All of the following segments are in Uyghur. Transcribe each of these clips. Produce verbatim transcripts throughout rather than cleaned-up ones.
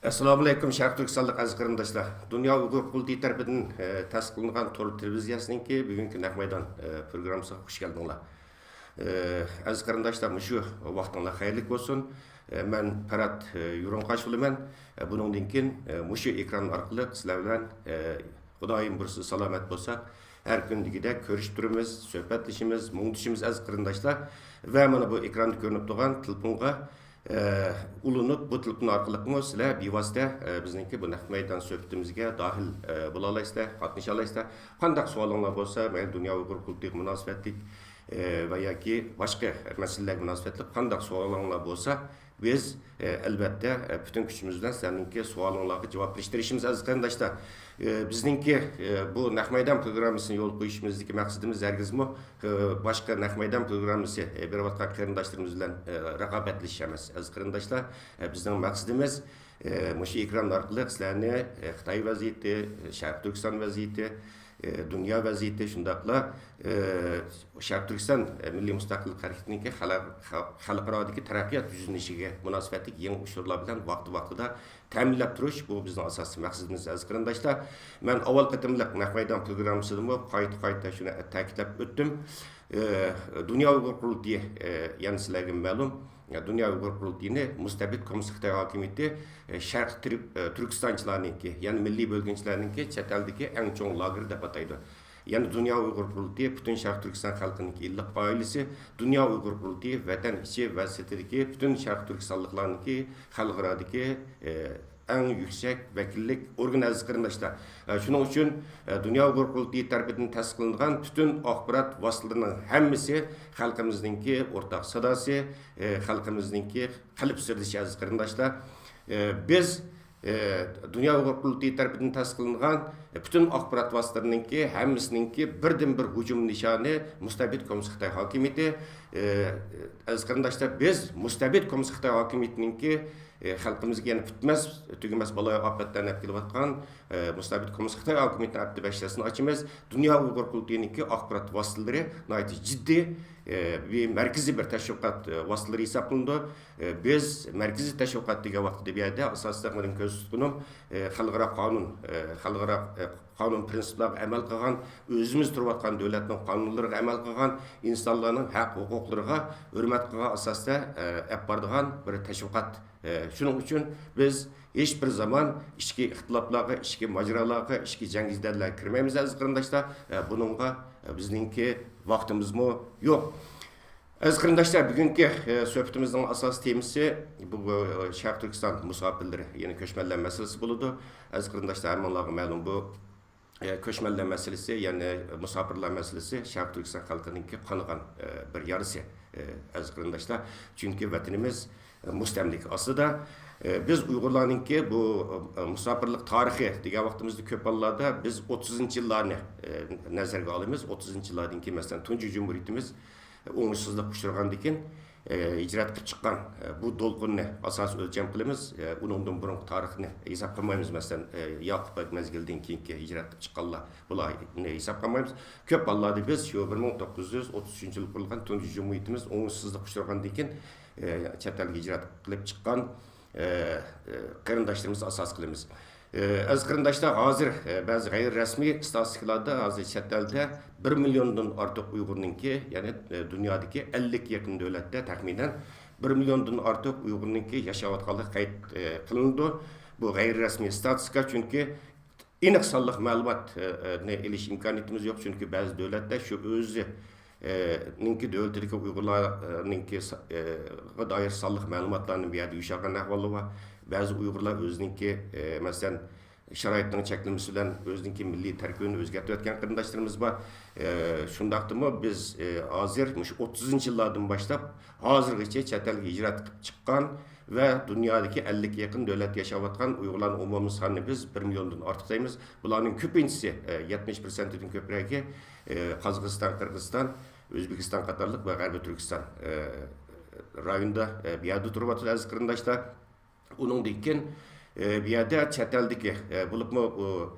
ئەسسالامۇئەلەيكۇم، شەرقىي تۈركىستانلىق ئەزىز قېرىنداشلار! دۇنيا ئۇيغۇر قۇرۇلتىيى تەرىپىدىن، ئە، تەسىس قىلىنغان تور تېلېۋىزىيەسىنىڭكى بۈگۈنكى نەق مەيدان، ئە، پروگراممىسىغا خۇش كەلدىڭلار. ئە، ئەزىز قېرىنداشلار، مۇشۇ ۋاقتىڭلار خەيرلىك بولسۇن. ئە، مەن پەرھات، ئە، يۇرۇنقاش بولىمەن. ئە، بۇنىڭدىن كېيىن، ئە، مۇشۇ ئېكران ئارقىلىق سىلەر بىلەن، ئە، خۇدايىم بۇيرۇسا سالامەت بولساق، ھەر كۈن دېگۈدەك كۆرۈشۈپ تۇرىمىز، سۆھبەتلىشىمىز، مۇڭدىشىمىز، ئەزىز قېرىنداشلار. ۋە مانا بۇ ئېكراندا كۆرۈنۈپ تۇرغان تېلېفونغا ئە، ئۇلىنىپ، بۇ تېلېفون ئارقىلىقمۇ سىلەر بىۋاسىتە، ئە، بىزنىڭكى بۇ نەق مەيدان سۆھبىتىمىزگە داخىل، ئە، بولالايسىلەر، قاتنىشالايسىلەر. قانداق سوئالىڭلار بولسا، مەيلى دۇنيا ئۇيغۇر قۇرۇلتىيىغا مۇناسىۋەتلىك، ئە، ۋە ياكى باشقا مەسىلىلەرگە مۇناسىۋەتلىك قانداق سوئالىڭلار بولسا، بىز، ئە، ئەلۋەتتە، ئە، پۈتۈن كۈچىمىز بىلەن سىلەرنىڭكى سوئالىڭلارغا جاۋاب بېرىشكە تىرىشىمىز، ئەزىز قېرىنداشلار. ئە، بىزنىڭكى، ئە، بۇ نەق مەيدان پروگراممىسىنى يولغا قويۇشىمىزدىكى مەقسىتىمىز ھەرگىزمۇ ئى، باشقا نەق مەيدان پروگراممىسى، ئى، بېرىۋاتقان قېرىنداشلىرىمىز بىلەن، ئى، رىقابەتلىشىش ئەمەس، ئەزىز قېرىنداشلار. ئى، بىزنىڭ مەقسىتىمىز، ئى، مۇشۇ ئېكران ئارقىلىق سىلەرنى، ئى، خىتاي ۋەزىيىتى، ئى، شەرقىي تۈركىستان ۋەزىيىتى، ئى، دۇنيا ۋەزىيىتى، شۇنداقلا، ئى، شەرقىي تۈركىستان، ئى، مىللىي مۇستەقىللىق ھەرىكىتىنىڭكى خەلق-، خەلقئارادىكى تەرەققىيات يۈزلىنىشىگە مۇناسىۋەتلىك يېڭى ئۇچۇرلار بىلەن ۋاقتى ۋاقتىدا تەمىنلەپ تۇرۇش، بۇ بىزنىڭ ئاساسىي مەقسىتىمىز، ئەزىز قېرىنداشلار. مەن ئاۋۋال قېتىملىق نەق مەيدان پروگراممىسىدىمۇ قايتا-قايتا شۇنى تەكىتلەپ ئۆتتۈم. ئى، دۇنيا ئۇيغۇر قۇرۇلتىيى، ئى، يەنە سىلەرگە مەلۇم، دۇنيا ئۇيغۇر قۇرۇلتىيىنى مۇستەبىت كوممۇنىست خىتاي ھاكىمىيىتى، ئى، شەرقىي تۈرك-، ئى، تۈركىستانچىلارنىڭكى، يەنى مىللىي بۆلگۈنچىلەرنىڭكى چەت ئەلدىكى ئەڭ چوڭ لاگېرى دەپ ئاتايدۇ. يەنى دۇنيا ئۇيغۇر قۇرۇلتىيى پۈتۈن شەرقىي تۈركىستان خەلقىنىڭكى ئىللىق ئائىلىسى، دۇنيا ئۇيغۇر قۇرۇلتىيى ۋەتەن ئىچى ۋە سىرتىدىكى پۈتۈن شەرقىي تۈركىستانلىقلارنىڭكى خەلقئارادىكى، ئى، ئەڭ يۈكسەك ۋەكىللىك ئورگىنى، ئەزىز قېرىنداشلار. ئە، شۇنىڭ ئۈچۈن، ئە، دۇنيا ئۇيغۇر قۇرۇلتىيى تەرىپىدىن تەسىس قىلىنغان پۈتۈن ئاخبارات ۋاسىتىلىرىنىڭ ھەممىسى خەلقىمىزنىڭكى ئورتاق ساداسى، ئە، خەلقىمىزنىڭكى قەلب سىردىشى، ئەزىز قېرىنداشلار. ئە، بىز، ئە، دۇنيا ئۇيغۇر قۇرۇلتىيى تەرىپىدىن تەسىس قىلىنغان، ئە، پۈتۈن ئاخبارات ۋاسىتىلىرىنىڭكى ھەممىسىنىڭكى بىردىنبىر ھۇجۇم نىشانى مۇستەبىت كوممۇنىست خىتاي ھاكىمىيىتى. ئە، ئەزىز قېرىنداشلار، بىز مۇستەبىت كوممۇنىست خىتاي ھاكىمىيىتىنىڭكى ئى، خەلقىمىزگە يەنە پۈتمەس، تۈگىمەس بالايىئاپەتلەرنى ئەپ كېلىۋاتقان، ئى، مۇستەبىت كوممۇنىست خىتاي ھاكىمىيىتىنىڭ ئەپتى بەشلىسىنى ئاچىمىز. دۇنيا ئۇيغۇر قۇرۇلتىيىنىڭكى ئاخبارات ۋاسىتىلىرى ناھايىتى جىددىي، ئى، بىر مەركىزىي بىر تەشۋىقات، ئى، ۋاسىتىلىرى ھېسابلىنىدۇ. ئى، بىز مەركىزىي تەشۋىقات دېگەن ۋاقىتتا بۇ يەردە ئاساسلىق مېنىڭ كۆزدە تۇتقىنىم، ئى، خەلقئارا قانۇن، ئى، خەلقئارا، ئى، قانۇن پىرىنسىپلارغا ئەمەل قىلغان، ئۆزىمىز تۇرۇۋاتقان دۆلەتنىڭ قانۇنلىرىغا ئەمەل قىلغان، ئىنسانلارنىڭ ھەق ھوقۇقلىرىغا ھۆرمەت قىلغان ئاساستا، ئى، ئەپ بارىدىغان بىر تەشۋىقات. ئە، شۇنىڭ ئۈچۈن بىز ھېچ بىر زامان ئىچكى ئىختىلاپلارغا، ئىچكى ماجىرالاردىغا، ئىچكى جەڭ-جىدەللەرگە كىرمەيمىز، ئەزىز قېرىنداشلار. ئە، بۇنىڭغا، ئە، بىزنىڭكى ۋاقتىمىزمۇ يوق. ئەزىز قېرىنداشلار، بۈگۈنكى، ئە، سۆھبىتىمىزنىڭ ئاساسىي تېمىسى بۇ، بۇ، ئە، شەرقىي تۈركىستان مۇساپىرلىرى، يەنى كۆچمەنلەر مەسىلىسى بولىدۇ. ئەزىز قېرىنداشلار، ھەممىڭلارغا مەلۇم بۇ ئە، كۆچمەنلەر مەسىلىسى، يەنى مۇساپىرلار مەسىلىسى شەرقىي تۈركىستان خەلقىنىڭكى قانىغان، ئە، بىر يارىسى، ئە، ئەزىز قېرىنداشلار. چۈنكى ۋەتىنىمىز، ئە، مۇستەملىكە ئاستىدا. ئە، بىز ئۇيغۇرلارنىڭكى بۇ، ئە، مۇساپىرلىق تارىخى دېگەن ۋاقتىمىزدا كۆپ ھاللاردا بىز ئوتتۇزىنچى يىللارنى، ئە، نەزەرگە ئالىمىز. ئوتتۇزىنچى يىللاردىن كېيىن، مەسىلەن، تۇنجى جۇمھۇرىيىتىمىز ئوڭۇشسىزلىققا ئۇچرىغاندىن كېيىن، ئى، ھىجرەت قىلىپ چىققان، ئى، بۇ دولقۇننى ئاساس ئۆلچەم قىلىمىز. ئى، ئۇنىڭدىن بۇرۇنقى تارىخنى ھېساب قىلمايمىز. مەسىلەن، ئى، ياقۇپ بەگ مەزگىلىدىن كېيىنكى ھىجرەت قىلىپ چىققانلار، بۇلارنى ھېساب قىلمايمىز. كۆپ ھاللاردا بىز شۇ بىر مىڭ توققۇز يۈز ئوتتۇز ئۈچىنچى يىلى قۇرۇلغان تۇنجى جۇمھۇرىيىتىمىز ئوڭۇشسىزلىققا ئۇچرىغاندىن كېيىن، ئى، چەت ئەلگە ھىجرەت قىلىپ چىققان، ئى، ئى، قېرىنداشلىرىمىزنى ئاساس قىلىمىز. ئى، ئەزىز قېرىنداشلار، ھازىر، ئى، بەزى غەيرىي رەسمىي ئىستاتىستىكىلاردا ھازىر چەت ئەلدە بىر مىليوندىن ئارتۇق ئۇيغۇرنىڭكى، يەنى، ئى، دۇنيادىكى ئەللىككە يېقىن دۆلەتتە تەخمىنەن بىر مىليوندىن ئارتۇق ئۇيغۇرنىڭكى ياشاۋاتقانلىقى قەيت، ئى، قىلىنىدۇ. بۇ غەيرىي رەسمىي ئىستاتىستىكا، چۈنكى ئېنىق سانلىق مەلۇمات، ئى، ئى، نى ئېلىش ئىمكانىيىتىمىز يوق، چۈنكى بەزى دۆلەتلەر شۇ ئۆزى، ئى، نىڭكى دۆلىتىدىكى ئۇيغۇرلارنىڭكى سا-، ئى، غا دائىر سانلىق مەلۇماتلارنى بۇ يەردە يوشۇرغان ئەھۋاللار بار. بەزى ئۇيغۇرلار ئۆزىنىڭكى، ئى، مەسىلەن، شارائىتنىڭ چەكلىمىسى بىلەن ئۆزىنىڭكى مىللىي تەركىبىنى ئۆزگەرتىۋەتكەن قېرىنداشلىرىمىز بار. ئى، شۇنداقتىمۇ بىز، ئى، ھازىر مۇشۇ ئوتتۇزىنچى يىللاردىن باشلاپ ھازىرغىچە چەت ئەلگە ھىجرەت قىلىپ چىققان ۋە دۇنيادىكى ئەللىككە يېقىن دۆلەتتە ياشاۋاتقان ئۇيغۇرلارنىڭ ئومۇمىي سانىنى بىز بىر مىليوندىن ئارتۇق دەيمىز. بۇلارنىڭ كۆپىنچىسى، ئى، يەتمىش پىرسەنتىدىن كۆپرەكى، ئى، قازاقىستان، قىرغىزىستان، ئۆزبېكىستان قاتارلىق ۋە غەربىي تۈركىستان، ئى، رايونىدا، ئى، بۇ يەردە تۇرۇۋاتىدۇ، ئەزىز قېرىنداشلار. ئۇنىڭدىن كېيىن، ئى، بۇ يەردە چەت ئەلدىكى، ئى، بولۇپمۇ ئۇ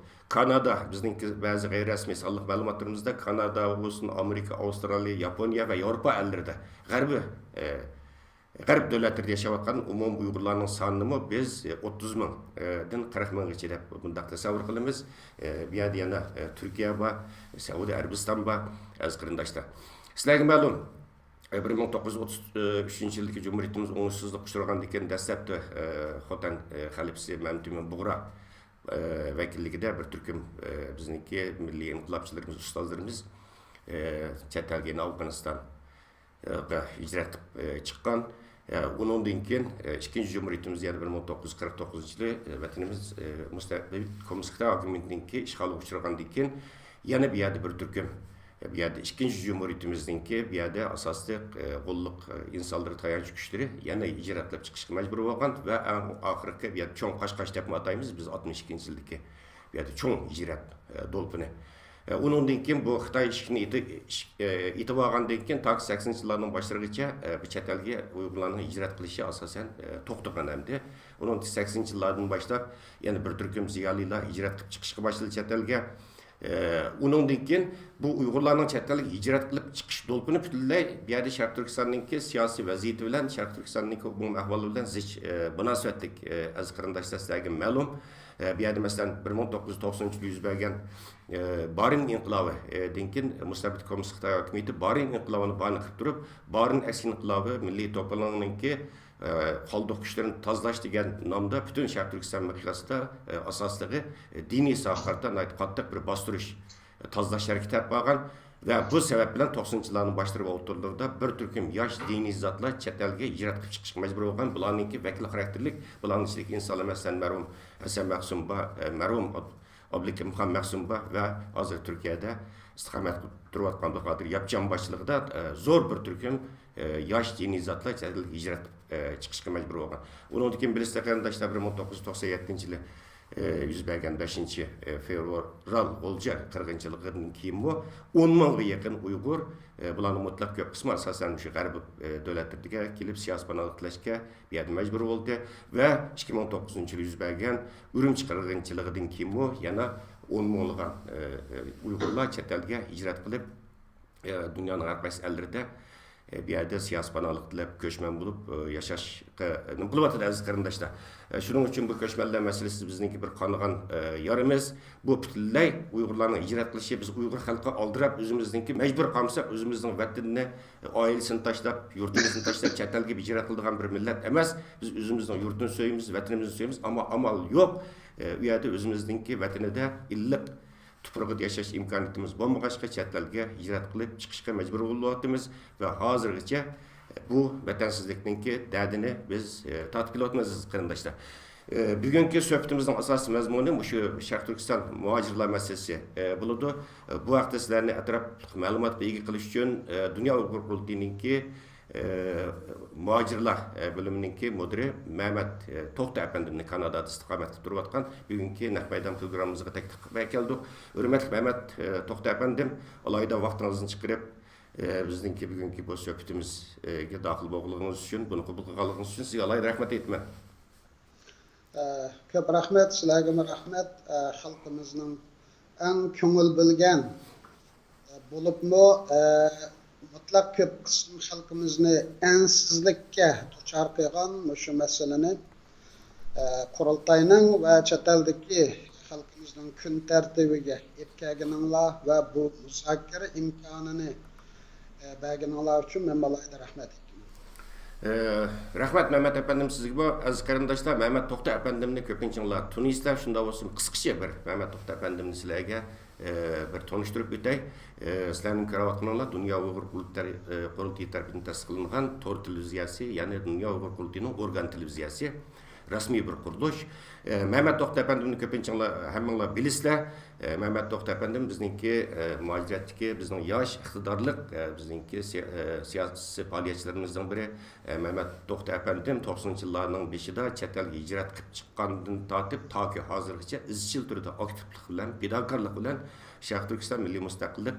كانادا، بىزنىڭكى بەزى غەيرىي رەسمىي سانلىق مەلۇماتلىرىمىزدا كانادا بولسۇن، ئامېرىكا، ئاۋسترالىيە، ياپونىيە ۋە ياۋروپا ئەللىرىدە، غەربىي، ئى، غەرب دۆلەتلىرىدە ياشاۋاتقان ئومۇمىي ئۇيغۇرلارنىڭ سانىنىمۇ بىز ئوتتۇز مىڭدىن قىرىق مىڭغىچە دەپ مۇنداق تەسەۋۋۇر قىلىمىز. بۇ يەردە يەنە تۈركىيە بار، سەئۇدى ئەرەبىستان بار، ئەزىز قېرىنداشلار. سىلەرگە مەلۇم، بىر مىڭ توققۇز يۈز ئوتتۇز ئۈچىنچى يىلدىكى جۇمھۇرىيىتىمىز ئوڭۇشسىزلىققا ئۇچرىغاندىن كېيىن، دەسلەپتە خوتەن خەلىپىسى مەمتىمىن بۇغرا ۋەكىللىكىدە بىر تۈركۈم بىزنىڭكى مىللىي ئىنقىلابچىلىرىمىز، ئۇستازلىرىمىز چەت ئەلگە، يەنە ئافغانىستانغا ھىجرەت قىلىپ چىققان. ئۇنىڭدىن كېيىن ئىككىنچى جۇمھۇرىيىتىمىز، يەنى بىر مىڭ توققۇز يۈز قىرىق توققۇزىنچى يىلى ۋەتىنىمىز مۇستەقىل كوممۇنىست خىتاي ھاكىمىيىتىنىڭكى ئىشغالىغا ئۇچرىغاندىن كېيىن، يەنە بۇ يەردە بىر تۈركۈم، بۇ يەردە ئىككىنچى جۇمھۇرىيىتىمىزنىڭكى بۇ يەردە ئاساسلىق، ئە، غوللۇق، ئە، ئىنسانلىرى، تايانچ كۈچلىرى يەنە ھىجرەتلەپ چىقىشقا مەجبۇر بولغان ۋە ئەڭ ئاخىرقى بۇ يەردە چوڭ قاشقاچ دەپمۇ ئاتايمىز بىز، ئاتمىش ئىككىنچى يىلدىكى بۇ يەردە چوڭ ھىجرەت، ئە، دولقۇنى. ئە، ئۇنىڭدىن كېيىن بۇ خىتاي ئىشىكنى ئېتىۋ-، ئىش-، ئە، ئېتىۋالغاندىن كېيىن تاكى سەكسىنىنچى يىللاردىن باشلىغىچە، ئە، بۇ چەت ئەلگە ئۇيغۇرلارنىڭ ھىجرەت قىلىشى ئاساسەن، ئە، توختىغان ئەمدى. ئۇنىڭ سەكسىنىنچى يىللاردىن باشلاپ يەنە بىر تۈركۈم زىيالىيلار ھىجرەت قىلىپ چىقىشقا باشلىدى چەت ئەلگە. ئۇنىڭدىن كېيىن بۇ ئۇيغۇرلارنىڭ چەت ئەلگە ھىجرەت قىلىپ چىقىش دولقۇنى پۈتۈنلەي بۇ يەردە شەرقىي تۈركىستاننىڭكى سىياسىي ۋەزىيىتى بىلەن، شەرقىي تۈركىستاننىڭكى ئومۇمىي ئەھۋالى بىلەن زىچ، ئە، مۇناسىۋەتلىك، ئە، ئەزىز قېرىنداشلار، سىلەرگە مەلۇم. ئە، بۇ يەردە، مەسىلەن، بىر مىڭ توققۇز يۈز توقسەنىنچى يىلى يۈز بەرگەن، ئە، بارىن ئىنقىلابى، ئە، دىن كېيىن مۇستەبىت كوممۇنىست خىتاي ھاكىمىيىتى بارىن ئىنقىلابىنى باھانە قىلىپ تۇرۇپ، بارىن ئەكسى ئىنقىلابى مىللىي توپىلاڭنىڭكى ئە، قالدۇق كۈچلىرىنى تازىلاش دېگەن نامدا پۈتۈن شەرقىي تۈركىستان مىقياسىدا، ئە، ئاساسلىقى، ئە، دىنىي ئىسلامغا قارىتا ناھايىتى قاتتىق بىر باستۇرۇش، ئە، تازىلاش ھەرىكىتى ئېلىپ بارغان ۋە بۇ سەۋەب بىلەن توقسىنىنچى يىللارنىڭ باشلىرى ۋە ئوتتۇرىلىرىدا بىر تۈركۈم ياش دىنىي زاتلار چەت ئەلگە ھىجرەت قىلىپ چىقىشقا مەجبۇر بولغان. بۇلارنىڭكى ۋەكىل خاراكتېرلىك، بۇلارنىڭ ئىچىدىكى ئىنسانلار، مەسىلەن، مەرھۇم ھەسەن مەخسۇم بار، ئە، مەرھۇم ئاب-، ئابلىكىمخان مەخسۇم بار ۋە ھازىر تۈركىيەدە ئىستىقامەت قىلىپ تۇرۇۋاتقان ئابدۇقادىر ياپچان باشچىلىقىدا، ئە، زور بىر تۈركۈم، ئە، ياش دىنىي زاتلار چەت ئەلگە ھىجرەت، ئە، چىقىشقا مەجبۇر بولغان. ئۇنىڭدىن كېيىن بىلىسىلەر قېرىنداشلار، بىر مىڭ توققۇز يۈز توقسەن يەتتىنچى يىلى، ئە، يۈز بەرگەن بەشىنچى، ئە، فېۋرال غولجا قىرغىنچىلىقىدىن كېيىنمۇ ئون مىڭغا يېقىن ئۇيغۇر، ئە، بۇلارنىڭ مۇتلەق كۆپ قىسمى ئاساسەن شۇ غەرب، ئە، دۆلەتلىرىگە كېلىپ سىياسىي پاناھلىق تىلەشكە بۇ يەردە مەجبۇر بولدى ۋە ئىككى مىڭ توققۇزىنچى يىلى يۈز بەرگەن ئۈرۈمچى قىرغىنچىلىقىدىن كېيىنمۇ يەنە ئون مىڭلىغان، ئە، ئە، ئۇيغۇرلار چەت ئەلگە ھىجرەت قىلىپ، ئە، دۇنيانىڭ ھەر قايسى ئەللىرىدە، ئە، بۇ يەردە سىياسىي پاناھلىق تىلەپ، كۆچمەن بولۇپ، ئە، ياشاشقا نېمە قىلىۋاتىدۇ، ئەزىز قېرىنداشلار. ئە، شۇنىڭ ئۈچۈن بۇ كۆچمەنلەر مەسىلىسى بىزنىڭكى بىر قانىغان، ئە، يارىمىز. بۇ پۈتۈنلەي ئۇيغۇرلارنىڭ ھىجرەت قىلىشى، بىز ئۇيغۇر خەلقى ئالدىراپ ئۆزىمىزنىڭكى مەجبۇر قالمىساق ئۆزىمىزنىڭ ۋەتىنىنى، ئائىلىسىنى تاشلاپ، يۇرتىمىزنى تاشلاپ، چەت ئەلگە ھىجرەت قىلىدىغان بىر مىللەت ئەمەس. بىز ئۆزىمىزنىڭ يۇرتىنى سۆيىمىز، ۋەتىنىمىزنى سۆيىمىز، ئەمما ئامال يوق. ئە، ئۇ يەردە ئۆزىمىزنىڭكى ۋەتىنىدە ئىللىق تۇپرىقىدا ياشاش ئىمكانىيىتىمىز بولمىغاچقا، چەت ئەلگە ھىجرەت قىلىپ چىقىشقا مەجبۇر بولۇۋاتىمىز ۋە ھازىرغىچە بۇ ۋەتەنسىزلىكنىڭكى دەردىنى بىز، ئە، تارتىپ كېلىۋاتىمىز، ئەزىز قېرىنداشلار. ئە، بۈگۈنكى سۆھبىتىمىزنىڭ ئاساسىي مەزمۇنى مۇشۇ شەرقىي تۈركىستان مۇھاجىرلار مەسىلىسى، ئە، بولىدۇ. ئە، بۇ ھەقتە سىلەرنى ئەتراپلىق مەلۇماتقا ئىگە قىلىش ئۈچۈن، ئە، دۇنيا ئۇيغۇر قۇرۇلتىيىنىڭكى، ئە، مۇھاجىرلار، ئە، بۆلۈمىنىڭكى مۇدىرى مەمەت، ئە، توختى ئەپەندىمنى، كانادادا ئىستىقامەت قىلىپ تۇرۇۋاتقان، بۈگۈنكى نەق مەيدان پروگراممىمىزغا تەكلىپ قىلىپ ئەكەلدۇق. ھۆرمەتلىك مەمەت، ئە، توختى ئەپەندىم، ئالاھىدە ۋاقتىڭىزنى چىقىرىپ، ئە، بىزنىڭكى بۈگۈنكى بۇ سۆھبىتىمىزگە داخىل بولغىنىڭىز ئۈچۈن، بۇنى قوبۇل قىلغانلىقىڭىز ئۈچۈن سىزگە ئالاھىدە رەھمەت ئېيتىمەن. ئە، كۆپ رەھمەت، سىلەرگىمۇ رەھمەت. ئە، خەلقىمىزنىڭ ئەڭ كۆڭۈل بۆلگەن، ئە، بولۇپمۇ، ئە، مۇتلەق كۆپ قىسىم خەلقىمىزنى ئەنسىزلىككە دۇچار قىلغان مۇشۇ مەسىلىنى، ئە، قۇرۇلتاينىڭ ۋە چەت ئەلدىكى خەلقىمىزنىڭ كۈن تەرتىپىگە ئېلىپ كەلگىنىڭلار ۋە بۇ مۇزاكىرە ئىمكانىنى، ئە، بەرگىنىڭلار ئۈچۈن مەن ئالاھىدە رەھمەت ئېيتىمەن. ئە، رەھمەت، مەمەت ئەپەندىم، سىزگىمۇ. ئەزىز قېرىنداشلار، مەمەت توختى ئەپەندىمنى كۆپىنچىڭلار تونۇيسىلەر. شۇنداق بولسىمۇ، قىسقىچە بىر مەمەت توختى ئەپەندىمنى سىلەرگە، ئە، بىر تونۇشتۇرۇپ ئۆتەي. ئە، سىلەرنىڭ كۆرۈۋاتقىنىڭلار دۇنيا ئۇيغۇر قۇرۇلتىيى تەر-، ئە، قۇرۇلتىيى تەرىپىدىن تەسىس قىلىنغان تور تېلېۋىزىيەسى، يەنى دۇنيا ئۇيغۇر قۇرۇلتىيىنىڭ ئورگان تېلېۋىزىيەسى. رەسمىي بىر قۇرۇلۇش. ئە، مەمەت توختى ئەپەندىمنى كۆپىنچىڭلار، ھەممىڭلار بىلىسىلەر. ئە، مەمەت توختى ئەپەندىم بىزنىڭكى، ئە، مۇھاجىرەتتىكى بىزنىڭ ياش، ئىقتىدارلىق، ئە، بىزنىڭكى سىيا-، ئە، سىياسىي پائالىيەتچىلىرىمىزنىڭ بىرى. ئە، مەمەت توختى ئەپەندىم توقسىنىنچى يىللارنىڭ بېشىدا چەت ئەلگە ھىجرەت قىلىپ چىققاندىن تارتىپ تاكى ھازىرغىچە ئىزچىل تۈردە ئاكتىپلىق بىلەن، پىداكارلىق بىلەن شەرقىي تۈركىستان مىللىي مۇستەقىللىق،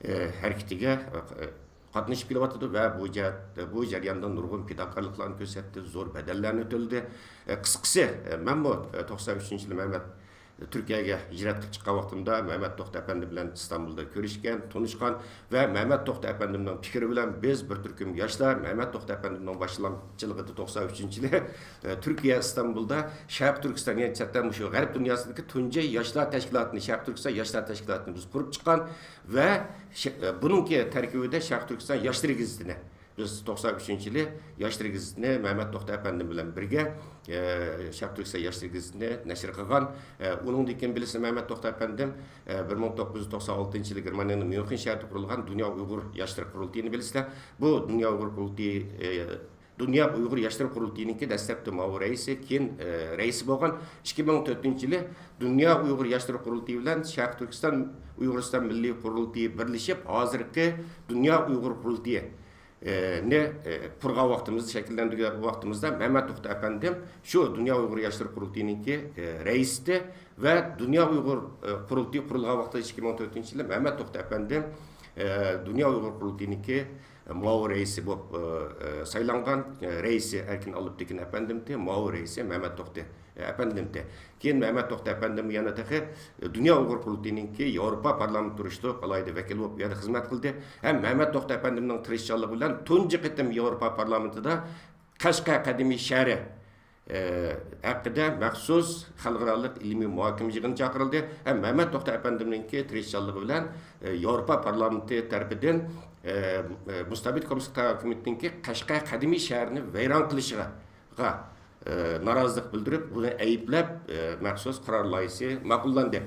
ئە، ھەرىكىتىگە، ئە، قاتنىشىپ كېلىۋاتىدۇ ۋە بۇ جەھەت، بۇ جەرياندا نۇرغۇن پىداكارلىقلارنى كۆرسەتتى، زور بەدەللەرنى تۆلىدى. ئە، قىسقىسى، ئە، مەنمۇ، ئە، توقسەن ئۈچىنچى يىلى مەمەت، تۈركىيەگە ھىجرەت قىلىپ چىققان ۋاقتىمدا مەمەت توختى ئەپەندى بىلەن ئىستانبۇلدا كۆرۈشكەن، تونۇشقان ۋە مەمەت توختى ئەپەندىمنىڭ پىكرى بىلەن بىز بىر تۈركۈم ياشلار مەمەت توختى ئەپەندىمنىڭ باشلامچىلىقىدا توقسان ئۈچىنچى يىلى، ئە، تۈركىيە ئىستانبۇلدا شەرقىي تۈركىستان، يەنى چەتتە مۇشۇ غەرب دۇنياسىدىكى تۇنجى ياشلار تەشكىلاتىنى، شەرقىي تۈركىستان ياشلار تەشكىلاتىنى بىز قۇرۇپ چىققان ۋە شە-، ئە، بۇنىڭكى تەركىبىدە شەرقىي تۈركىستان ياشلىرى گېزىتىنى بىز توقسان ئۈچىنچى يىلى ياشلىرى گېزىتىنى مەمەت توختى ئەپەندىم بىلەن بىرگە، ئە، شەرقىي تۈركىستان ياشلىرى گېزىتىنى نەشر قىلغان. ئە، ئۇنىڭدىن كېيىن بىلىسىلەر، مەمەت توختى ئەپەندىم، ئە، بىر مىڭ توققۇز يۈز توقسان ئالتىنچى يىلى گېرمانىيەنىڭ ميۇنخېن شەھىرىدە قۇرۇلغان دۇنيا ئۇيغۇر ياشلىرى قۇرۇلتىيىنى بىلىسىلەر. بۇ دۇنيا ئۇيغۇر قۇرۇلتىيى، ئە، دۇنيا ئۇيغۇر ياشلىرى قۇرۇلتىيىنىڭكى دەسلەپتە مۇئاۋىن رەئىسى، كېيىن، ئە، رەئىسى بولغان. ئىككى مىڭ تۆتىنچى يىلى دۇنيا ئۇيغۇر ياشلىرى قۇرۇلتىيى بىلەن شەرقىي تۈركىستان ئۇيغۇرىستان مىللىي قۇرۇلتىيى بىرلىشىپ، ھازىرقى دۇنيا ئۇيغۇر قۇرۇلتىيى، ئە، نى، ئە، قۇرغان ۋاقتىمىزدا، شەكىللەندۈرگەن ۋاقتىمىزدا مەمەت توختى ئەپەندىم شۇ دۇنيا ئۇيغۇر ياشلىرى قۇرۇلتىيىنىڭكى، ئە، رەئىسى ۋە دۇنيا ئۇيغۇر، ئە، قۇرۇلتىيى قۇرۇلغان ۋاقتىدا ئىككى مىڭ تۆتىنچى يىلى مەمەت توختى ئەپەندىم، ئە، دۇنيا ئۇيغۇر قۇرۇلتىيىنىڭكى مۇئاۋىن رەئىسى بولۇپ، ئە، ئە، سايلانغان، ئە، رەئىسى ئەركىن ئالپتېكىن ئەپەندىمتى، مۇئاۋىن رەئىسى مەمەت توختى، ئە، ئەپەندىمتى. كېيىن مەمەت توختى ئەپەندىم يەنە تېخى، ئە، دۇنيا ئۇيغۇر قۇرۇلتىيىنىڭكى ياۋروپا پارلامېنتىدا تۇرۇشلۇق ئالاھىدە ۋەكىل بولۇپ ئۇ يەردە خىزمەت قىلدى. ھەم مەمەت توختى ئەپەندىمنىڭ تىرىشچانلىقى بىلەن تۇنجى قېتىم ياۋروپا پارلامېنتىدا قەشقەر قەدىمىي شەھىرى، ئە، ھەققىدە مەخسۇس خەلقئارالىق ئىلمىي مۇھاكىمە يىغىنى چاقىرىلدى ھەم مەمەت توختى ئەپەندىمنىڭكى تىرىشچانلىقى بىلەن، ئە، ياۋروپا پارلامېنتى تەرىپىدىن، ئە، ئە، مۇستەبىت كوممۇنىست ئىقتىدار ھۆكۈمىتىنىڭكى قەشقەر قەدىمىي شەھىرىنى ۋەيران قىلىشىغا، ئە، نارازىلىق بىلدۈرۈپ، بۇنى ئەيىبلەپ، ئە، مەخسۇس قارار لايىھىسى ماقۇللاندى.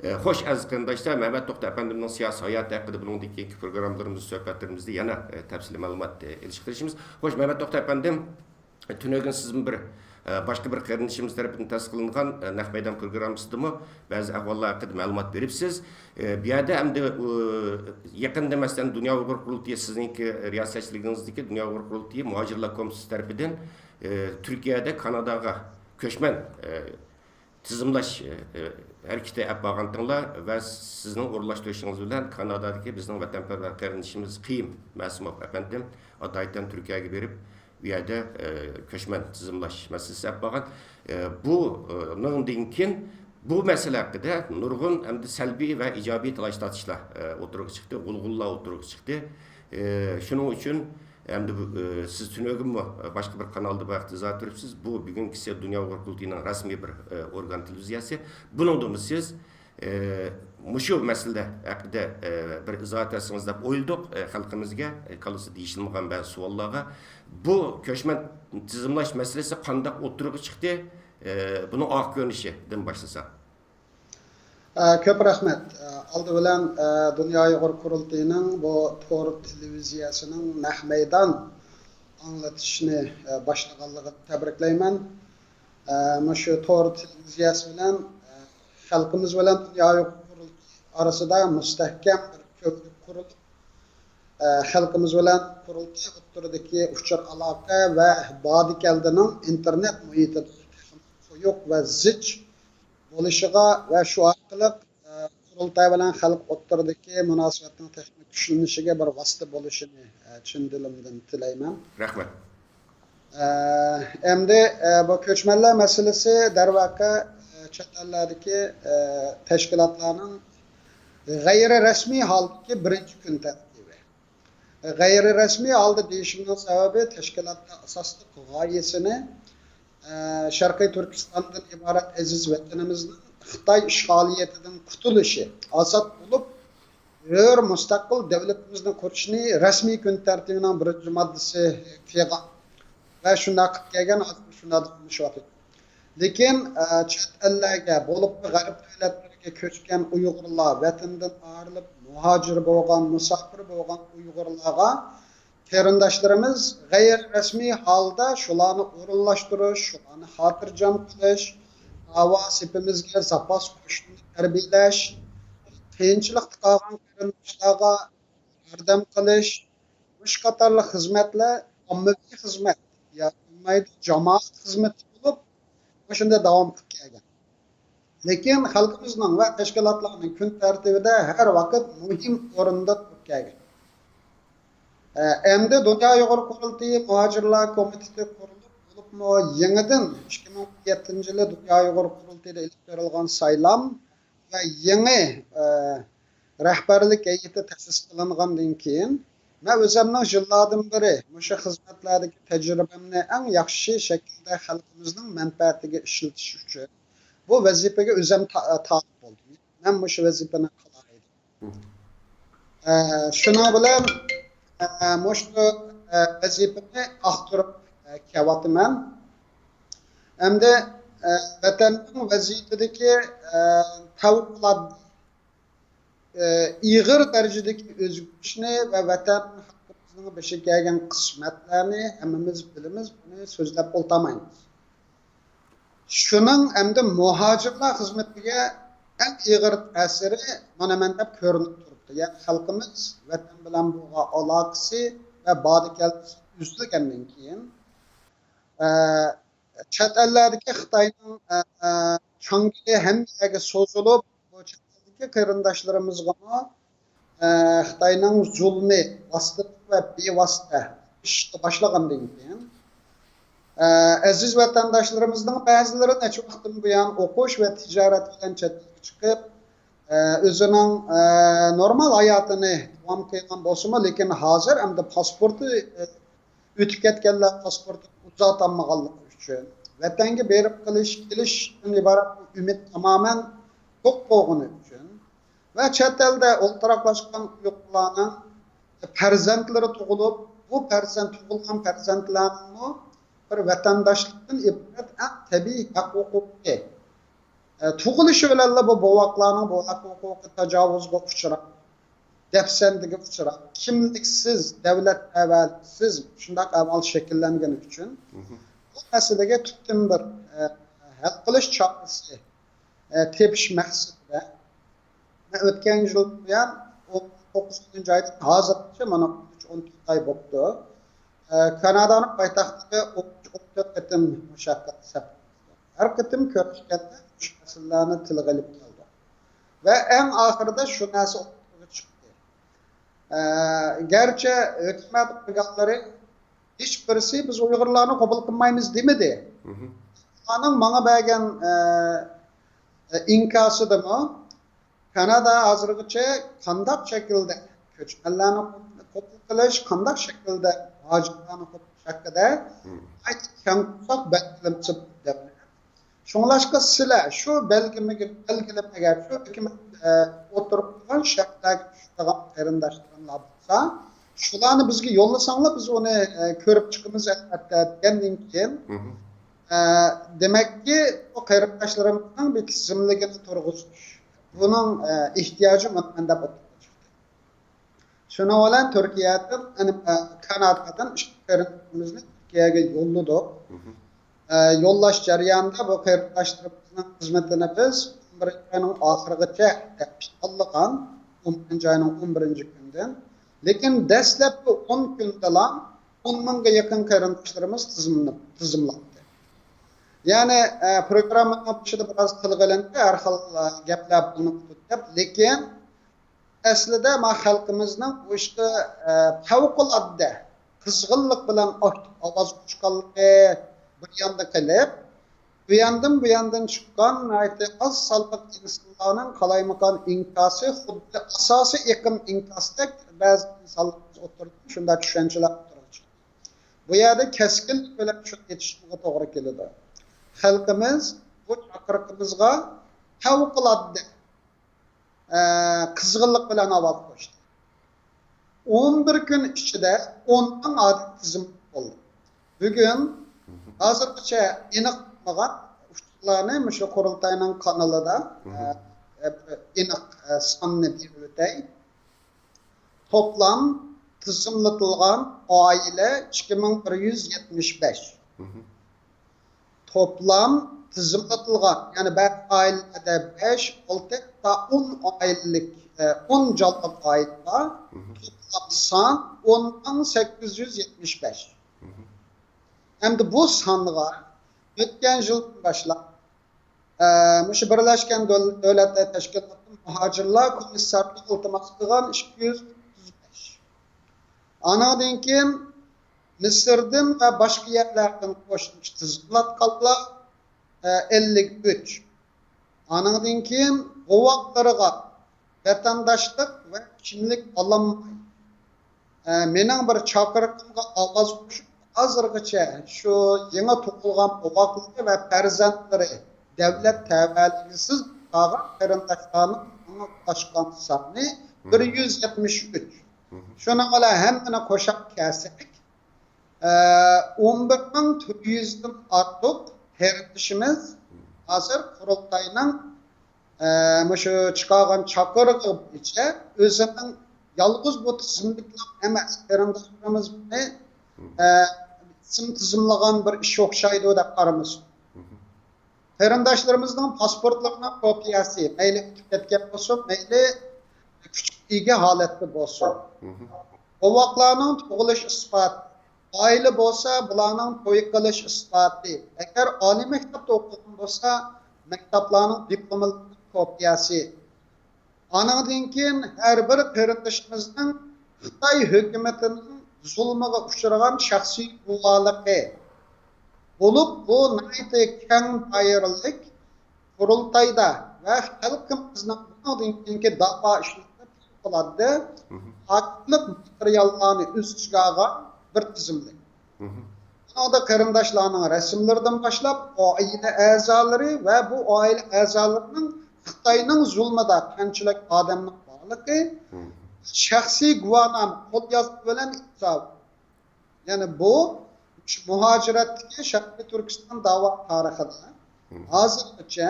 ئە، خوش، ئەزىز قېرىنداشلار، مەمەت توختى ئەپەندىمنىڭ سىياسىي ھاياتى ھەققىدە بۇنىڭدىن كېيىنكى پروگراممىلىرىمىزدا، سۆھبەتلىرىمىزدە يەنە، ئە، تەپسىلىي مەلۇمات، ئە، ئېلىشقا تىرىشىمىز. خوش، مەمەت توختى ئەپەندىم، تۈنۈگۈن سىزمۇ بىر، ئە، باشقا بىر قېرىندىشىمىز تەرىپىدىن تەسىس قىلىنغان، ئە، نەق مەيدان پروگراممىسىدىمۇ بەزى ئەھۋاللار ھەققىدە مەلۇمات بېرىپسىز. ئە، بۇ يەردە ئەمدى، ئۇ، يېقىندا، مەسىلەن، دۇنيا ئۇيغۇر قۇرۇلتىيى، سىزنىڭكى رىياسەتچىلىكىڭىزدىكى دۇنيا ئۇيغۇر قۇرۇلتىيى مۇھاجىرلار كومىتېتى تەرىپىدىن، ئە، تۈركىيەدە كاناداغا كۆچمەن، ئە، تىزىملاش، ئە، ھەرىكىتى ئەپ بارغانتىڭلار ۋە سىزنىڭ ئورۇنلاشتۇرۇشىڭىز بىلەن كانادادىكى بىزنىڭ ۋەتەنپەرۋەر قېرىندىشىمىز قىيىم مەسىموف ئەپەندىم ئاتايتەن تۈركىيەگە بېرىپ، ئۇ يەردە، ئە، كۆچمەن تىزىملاش مەسىلىسى ئەپ بارغان. ئە، بۇ، ئە، نىڭدىن كېيىن بۇ مەسىلە ھەققىدە نۇرغۇن ئەمدى سەلبىي ۋە ئىجابىي تالاش-تارتىشلار، ئە، ئوتتۇرىغا چىقتى، غۇلغۇلىلار ئوتتۇرىغا چىقتى. ئە، شۇنىڭ ئۈچۈن ئەمدى بۇ، ئە، سىز تۈنۈگۈنمۇ، ئە، باشقا بىر قانالدا بۇ ھەقتە ئىزاھات بېرىپسىز. بۇ بۈگۈنكىسى دۇنيا ئۇيغۇر قۇرۇلتىيىنىڭ رەسمىي بىر، ئە، ئورگان تېلېۋىزىيەسى. بۇنىڭدىمۇ سىز، ئە، مۇشۇ مەسىلە ھەققىدە، ئە، بىر ئىزاھات بەرسىڭىز دەپ ئويلىدۇق، ئە، خەلقىمىزگە، ئە، كاللىسىدا يېشىلمىغان بەزى سوئاللارغا. بۇ كۆچمەن تىزىملاش مەسىلىسى قانداق ئوتتۇرىغا چىقتى؟ ئە، بۇنىڭ ئارقا كۆرۈنۈشىدىن باشلىساق. ئە، كۆپ رەھمەت. ئە، ئالدى بىلەن، ئە، دۇنيا ئۇيغۇر قۇرۇلتىيىنىڭ بۇ تور تېلېۋىزىيەسىنىڭ نەق مەيدان ئاڭلىتىشنى، ئە، باشلىغانلىقىنى تەبرىكلەيمەن. ئە، مۇشۇ تور تېلېۋىزىيەسى بىلەن، ئە، خەلقىمىز بىلەن دۇنيا ئۇيغۇر قۇرۇلتىيى ئارىسىدا مۇستەھكەم بىر كۆۋرۈك قۇرۇلۇپ، ئە، خەلقىمىز بىلەن قۇرۇلتىيى ئوتتۇرىدىكى ئۇچۇر ئالاقە ۋە بادى كەلدىنىڭ ئىنتېرنېت مۇھىتىدا تېخىمۇ قويۇق ۋە زىچ بولۇشىغا ۋە شۇ ئارقىلىق، ئە، قۇرۇلتاي بىلەن خەلق ئوتتۇرىدىكى مۇناسىۋەتنىڭ تېخىمۇ كۈچلىنىشىگە بىر ۋاسىتە بولۇشىنى، ئە، چىن دىلىمدىن تىلەيمەن. رەھمەت. ئە، ئەمدى، ئە، بۇ كۆچمەنلەر مەسىلىسى، دەرۋەقە، ئە، چەت ئەللەردىكى، ئە، تەشكىلاتلارنىڭ غەيرىي رەسمىي ھالدىكى بىرىنچى كۈن تەرتىپى. غەيرىي رەسمىي ھالدا دېيىشىمنىڭ سەۋەبى، تەشكىلاتنىڭ ئاساسلىق غايىسىنى، ئە، شەرقىي تۈركىستاندىن ئىبارەت ئەزىز ۋەتىنىمىزنىڭ خىتاي ئىشغالىيىتىدىن قۇتۇلۇشى، ئازاد بولۇپ، ھۆر، مۇستەقىل دۆلىتىمىزنى قۇرۇشنى رەسمىي كۈن تەرتىپىنىڭ بىرىنچى ماددىسى قىلغان ۋە شۇنداق قىلىپ كەلگەن، ھازىر شۇنداق داۋاملىشىۋاتىدۇ. لېكىن، ئە، چەت ئەللەرگە، بولۇپمۇ غەرب دۆلەتلىرىگە كۆچكەن ئۇيغۇرلار، ۋەتىنىدىن ئايرىلىپ مۇھاجىر بولغان، مۇساپىر بولغان ئۇيغۇرلارغا قېرىنداشلىرىمىز غەيرىي رەسمىي ھالدا شۇلارنى ئورۇنلاشتۇرۇش، شۇلارنى خاتىرجەم قىلىش، داۋا سېپىمىزگە زاپاس قوشۇننى تەربىيەلەش، قىيىنچىلىقتا قالغان قېرىنداشلارغا ياردەم قىلىش، مۇشۇ قاتارلىق خىزمەتلەر ئاممىۋى خىزمەت، يا بولمايدۇ، جامائەت خىزمىتى بولۇپ، مۇشۇنداق داۋام قىلىپ كەلگەن. لېكىن خەلقىمىزنىڭ ۋە تەشكىلاتلارنىڭ كۈن تەرتىپىدە ھەر ۋاقىت مۇھىم ئورۇندا تۇرۇپ كەلگەن. ئە، ئەمدى دۇنيا ئۇيغۇر قۇرۇلتىيى مۇھاجىرلار كومىتېتى قۇرۇلۇپ، بولۇپ بولۇپمۇ يېڭىدىن ئىككى مىڭ ئون يەتتىنچى يىلى دۇنيا ئۇيغۇر قۇرۇلتىيىدا ئېلىپ بېرىلغان سايلام ۋە يېڭى، ئە، رەھبەرلىك ھەيئىتى تەسىس قىلىنغاندىن كېيىن، مەن ئۆزۈمنىڭ يىللاردىن بېرى مۇشۇ خىزمەتلەردىكى تەجرىبەمنى ئەڭ ياخشى شەكىلدە خەلقىمىزنىڭ مەنپەئەتىگە ئىشلىتىش ئۈچۈن بۇ ۋەزىپىگە ئۆزۈم تا-، تالىپ بولدۇم. مەن مۇشۇ ۋەزىپىنى قىلاي دېدىم. ئە، شۇنىڭ بىلەن، ئە، مۇشۇ، ئە، ۋەزىپىنى ئاختۇرۇپ، ئە، كېلىۋاتىمەن. ئەمدى، ئە، ۋەتەننىڭ ۋەزىيىتىدىكى، ئە، پەۋقۇلئاددە، ئە، ئېغىر دەرىجىدىكى ئۆزگىرىشنى ۋە ۋەتەن خەلقىمىزنىڭ بېشىغا كەلگەن قىسمەتلەرنى ھەممىمىز بىلىمىز، بۇنى سۆزلەپ ئولتۇرمايمىز. شۇنىڭ ئەمدى مۇھاجىرلار خىزمىتىگە ئەڭ ئېغىر تەسىرى مانا مەن دەپ كۆرۈنۈپ تۇرۇپتۇ. يەنى خەلقىمىز ۋەتەن بىلەن بولغان ئالاقىسى ۋە بارىدۇ كەلدىسى ئۈزۈلگەندىن كېيىن، ئە، چەت ئەللەردىكى خىتاينىڭ، ئە، ئە، چاڭگىلى ھەممە يەرگە سوزۇلۇپ، بۇ چەت ئەلدىكى قېرىنداشلىرىمىزغىمۇ، ئە، خىتاينىڭ زۇلمى ۋاسىتىلىق ۋە بىۋاسىتە ئىشقا باشلىغاندىن كېيىن، ئە، ئەزىز ۋەتەنداشلىرىمىزنىڭ بەزىلىرى نەچچە ۋاقىتتىن بۇيان ئوقۇش ۋە تىجارەت بىلەن چەت ئەلگە چىقىپ، ئە، ئۆزىنىڭ، ئە، نورمال ھاياتىنى داۋام قىلغان بولسىمۇ، لېكىن ھازىر ئەمدى پاسپورتى، ئە، ئۆتۈپ كەتكەنلەر پاسپورتىنى ئۇزارتالمىغانلىقى ئۈچۈن، ۋەتەنگە بېرىپ قېلىش، كېلىشتىن ئىبارەت بۇ ئۈمىد تامامەن يوق بولغىنى ئۈچۈن ۋە چەت ئەلدە ئولتۇراقلاشقان ئۇيغۇرلارنىڭ پەرزەنتلىرى تۇغۇلۇپ، بۇ پەرزەنت، تۇغۇلغان پەرزەنتلەرنىڭمۇ بىر ۋەتەنداشلىقتىن ئىبارەت ئەڭ تەبىئىي ھەق ھوقۇقى، ئە، تۇغۇلۇشى بىلەنلا بۇ بوۋاقلارنىڭ بۇ ھەق ھوقۇقى تاجاۋۇزغا ئۇچراپ، دەپسەندىگە ئۇچراپ، كىملىكسىز، دەۋلەت دەۋەتسىز شۇنداق ئەھۋال شەكىللەنگىنى ئۈچۈن، بۇ مەسىلىگە تۈپتىن بىر، ئە، ھەل قىلىش چارىسى، ئە، تېپىش مەقسىتىدە، مەن ئۆتكەن يىل بۇيان، ئون توققۇزىنچى ئايدىن ھازىرغىچە، مانا، ئون تۆت ئاي بوپتۇ. ئە، كانادانىڭ پايتەختىگە ئون ئۈچ، ئون تۆت قېتىم مۇشۇ ھەقتە سەپەر قىلدۇق. ھەر قېتىم كۆرۈشكەندە مۇشۇ مەسىلىلەرنى تىلغا ئېلىپ كەلدۇق. ۋە ئەڭ ئاخىرىدا شۇ نەرسە ئوتتۇرىغا چىقتى. ئە، گەرچە ھۆكۈمەت ئورگانلىرى ھېچ بىرسى بىز ئۇيغۇرلارنى قوبۇل قىلمايمىز دېمىدى. ئۇلارنىڭ ماڭا بەرگەن، ئە، ئە، ئىنكاسىدىمۇ كانادا ھازىرغىچە قانداق شەكىلدە كۆچمەنلەرنى قوبۇل قىلىش، قانداق شەكىلدە مۇھاجىرلارنى قوبۇل قىلىش ھەققىدە ناھايىتى كەڭ قورساق بەلگىلىمىسى بولدى. شۇڭلاشقا سىلەر شۇ بەلگىمىگە، بەلگىلىمىگە شۇ ھۆكۈمەت، ئە، ئوتتۇرىغا قويغان شەرتلەرگە چۈشىدىغان قېرىنداشلىرىڭلار بولسا، شۇلارنى بىزگە يوللىساڭلار، بىز ئۇنى، ئە، كۆرۈپ چىقىمىز ئەلۋەتتە، دېگەندىن كېيىن، ئە، دېمەككى، بۇ قېرىنداشلىرىمىزنىڭ بىر تىزىملىكىنى تۇرغۇزۇش، بۇنىڭ، ئە، ئېھتىياجى مۇنداق دەپ ئوتتۇرىغا چىقتى. شۇنىڭ بىلەن تۈركىيەدىن، ئەنە، ئە، كانادادىن ئىككى قېرىندىشىمىزنى تۈركىيەگە يوللىدۇق. ئە، يوللاش جەريانىدا بۇ قېرىنداشلىرىمىزنىڭ خىزمىتىنى بىز ئون بىرىنچى ئاينىڭ ئاخىرىغىچە دەپ پىلانلىغان، ئون بىرىنچى ئاينىڭ ئون بىرىنچى كۈنىدىن. لېكىن دەسلەپكى ئون كۈندىلا ئون مىڭغا يېقىن قېرىنداشلىرىمىز تىزىملىنىپ، تىزىملاندى. يەنى، ئە، پروگراممىنىڭ بېشىدا بىراز تىلغا ئېلىندى، ھەر خىل، ئە، گەپلەر بولۇنۇپ دەپ، لېكىن ئەسلىدە ما خەلقىمىزنىڭ بۇ ئىشقا، ئە، پەۋقۇلئاددە قىزغىنلىق بىلەن ئاكتىپ ئاۋاز قوشقانلىقى بىر ياندا قېلىپ، بۇ ياندىن، بۇ ياندىن چىققان ناھايىتى ئاز سانلىق ئىنسانلارنىڭ قالايمىقان ئىنكاسى خۇددى ئاساسىي ئېقىم ئىنكاسىدەك بەزى ئىنسانلىرىمىز ئوتتۇرىدا شۇنداق چۈشەنچىلەر ئوتتۇرىغا چىقتى. بۇ يەردە كەسكىنلىك بىلەن شۇنى ئېيتىشىمىزغا توغرا كېلىدۇ. خەلقىمىز بۇ چاقىرىقىمىزغا پەۋقۇلئاددە، ئە، قىزغىنلىق بىلەن ئاۋاز قوشتى. ئون بىر كۈن ئىچىدە ئون مىڭ ئادەم تىزىملىق بولدى. بۈگۈن ھازىرغىچە ئېنىق بولمىغان ئۇچۇرلارنى مۇشۇ قۇرۇلتاينىڭ قانىلىدا، ئە، ئېنىق، ئە، ساننى بېرىۋېتەي. توپلام تىزىملىتىلغان ئائىلە ئىككى مىڭ بىر يۈز يەتمىش بەش. توپلام تىزىملىتىلغان، يەنى بەزى ئائىلىلەردە بەش، ئالتە، ھەتتا ئون ئائىلىلىك، ئە، ئون جانلىق ئائىلە بار. توپلام سان ئون مىڭ سەككىز يۈز يەتمىش بەش. ئەمدى بۇ سانغا ئۆتكەن يىلدىن باشلاپ، ئە، مۇشۇ بىرلەشكەن دۆل-، دۆلەتلەر تەشكىلاتى مۇھاجىرلار كومىسسارلىقى ئىلتىماس قىلغان ئىككى يۈز ئوتتۇز بەش. ئانىڭدىن كېيىن مىسىردىن ۋە باشقا يەرلەردىن قوشۇمچە تىزىملاتقانلار، ئە، ئەللىك ئۈچ. ئانىڭدىن كېيىن غوۋاقلىرىغا ۋەتەنداشلىق ۋە كىملىك ئالالماي، ئە، مېنىڭ بىر چاقىرىقىمغا ئاۋاز قوشۇپ، ھازىرغىچە شۇ يېڭى تۇغۇلغان بوۋاقلىرى ۋە پەرزەنتلىرى دەۋلەت تەۋەلىكىسىز قالغان قېرىنداشلارنىڭ ماڭا ئۇلاشقان سانى بىر يۈز يەتمىش ئۈچ. شۇنىڭ بىلەن ھەممىنى قوشاپ كەلسەك، ئە، ئون بىر مىڭ تۆت يۈزدىن ئارتۇق قېرىندىشىمىز ھازىر قۇرۇلتاينىڭ، ئە، مۇشۇ چىقارغان چاقىرىقى بويىچە ئۆزىنىڭ يالغۇز بۇ تىزىملىكلا ئەمەس، قېرىنداشلىرىمىز بۇنى، ئە، تىزىم تىزىملىغان بىر ئىش ئوخشايدۇ دەپ قارىمىسۇن. قېرىنداشلىرىمىزنىڭ پاسپورتلىرىنىڭ كوپىيەسى، مەيلى ئۆتۈپ كەتكەن بولسۇن، مەيلى كۈچكە ئىگە ھالەتتە بولسۇن. بوۋاقلارنىڭ تۇغۇلۇش ئىسپاتى، ئائىلە بولسا بۇلارنىڭ توي قىلىش ئىسپاتى، ئەگەر ئالىي مەكتەپتە ئوقۇغان بولسا مەكتەپلەرنىڭ دىپلوملىرىنىڭ كوپىيەسى. ئانىڭدىن كېيىن ھەر بىر قېرىندىشىمىزنىڭ خىتاي ھۆكۈمىتىنىڭ زۇلمىغا ئۇچرىغان شەخسىي گۇۋاھلىقى بولۇپ، بۇ ناھايىتى كەڭ دائىرىلىك قۇرۇلتايدا ۋە خەلقىمىزنىڭ بۇنىڭدىن كېيىنكى داۋا ئىشلىرىدا پەۋقۇلئاددە ھاكىملىق ماتېرىياللارنى ئۆز ئىچىگە ئالغان بىر تىزىملىك. بۇنىڭدا قېرىنداشلارنىڭ رەسىملىرىدىن باشلاپ، ئائىلە ئەزالىرى ۋە بۇ ئائىلە ئەزالىرىنىڭ خىتاينىڭ زۇلمىدا قانچىلىك ئادەمنىڭ بارلىقى، شەخسىي گۇۋاھنامە، قول يازما بىلەن ئىمزا. يەنى بۇ مۇھاجىرەتتىكى شەرقىي تۈركىستان داۋا تارىخىدا ھازىرغىچە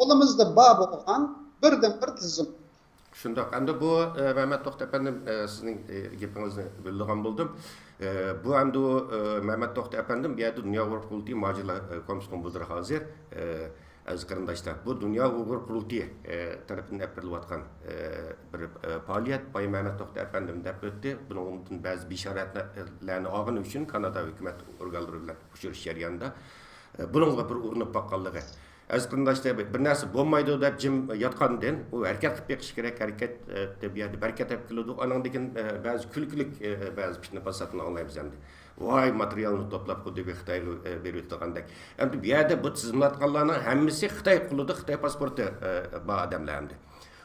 قولىمىزدا بار بولغان بىردىنبىر تىزىم. شۇنداق. ئەمدى بۇ، ئە، مەمەت توختى ئەپەندىم، ئە، سىزنىڭ، ئە، گېپىڭىزنى بۆلىدىغان بولدۇم. ئە، بۇ ئەمدى ئۇ، ئە، مەمەت توختى ئەپەندىم بۇ يەردە دۇنيا ئۇيغۇر قۇرۇلتىيى مۇھاجىرلار، ئە، كومىتېتىنىڭ مۇدىرى ھازىر. ئە، ئەزىز قېرىنداشلار، بۇ دۇنيا ئۇيغۇر قۇرۇلتىيى، ئە، تەرىپىدىن ئېلىپ بېرىلىۋاتقان، ئە، بىر، ئە، پائالىيەت. بايا مەمەت توختى ئەپەندىم دەپ ئۆتتى. بۇنىڭدىن بەزى بېشارەتلەرنى ئالغىنى ئۈچۈن كانادا ھۆكۈمەت ئورگانلىرى بىلەن ئۇچرىشىش جەريانىدا، ئە، بۇنىڭغا بىر ئۇرۇنۇپ باققانلىقى. ئەزىز قېرىنداشلار، بىر نەرسە بولمايدۇ دەپ جىم ياتقاندىن، ئۇ ھەرىكەت قىلىپ بېقىش كېرەك، ھەرىكەت، ئە، بۇ يەردە بەرىكەت ئېلىپ كېلىدۇ. ئانىڭدىن كېيىن، ئە، بەزى كۈلكىلىك، ئە، بەزى پىتنە پاساتنى ئاڭلايمىز ئەمدى. ۋاي، ماتېرىيالنى توپلاپ خۇددى بىر خىتايغا، ئە، بېرىۋېتىدىغاندەك. ئەمدى بۇ يەردە بۇ تىزىملاتقانلارنىڭ ھەممىسى خىتاي قولىدا خىتاي پاسپورتى، ئە، بار ئادەملەر ئەمدى.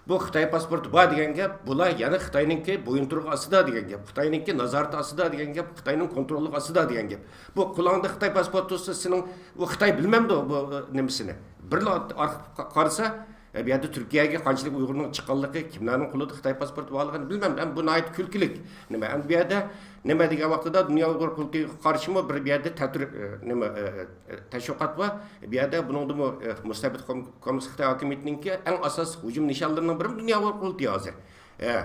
بۇ خىتاي پاسپورتى بار دېگەن گەپ، بۇلار يەنە خىتاينىڭكى بويۇنتۇرۇقى ئاستىدا دېگەن گەپ، خىتاينىڭكى نازارىتى ئاستىدا دېگەن گەپ، خىتاينىڭ كونتروللۇقى ئاستىدا دېگەن گەپ. بۇ قولۇڭدا خىتاي پاسپورتى تۇرسا، سېنىڭ ئۇ خىتاي بىلمەمدۇ بۇ، ئە، نېمىسىنى؟ بىرلا ئارقىغا قارىسا، ئە، بۇ يەردە تۈركىيەگە قانچىلىك ئۇيغۇرنىڭ چىققانلىقى، كىملەرنىڭ قولىدا خىتاي پاسپورتى بارلىقىنى بىلمەمدۇ. ئەمما بۇ ناھايىتى كۈلكىلىك نېمە. ئەمما بۇ يەردە نېمە دېگەن ۋاقتىدا دۇنيا ئۇيغۇر قۇرۇلتىيىغا قارشىمۇ بىر، بۇ يەردە تەتۈر-، ئە، نېمە، ئە، ئە، تەشۋىقات بار. بۇ يەردە بۇنىڭدىمۇ، ئە، مۇستەبىت قوم-، كوممۇنىست خىتاي ھاكىمىيىتىنىڭكى ئەڭ ئاساسلىق ھۇجۇم نىشانلىرىنىڭ بىرى دۇنيا ئۇيغۇر قۇرۇلتىيى ھازىر. ئە،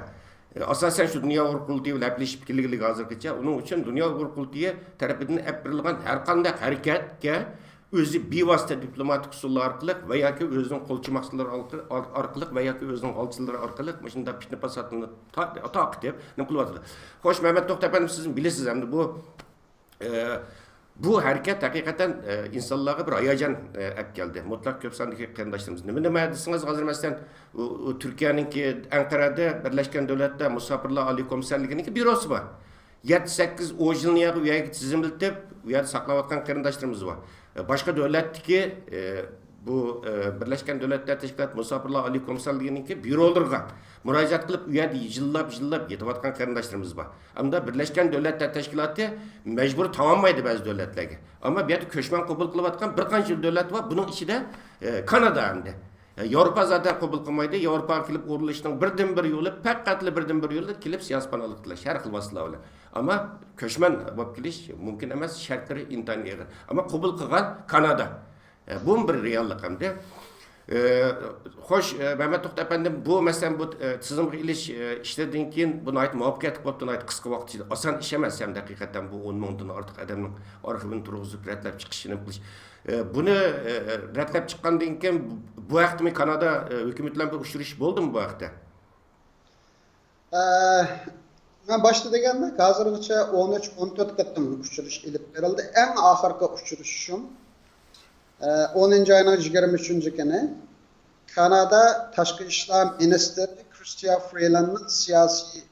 ئاساسەن شۇ دۇنيا ئۇيغۇر قۇرۇلتىيى بىلەن ھەپىلىشىپ كېلگىلىك ھازىرغىچە. ئۇنىڭ ئۈچۈن دۇنيا ئۇيغۇر قۇرۇلتىيى تەرىپىدىن ئېلىپ بېرىلغان ھەر قانداق ھەرىكەتكە ئۆزى بىۋاسىتە دىپلوماتىك ئۇسۇللار ئارقىلىق ۋە ياكى ئۆزىنىڭ قولچىماقچىلىرى ئارقىلىق، ئارقىلىق ۋە ياكى ئۆزىنىڭ غالچىلىرى ئارقىلىق مۇشۇنداق پىتنە پاساتنى تا-، تارقىتىپ نېمە قىلىۋاتىدۇ. خوش، مەمەت توختى ئەپەندىم، سىز بىلىسىز ئەمدى بۇ، ئە، بۇ ھەرىكەت ھەقىقەتەن، ئە، ئىنسانلارغا بىر ھاياجان، ئە، ئەپ كەلدى. مۇتلەق كۆپ ساندىكى قېرىنداشلىرىمىز. نېمە، نېمە دېسىڭىز، ھازىر مەسىلەن، ئۇ، ئۇ تۈركىيەنىڭكى ئەنقەرەدە بىرلەشكەن دۆلەتلەر مۇساپىرلار ئالىي كومىسسارلىقىنىڭكى بيۇروسى بار. يەتتە، سەككىز، ئون يىلنى يەرگە، ئۇ يەرگە تىزىملىتىپ، ئۇ يەردە ساقلاۋاتقان قېرىنداشلىرىمىز بار. ئە، باشقا دۆلەتتىكى، ئە، بۇ، ئە، بىرلەشكەن دۆلەتلەر تەشكىلاتى مۇساپىرلار ئالىي كومىسسارلىقىنىڭكى بيۇرولىرىغا مۇراجىئەت قىلىپ، ئۇ يەردە يىللاپ، يىللاپ يېتىۋاتقان قېرىنداشلىرىمىز بار. ئەمدى بىرلەشكەن دۆلەتلەر تەشكىلاتى مەجبۇرىي تاۋالمايدۇ بەزى دۆلەتلەرگە. ئەمما بۇ يەردە كۆچمەن قوبۇل قىلىۋاتقان بىر قانچە دۆلەت بار، بۇنىڭ ئىچىدە، ئە، كانادا ئەمدى. ئە، ياۋروپا زادى قوبۇل قىلمايدۇ. ياۋروپاغا كېلىپ ئورۇنلىشىشنىڭ بىردىنبىر يولى، پەقەتلا بىردىنبىر يولى كېلىپ سىياسىي پاناھلىق تىلەش ھەر خىل ۋاسىتىلەر بىلەن. ئەمما كۆچمەن بولۇپ كېلىش مۇمكىن ئەمەس، شەرتلىرى ئىنتايىن ئېغىر. ئەمما قوبۇل قىلغان كانادا. ئە، بۇمۇ بىر رېئاللىق ئەمدى. ئە، خوش، ئە، مەمەت توختى ئەپەندىم، بۇ مەسىلەن، بۇ، ئە، تىزىمغا ئېلىش، ئە، ئىشلىرىدىن كېيىن بۇ ناھايىتى مۇۋەپپەقىيەتلىك بوپتۇ، ناھايىتى قىسقا ۋاقىت ئىچىدە. ئاسان ئىش ئەمەس ھەم ھەقىقەتەن بۇ ئون مىڭدىن ئارتۇق ئادەمنىڭ ئارخىۋىنى تۇرغۇزۇپ، رەتلەپ چىقىشىنى قىلىش. ئە، بۇنى، ئە، ئە، رەتلەپ چىققاندىن كېيىن بۇ، بۇ ھەقتىمۇ كانادا، ئە، ھۆكۈمىتى بىلەن بىر ئۇچرىشىش بولدىمۇ بۇ ھەقتە؟ ئە، مەن باشتا دېگەندەك، ھازىرغىچە ئون ئۈچ، ئون تۆت قېتىم ئۇچرىشىش ئېلىپ بېرىلدى. ئەڭ ئاخىرقى ئۇچرىشىشىم، ئە، ئونىنچى ئاينىڭ يىگىرمە ئۈچىنچى كۈنى كانادا تاشقى ئىشلار مىنىستىرى كرىستىيا فرىلەندنىڭ سىياسىي،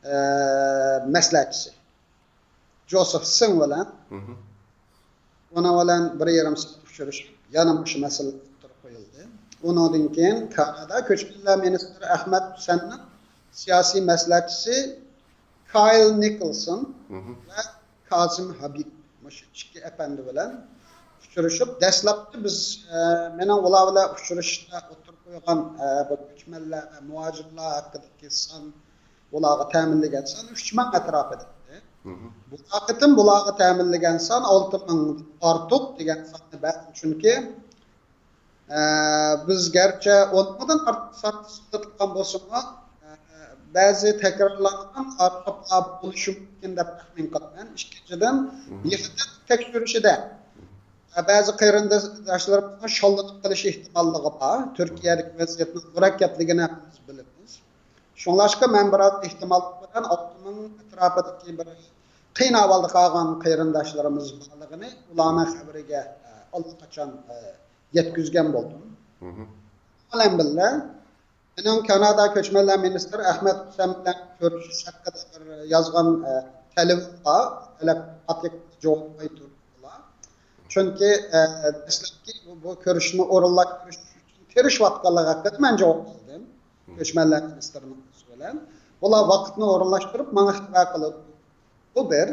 ئە، مەسلىھەتچىسى. جوزېف سىڭ بىلەن. ئۇنىڭ بىلەن بىر يېرىم سائەت ئۇچرىشىپ، يەنە مۇشۇ مەسىلە ئوتتۇرىغا قويۇلدى. ئۇنىڭدىن كېيىن كانادا كۆچمەنلەر مىنىستىرى ئەخمەت ھۈسەننىڭ سىياسىي مەسلىھەتچىسى كايل نىكلسون ۋە كازىم ھابىب، مۇشۇ ئىككى ئەپەندى بىلەن ئۇچرىشىپ، دەسلەپتە بىز، ئە، مېنىڭ ئۇلار بىلەن ئۇچرىشىشتا ئوتتۇرىغا قويغان، ئە، بۇ كۆچمەنلەر ۋە مۇھاجىرلار ھەققىدىكى سان، ئۇلارغا تەمىنلىگەن سان ئۈچ مىڭ ئەتراپىدا ئىدى. بۇ قېتىم بۇلارغا تەمىنلىگەن سان ئالتە مىڭدىن ئارتۇق دېگەن ساننى بەردىم، چۈنكى، ئە، بىز گەرچە ئون مىڭدىن ئارتۇق سان سېتىلغان بولسىمۇ، ئە، بەزى تەكرارلانغان ئارخىپلار بولۇشى مۇمكىن دەپ تەخمىن قىلىمەن. ئىككىنچىدىن، بىخەتەرلىك تەكشۈرۈشىدە، ئە، بەزى قېرىنداشلىرىمىزنىڭ شاللىنىپ قېلىش ئېھتىماللىقى بار. تۈركىيەدىكى ۋەزىيەتنىڭ مۇرەككەپلىكىنى ھەممىمىز بىلىمىز. شۇڭلاشقا مەن بىراز ئېھتىماللىق بىلەن ئالتە مىڭ ئەتراپىدىكى بىر قىيىن ئەھۋالدا قالغان قېرىنداشلىرىمىز بارلىقىنى ئۇلارنىڭ خەۋىرىگە، ئە، ئاللىقاچان، ئە، يەتكۈزگەن بولدۇم. بۇ بىلەن بىللە، مېنىڭ كانادا كۆچمەنلەر مىنىستىرى ئەخمەت ھۈسەن بىلەن كۆرۈشۈش ھەققىدە بىر يازغان، ئە، تەلىپىم بار. تەلەپ قاتتىق جاۋاب قايتۇردۇلار. چۈنكى، ئە، دەسلەپكى بۇ، بۇ كۆرۈشۈشنى ئورۇنلاشتۇرۇش ئۈچۈن تىرىشىۋاتقانلىقى ھەققىدە مەن جاۋاب قىلدىم. كۆچمەنلەر مىنىستىرىنىڭ ئۆزى بىلەن. بۇلار ۋاقىتنى ئورۇنلاشتۇرۇپ، ماڭا خەۋەر قىلىدۇ. بۇ بىر.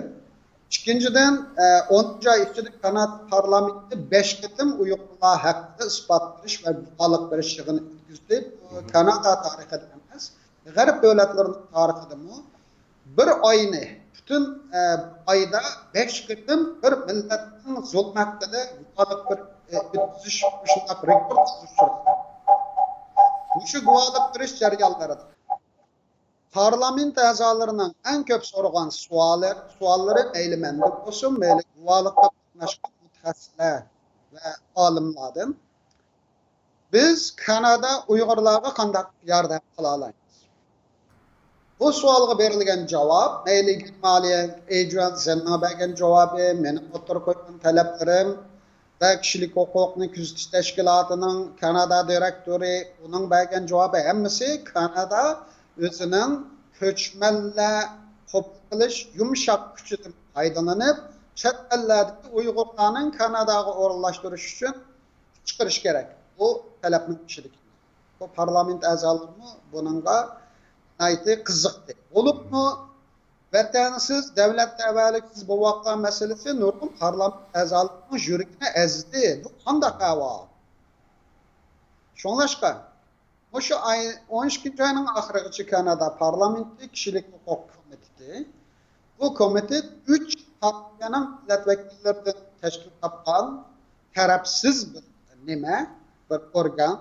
ئىككىنچىدىن، ئە، ئونىنچى ئاي ئىچىدە كانادا پارلامېنتى بەش قېتىم ئۇيغۇرلار ھەققىدە ئىسپات بېرىش ۋە گۇۋاھلىق بېرىش يىغىنى ئۆتكۈزدى. بۇ كانادا تارىخىدا ئەمەس، غەرب دۆلەتلىرىنىڭ تارىخىدىمۇ بىر ئاينى، پۈتۈن، ئە، ئايدا بەش قېتىم بىر مىللەتنىڭ زۇلۇم ھەققىدە گۇۋاھلىق بېرىپ، ئە، ئۆتكۈزۈش مۇشۇنداق رېكورت ئۇچرىدى. مۇشۇ گۇۋاھلىق بېرىش جەريانلىرىدا پارلامېنت ئەزالىرىنىڭ ئەڭ كۆپ سورىغان سوئالى، سوئاللىرى مەيلى مەندىن بولسۇن، مەيلى گۇۋاھلىققا قاتناشقان مۇتەخەسسىسلەر ۋە ئالىملاردىن، بىز كانادا ئۇيغۇرلارغا قانداق ياردەم قىلالايمىز؟ بۇ سوئالغا بېرىلگەن جاۋاب، مەيلى گېرمانىيە ئېدرىيان زېننىڭ بەرگەن جاۋابى، مېنىڭ ئوتتۇرىغا قويغان تەلەپلىرىم ۋە كىشىلىك ھوقۇقنى كۆزىتىش تەشكىلاتىنىڭ كانادا دىرېكتورى، ئۇنىڭ بەرگەن جاۋابى، ھەممىسى كانادا ئۆزىنىڭ كۆچمەنلەر قوبۇل قىلىش يۇمشاق كۈچىدىن پايدىلىنىپ، چەت ئەللەردىكى ئۇيغۇرلارنىڭ كاناداغا ئورۇنلاشتۇرۇش ئۈچۈن چىقىرىش كېرەك. بۇ تەلەپنىڭ ئىچىدىكى. بۇ پارلامېنت ئەزالىرىمۇ بۇنىڭغا ناھايىتى قىزىقتى. بولۇپمۇ ۋەتەنسىز، دۆلەت تەۋەلىكسىز بولۇۋاتقان مەسىلىسى نۇرغۇن پارلامېنت ئەزالىرىنىڭ يۈرىكىنى ئەزدى. بۇ قانداق ئەھۋال؟ شۇڭلاشقا، مۇشۇ ئاي، ئون ئىككىنچى ئاينىڭ ئاخىرىغىچە كانادا پارلامېنتى كىشىلىك ھوقۇق كومىتېتى، بۇ كومىتېت ئۈچ پارتىيەنىڭ مىللەت ۋەكىللىرىدىن تەشكىل تاپقان تەرەپسىز بىر نېمە، بىر ئورگان.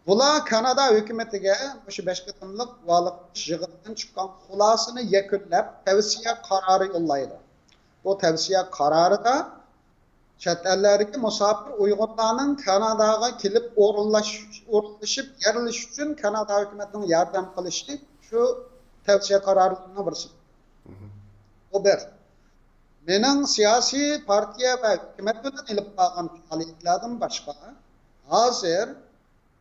بۇلار كانادا ھۆكۈمىتىگە مۇشۇ بەش قېتىملىق گۇۋاھلىق بېرىش يىغىنىدىن چىققان خۇلاسىنى يەكۈنلەپ، تەۋسىيە قارارى يوللايدۇ. بۇ تەۋسىيە قارارىدا چەت ئەللەردىكى مۇساپىر ئۇيغۇرلارنىڭ كاناداغا كېلىپ ئورۇنلاش-، ئورۇنلىشىپ يەرلىشىش ئۈچۈن كانادا ھۆكۈمىتىنىڭ ياردەم قىلىشى شۇ تەۋسىيە قارارلىرىنىڭ بىرسى. بۇ بىر. مېنىڭ سىياسىي پارتىيە ۋە ھۆكۈمەت بىلەن ئېلىپ بارغان پائالىيەتلەردىن باشقا، ھازىر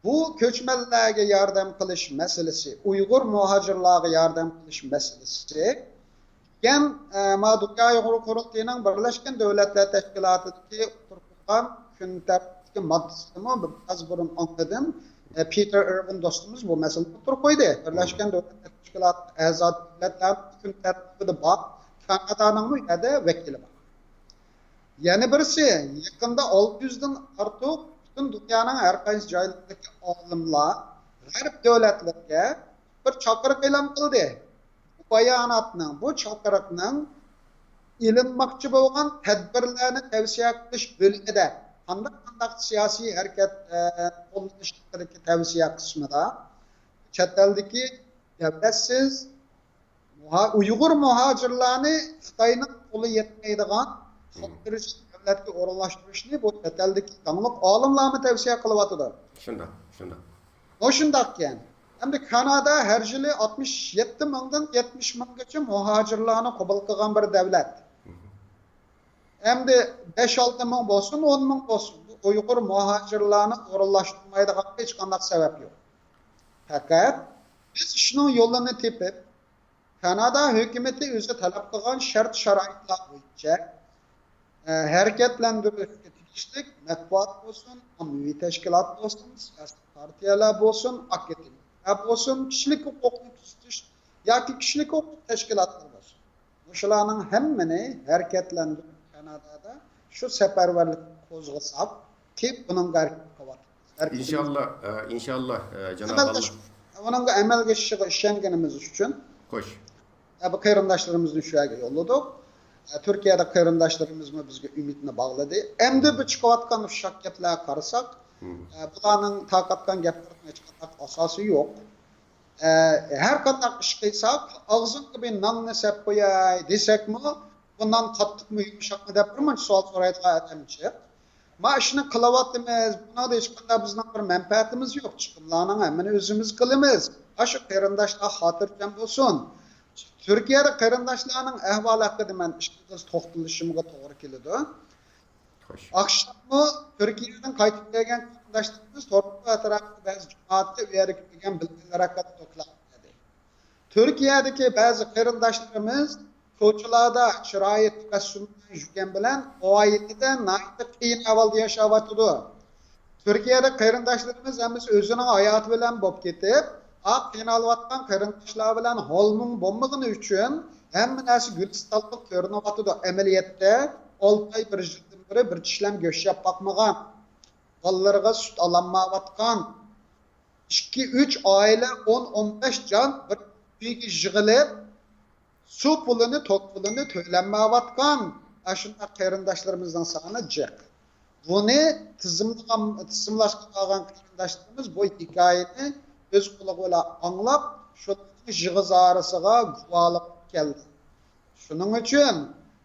بۇ كۆچمەنلەرگە ياردەم قىلىش مەسىلىسى، ئۇيغۇر مۇھاجىرلارغا ياردەم قىلىش مەسىلىسى دېگەن، ئە، ما دۇنيا ئۇيغۇر قۇرۇلتىيىنىڭ بىرلەشكەن دۆلەتلەر تەشكىلاتىدىكى ئوتتۇرىغا قويغان كۈن تەرتىپتىكى ماددىسىدىمۇ بىر ئاز بۇرۇن ئاڭلىدىم. ئە، پېتېر ئىرۋىن دوستىمىز بۇ مەسىلىنى ئوتتۇرىغا قويدى. بىرلەشكەن دۆلەتلەر تەشكىلاتى ئەزا دۆلەتلەرنىڭ كۈن تەرتىپىدە بار، كانادانىڭمۇ يەنە ۋەكىلى بار. يەنە بىرسى، يېقىندا ئالتە يۈزدىن ئارتۇق پۈتۈن دۇنيانىڭ ھەر قايسى جايلىرىدىكى ئالىملار غەرب دۆلەتلىرىگە بىر چاقىرىق ئېلان قىلدى. بۇ باياناتنىڭ، بۇ چاقىرىقنىڭ ئېلىنماقچى بولغان تەدبىرلەرنى تەۋسىيە قىلىش بۆلۈمىدە قانداق، قانداق سىياسىي ھەرىكەت، ئە، قوللىنىش ھەققىدىكى تەۋسىيە قىسمىدا چەت ئەلدىكى دۆلەتسىز مۇھا-، ئۇيغۇر مۇھاجىرلارنى خىتاينىڭ قولى يەتمەيدىغان خەلق دەرىجىلىك دۆلەتكە ئورۇنلاشتۇرۇشنى بۇ چەت ئەلدىكى داڭلىق ئالىملارمۇ تەۋسىيە قىلىۋاتىدۇ. شۇنداق، شۇنداق. ئەمدى كانادا ھەر يىلى ئاتمىش يەتتە مىڭدىن يەتمىش مىڭغىچە مۇھاجىرلارنى قوبۇل قىلغان بىر دۆلەت. ئەمدى بەش ئالتە مىڭ بولسۇن، ئون مىڭ بولسۇن، بۇ ئۇيغۇر مۇھاجىرلارنى ئورۇنلاشتۇرمايدىغانغا ھېچقانداق سەۋەب يوق. پەقەت بىز ئىشنىڭ يولىنى تېپىپ، كانادا ھۆكۈمىتى ئۆزى تەلەپ قىلغان شەرت-شارائىتلار بويىچە، ئە، ھەرىكەتلەندۈرۈشكە تېگىشلىك مەتبۇئات بولسۇن، ئاممىۋى تەشكىلات بولسۇن، سىياسىي پارتىيەلەر بولسۇن، ئاكادېمىكلار بولسۇن، كىشىلىك ھوقۇقنى تۈزىتىش ياكى كىشىلىك ھوقۇق تەشكىلاتلىرى بولسۇن. مۇشۇلارنىڭ ھەممىنى ھەرىكەتلەندۈرۈپ كانادادا شۇ سەپەرۋەرلىكنى قوزغىساق، كېيىن بۇنىڭغا ھەرىكەت قىلىۋاتىمىز. ھەرىكىتىمىز ئىنشاللا، ئە، ئىنشاللا، ئە، جاناب ئەمەلدە ئاللا. شۇ-، ئۇنىڭغا ئەمەلگە ئېشىشىغا ئىشەنگىنىمىز ئۈچۈن، خوش. ئە، بۇ قېرىنداشلىرىمىزنى شۇ يەرگە يوللىدۇق. ئە، تۈركىيەدە قېرىنداشلىرىمىزمۇ بىزگە ئۈمىدنى باغلىدى. ئەمدى بۇ چىقىۋاتقان شاكىيەتلەرگە قارىساق، مم. ئە، بۇلارنىڭ تارقاتقان گەپلىرىنىڭ ھېچقانداق ئاساسى يوق. ئە، ھەر قانداق ئىش قىلساق، ئاغزىڭغا بىر ناننى سەپ قوياي دېسەكمۇ، بۇ نان قاتتىقمۇ، يۇمشاقمۇ دەپ بىر مۇنچە سوئال سورايدىغان ئادەم جىق. ما ئىشنى قىلىۋاتىمىز، بۇنىڭدا ھېچقانداق بىزنىڭ بىر مەنپەئەتىمىز يوق، چىقىملارنىڭ ھەممىنى ئۆزىمىز قىلىمىز. ئاشۇ قېرىنداشلار خاتىرجەم بولسۇن. تۈركىيەدە قېرىنداشلارنىڭ ئەھۋالى ھەققىدە مەن ئىككى قىز توختىلىشىمغا توغرا كېلىدۇ. خوش. ئاخشاممۇ تۈركىيەدىن قايتىپ كەلگەن قېرىنداشلىرىمىز تورنىكو ئەتراپىدا بەزى جامائەتكە ئۇ يەردىكى كۆرگەن بىلگەنلەر ھەققىدە دوكلات بەردى. تۈركىيەدىكى بەزى قېرىنداشلىرىمىز كوچىلاردا چىرايى تەبەسسۇم بىلەن يۈرگەن بىلەن ئائىلىدە ناھايىتى قىيىن ئەھۋالدا ياشاۋاتىدۇ. تۈركىيەدە قېرىنداشلىرىمىز ھەممىسى ئۆزىنىڭ ھاياتى بىلەن بولۇپ كېتىپ، ئا، قىينالىۋاتقان قېرىنداشلار بىلەن ھالمۇڭ بولمىغىنى ئۈچۈن ھەممە نەرسە گۈلىستانلىق كۆرۈنۈۋاتىدۇ. ئەمەلىيەتتە ئالتە ئاي، بىر يىلدىن بېرى بىر چىشلەم گۆش يەپ باقمىغان، بالىلىرىغا سۈت ئالالمايۋاتقان، ئىككى، ئۈچ ئائىلە، ئون، ئون بەش جان بىر ئۆيگە يىغىلىپ، سۇ پۇلىنى، توك پۇلىنى تۆلەنمەيۋاتقان ئاشۇنداق قېرىنداشلىرىمىزنىڭ سانى جىق. بۇنى تىزىملىغان، تىزىملاشقا بارغان قېرىنداشلىرىمىز بۇ ھېكايىنى ئۆز قۇلىقى بىلەن ئاڭلاپ، شۇنىڭ يىغا زارىسىغا گۇۋاھلىق كەلدى. شۇنىڭ ئۈچۈن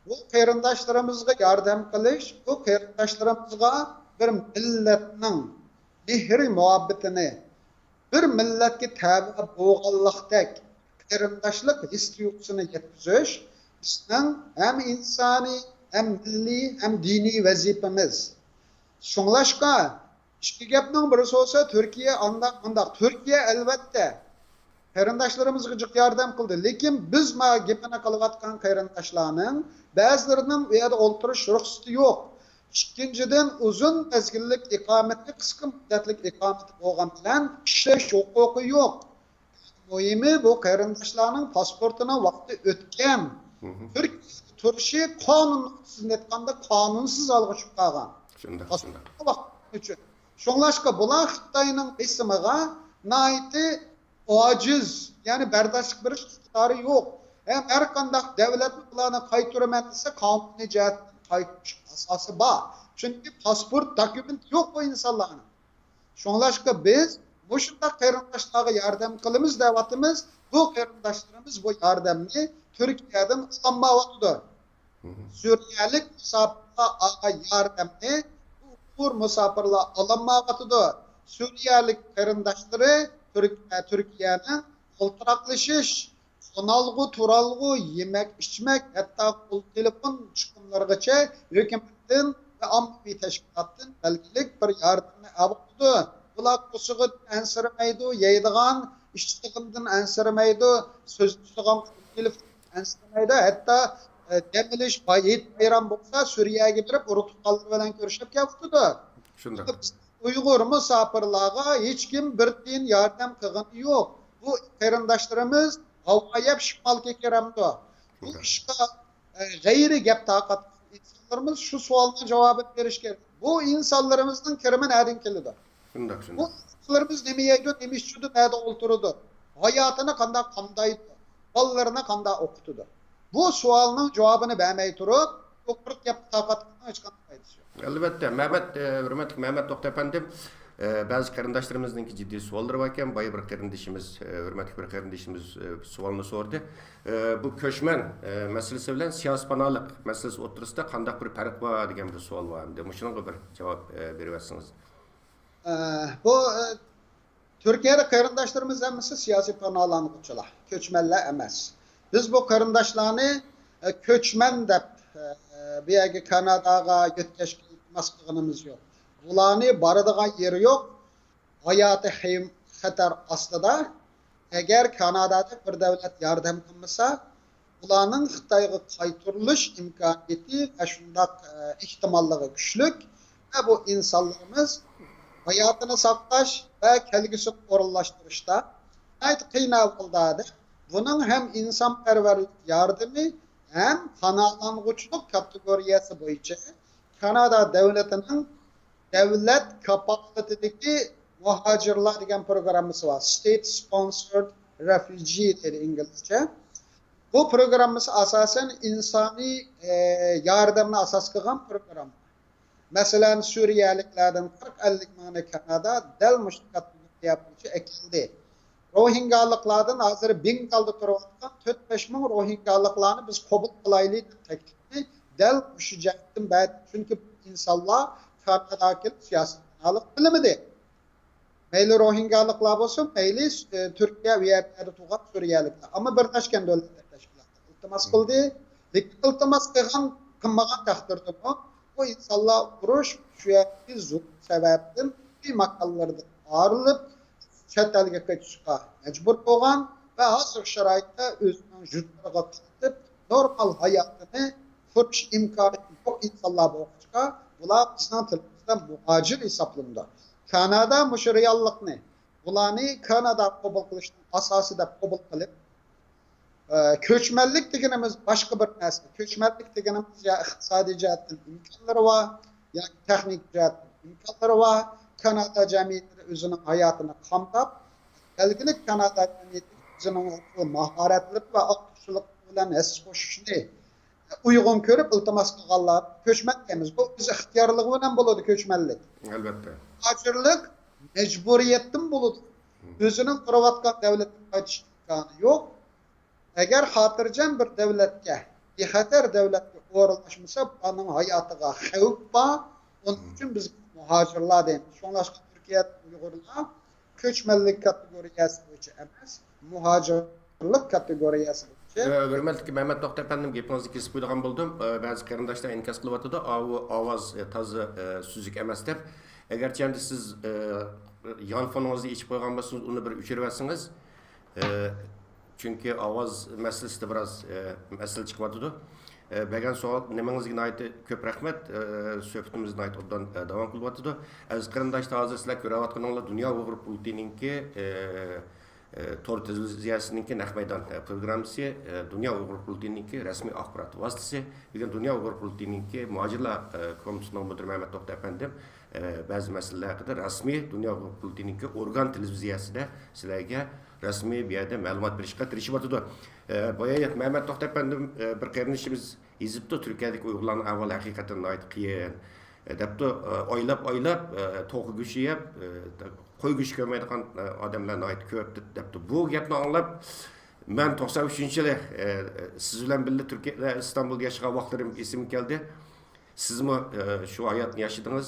بۇ قېرىنداشلىرىمىزغا ياردەم قىلىش، بۇ قېرىنداشلىرىمىزغا بىر مىللەتنىڭ مېھرى مۇھەببىتىنى، بىر مىللەتكە تەۋە بولغانلىقتەك قېرىنداشلىق ھېس تۇيغۇسىنى يەتكۈزۈش بىزنىڭ ھەم ئىنسانىي، ھەم مىللىي، ھەم دىنىي ۋەزىپىمىز. شۇڭلاشقا، ئىككى گەپنىڭ بىرىسى بولسا، تۈركىيە ئانداق مۇنداق. تۈركىيە، ئەلۋەتتە، قېرىنداشلىرىمىزغا جىق ياردەم قىلدى. لېكىن بىز ما گېپىنى قىلىۋاتقان قېرىنداشلارنىڭ بەزىلىرىنىڭ ئۇ يەردە ئولتۇرۇش رۇخسىتى يوق. ئىككىنچىدىن، ئۇزۇن مەزگىللىك ئىقامىتى، قىسقا مۇددەتلىك ئىقامىتى بولغان بىلەن ئىشلەش ھوقۇقى يوق. مۇھىمى، بۇ قېرىنداشلارنىڭ پاسپورتىنىڭ ۋاقتى ئۆتكەن. مھم. تۈركىيەدە تۇرۇشى قانۇن، سىزنى ئېيتقاندا، قانۇنسىز ھالغا چۈشۈپ قالغان. شۇنداق، شۇنداق. پاسپورتنىڭ ۋاقتى ئۈچۈن. شۇڭلاشقا بۇلار خىتاينىڭ بېسىمىغا ناھايىتى ئاجىز، يەنى بەرداشلىق بېرىش ئىقتىدارى يوق. ھەم ھەر قانداق دۆلەتمۇ بۇلارنى قايتۇرىمەن دېسە، قانۇنىي جەھەتتىن قايتۇرۇش ئاساسى بار. چۈنكى پاسپورت دوكۇمېنت يوق بۇ ئىنسانلارنىڭ. شۇڭلاشقا بىز مۇشۇنداق قېرىنداشلارغا ياردەم قىلىمىز دەۋاتىمىز. بۇ قېرىنداشلىرىمىز بۇ ياردەمنى تۈركىيەدىن ئالالمايۋاتىدۇ. مھم. سۈرىيەلىك مۇساپىرلار ئالغان ياردەمنى بۇ ئۇيغۇر مۇساپىرلار ئالالمايۋاتىدۇ. سۈرىيەلىك قېرىنداشلىرى تۈرك-، تۈركىيەنىڭ ئولتۇراقلىشىش، قونالغۇ، تۇرالغۇ، يېمەك، ئىچمەك، ھەتتا قول تېلېفون چىقىملىرىغىچە ھۆكۈمەتتىن ۋە ئاممىۋى تەشكىلاتتىن بەلگىلىك بىر ياردەمنى ئاۋاتىدۇ. بۇلار قورسىقىدىن ئەنسىرىمەيدۇ، يەيدىغان، ئىچىدىغىنىدىن ئەنسىرىمەيدۇ، سۆزلىشىدىغان قول تېلېفوندىن ئەنسىرىمەيدۇ. ھەتتا، ئە، دەم ئېلىش، باي-، ھېيت بايرام بولسا، سۈرىيەگە بېرىپ، ئۇرۇق-تۇغقانلىرى بىلەن كۆرۈشۈپ كېلىۋاتىدۇ. شۇنداق. بىز ئۇيغۇر مۇساپىرلارغا ھېچكىم بىر تىيىن ياردەم قىلغىنى يوق. بۇ قېرىنداشلىرىمىز ھاۋا يەپ شىمالغا كىرەمدۇ؟ بۇ شۇنداق. ئىشقا، ئە، غەيرىي گەپ تارقاتقان ئىنسانلىرىمىز شۇ سوئالنىڭ جاۋابىنى بېرىشى كېرەك. بۇ ئىنسانلىرىمىزنىڭ كىرىمى نەدىن كېلىدۇ؟ شۇنداق، بۇ شۇنداق. ئىنسانلىرىمىز نېمە يەيدۇ، نېمە ئىچىدۇ، نەدە ئولتۇرىدۇ؟ ھاياتىنى قانداق قامدايدۇ؟ بالىلىرىنى قانداق ئوقۇتىدۇ؟ بۇ سوئالنىڭ جاۋابىنى بەرمەي تۇرۇپ، بۇ قۇرۇق گەپنى تارقاتقاننىڭ ھېچقانداق پايدىسى يوق. ئەلۋەتتە، مەمەت، ئە، ھۆرمەتلىك مەمەت توختى ئەپەندىم، ئە، بەزى قېرىنداشلىرىمىزنىڭكى جىددىي سوئاللىرى باركەن. بايا بىر قېرىندىشىمىز، ئە، ھۆرمەتلىك بىر قېرىندىشىمىز، ئە، سوئالنى سورىدى. ئە، بۇ كۆچمەن، ئە، مەسىلىسى بىلەن سىياسىي پاناھلىق مەسىلىسى ئوتتۇرىسىدا قانداق بىر پەرق بار دېگەن بىر سوئال بار ئەمدى. مۇشۇنىڭغا بىر جاۋاب، ئە، بېرىۋەتسىڭىز. ئە، بۇ، ئە، تۈركىيەدە قېرىنداشلىرىمىز ھەممىسى سىياسىي پاناھلانغۇچىلار، كۆچمەنلەر ئەمەس. بىز بۇ قېرىنداشلارنى، ئە، كۆچمەن دەپ، ئە، بۇ يەرگە كاناداغا يۆتكەشكە ئىلتىماس قىلغىنىمىز يوق. بۇلارنى بارىدىغان يېرى يوق. ھاياتى خەيم-، خەتەر ئاستىدا. ئەگەر كانادادەك بىر دۆلەت ياردەم قىلمىسا، ئۇلارنىڭ خىتايغا قايتۇرۇلۇش ئىمكانىيىتى ۋە شۇنداق، ئە، ئېھتىماللىقى كۈچلۈك ۋە بۇ ئىنسانلىرىمىز ھاياتىنى ساقلاش ۋە كەلگۈسىنى ئورۇنلاشتۇرۇشتا ناھايىتى قىيىن ئەھۋالدا. بۇنىڭ ھەم ئىنسانپەرۋەرلىك ياردىمى، ھەم پاناھلانغۇچىلىق كاتېگورىيەسى بويىچە كانادا دۆلىتىنىڭ دۆلەت كاپالىتىدىكى مۇھاجىرلار دېگەن پروگراممىسى بار. State Sponsored Refugee دەيدۇ ئىنگلىزچە. بۇ پروگراممىسى ئاساسەن ئىنسانىي، ئە، ياردەمنى ئاساس قىلغان پروگرامما. مەسىلەن، سۈرىيەلىكلەردىن قىرىق ئەللىك مىڭنى كانادا دەل مۇشۇ كاتېگورىيە بويىچە ئەكەلدى. روھىنگالىقلاردىن ھازىر بېنگالدا تۇرۇۋاتقان تۆت بەش مىڭ روھىنگالىقلارنى بىز قوبۇل قىلايلى دەپ تەكلىپنى دەل مۇشۇ جەھەتتىن بەردى. چۈنكى بۇ ئىنسانلار كاناداغا كېلىپ سىياسىي پاناھلىق تىلىمىدى. مەيلى روھىنگالىقلار بولسۇن، مەيلى، ئە، تۈركىيە، ئۇ يەردە تۇرغان سۈرىيەلىكلەر. ئەمما بىرنەچكەن دۆلەتلەر تەشكىلاتى ئىلتىماس قىلدى. لېكىن ئىلتىماس قىلغان، قىلمىغان تەقدىردىمۇ بۇ ئىنسانلار ئۇرۇش، شۇ يەردىكى زۇلۇم سەۋەبىدىن ئۆي ماكانلىرىدىن ئايرىلىپ، چەت ئەلگە قېچىشقا مەجبۇر بولغان ۋە ھازىرقى شارائىتتا ئۆزىنىڭ يۇرتلىرىغا قايتىپ، نورمال ھاياتىنى قۇرۇش ئىمكانىيىتى يوق ئىنسانلار بولغاچقا، بۇلار بىزنىڭ تىلىمىزدا مۇھاجىر ھېسابلىنىدۇ. كانادا مۇشۇ رېئاللىقنى، بۇلارنى كانادا قوبۇل قىلىشنىڭ ئاساسى دەپ قوبۇل قىلىپ، ئە، كۆچمەنلىك دېگىنىمىز باشقا بىر نەرسە. كۆچمەنلىك دېگىنىمىز يا ئىقتىسادىي جەھەتتىن ئىمكانلىرى بار، ياكى تېخنىكا جەھەتتىن ئىمكانلىرى بار. كانادا جەمئىيىتىدە ئۆزىنىڭ ھاياتىنى قامداپ، بەلگىلىك كانادا جەمئىيىتىدە ئۆزىنىڭ ماھارەتلىرى ۋە ئارتۇقچىلىقلىرى بىلەن ھەسسە قوشۇشنى ئۇيغۇن كۆرۈپ ئىلتىماس قىلغانلار كۆچمەن دەيمىز. بۇ ئۆز ئىختىيارلىقى بىلەن بولىدۇ كۆچمەنلىك. ئەلۋەتتە. مۇھاجىرلىق مەجبۇرىيەتتىن بولىدۇ. مم. ئۆزىنىڭ تۇرۇۋاتقان دۆلىتىگە قايتىش ئىمكانى يوق. ئەگەر خاتىرجەم بىر دۆلەتكە، بىخەتەر دۆلەتكە ئورۇنلاشمىسا، بۇلارنىڭ ھاياتىغا خەۋپ بار. ئۇنىڭ مم. ئۈچۈن بىز مۇھاجىرلار دەيمىز. شۇڭلاشقا تۈركىيەدە ئۇيغۇرلار كۆچمەنلىك كاتېگورىيەسى بويىچە ئەمەس، مۇھاجىرلىق كاتېگورىيەسى بويىچە. ئە، ھۆرمەتلىك مەمەت توختى ئەپەندىم، گېپىڭىزنى كېسىپ قويىدىغان بولدۇم. ئە، بەزى قېرىنداشلار ئىنكاس قىلىۋاتىدۇ، ئاۋۇ ئاۋاز، ئە، تازا، ئە، سۈزۈك ئەمەس دەپ. ئەگەرچە ئەمدى سىز، ئە، يانفونىڭىزنى ئېچىپ قويغان بولسىڭىز، ئۇنى بىر ئۆچۈرۈۋەتسىڭىز. ئە، چۈنكى ئاۋاز مەسىلىسىدە بىراز، ئە، مەسىلە چىقىۋاتىدۇ. ئە، بەرگەن سوئال، نېمىڭىزگە ناھايىتى كۆپ رەھمەت. ئە، سۆھبىتىمىز ناھايىتى ئوبدان، ئە، داۋام قىلىۋاتىدۇ. ئەزىز قېرىنداشلار، ھازىر سىلەر كۆرۈۋاتقىنىڭلار دۇنيا ئۇيغۇر قۇرۇلتىيىنىڭكى، ئە، ئە، تور تېلېۋىزىيەسىنىڭكى نەق مەيدان، ئە، پروگراممىسى، ئە، دۇنيا ئۇيغۇر قۇرۇلتىيىنىڭكى رەسمىي ئاخبارات ۋاسىتىسى. بۈگۈن دۇنيا ئۇيغۇر قۇرۇلتىيىنىڭكى مۇھاجىرلار، ئە، كومىتېتىنىڭ مۇدىرى مەمەت توختى ئەپەندىم، ئە، بەزى مەسىلىلەر ھەققىدە رەسمىي دۇنيا ئۇيغۇر قۇرۇلتىيىنىڭكى ئورگان تېلېۋىزىيەسىدە سىلەرگە رەسمىي بۇ يەردە مەلۇمات بېرىشقا تىرىشىۋاتىدۇ. ئە، بايا مەمەت توختى ئەپەندىم، ئە، بىر قېرىندىشىمىز يېزىپتۇ، تۈركىيەدىكى ئۇيغۇرلارنىڭ ئەھۋالى ھەقىقەتەن ناھايىتى قىيىن، ئە، دەپتۇ. ئە، ئايلاپ، ئايلاپ، ئە، توخۇ گۆشى يەپ، ئە، قوي گۆشى كۆرمەيدىغان، ئە، ئادەملەر ناھايىتى كۆپ، دەپتۇ. بۇ گەپنى ئاڭلاپ، مەن توقسان ئۈچىنچى يىلى، ئە، سىز بىلەن بىللە تۈركىيەدە، ئىستانبۇلدا ياشىغان ۋاقىتلىرىم ئېسىمگە كەلدى. سىزمۇ، ئە، شۇ ھاياتنى ياشىدىڭىز.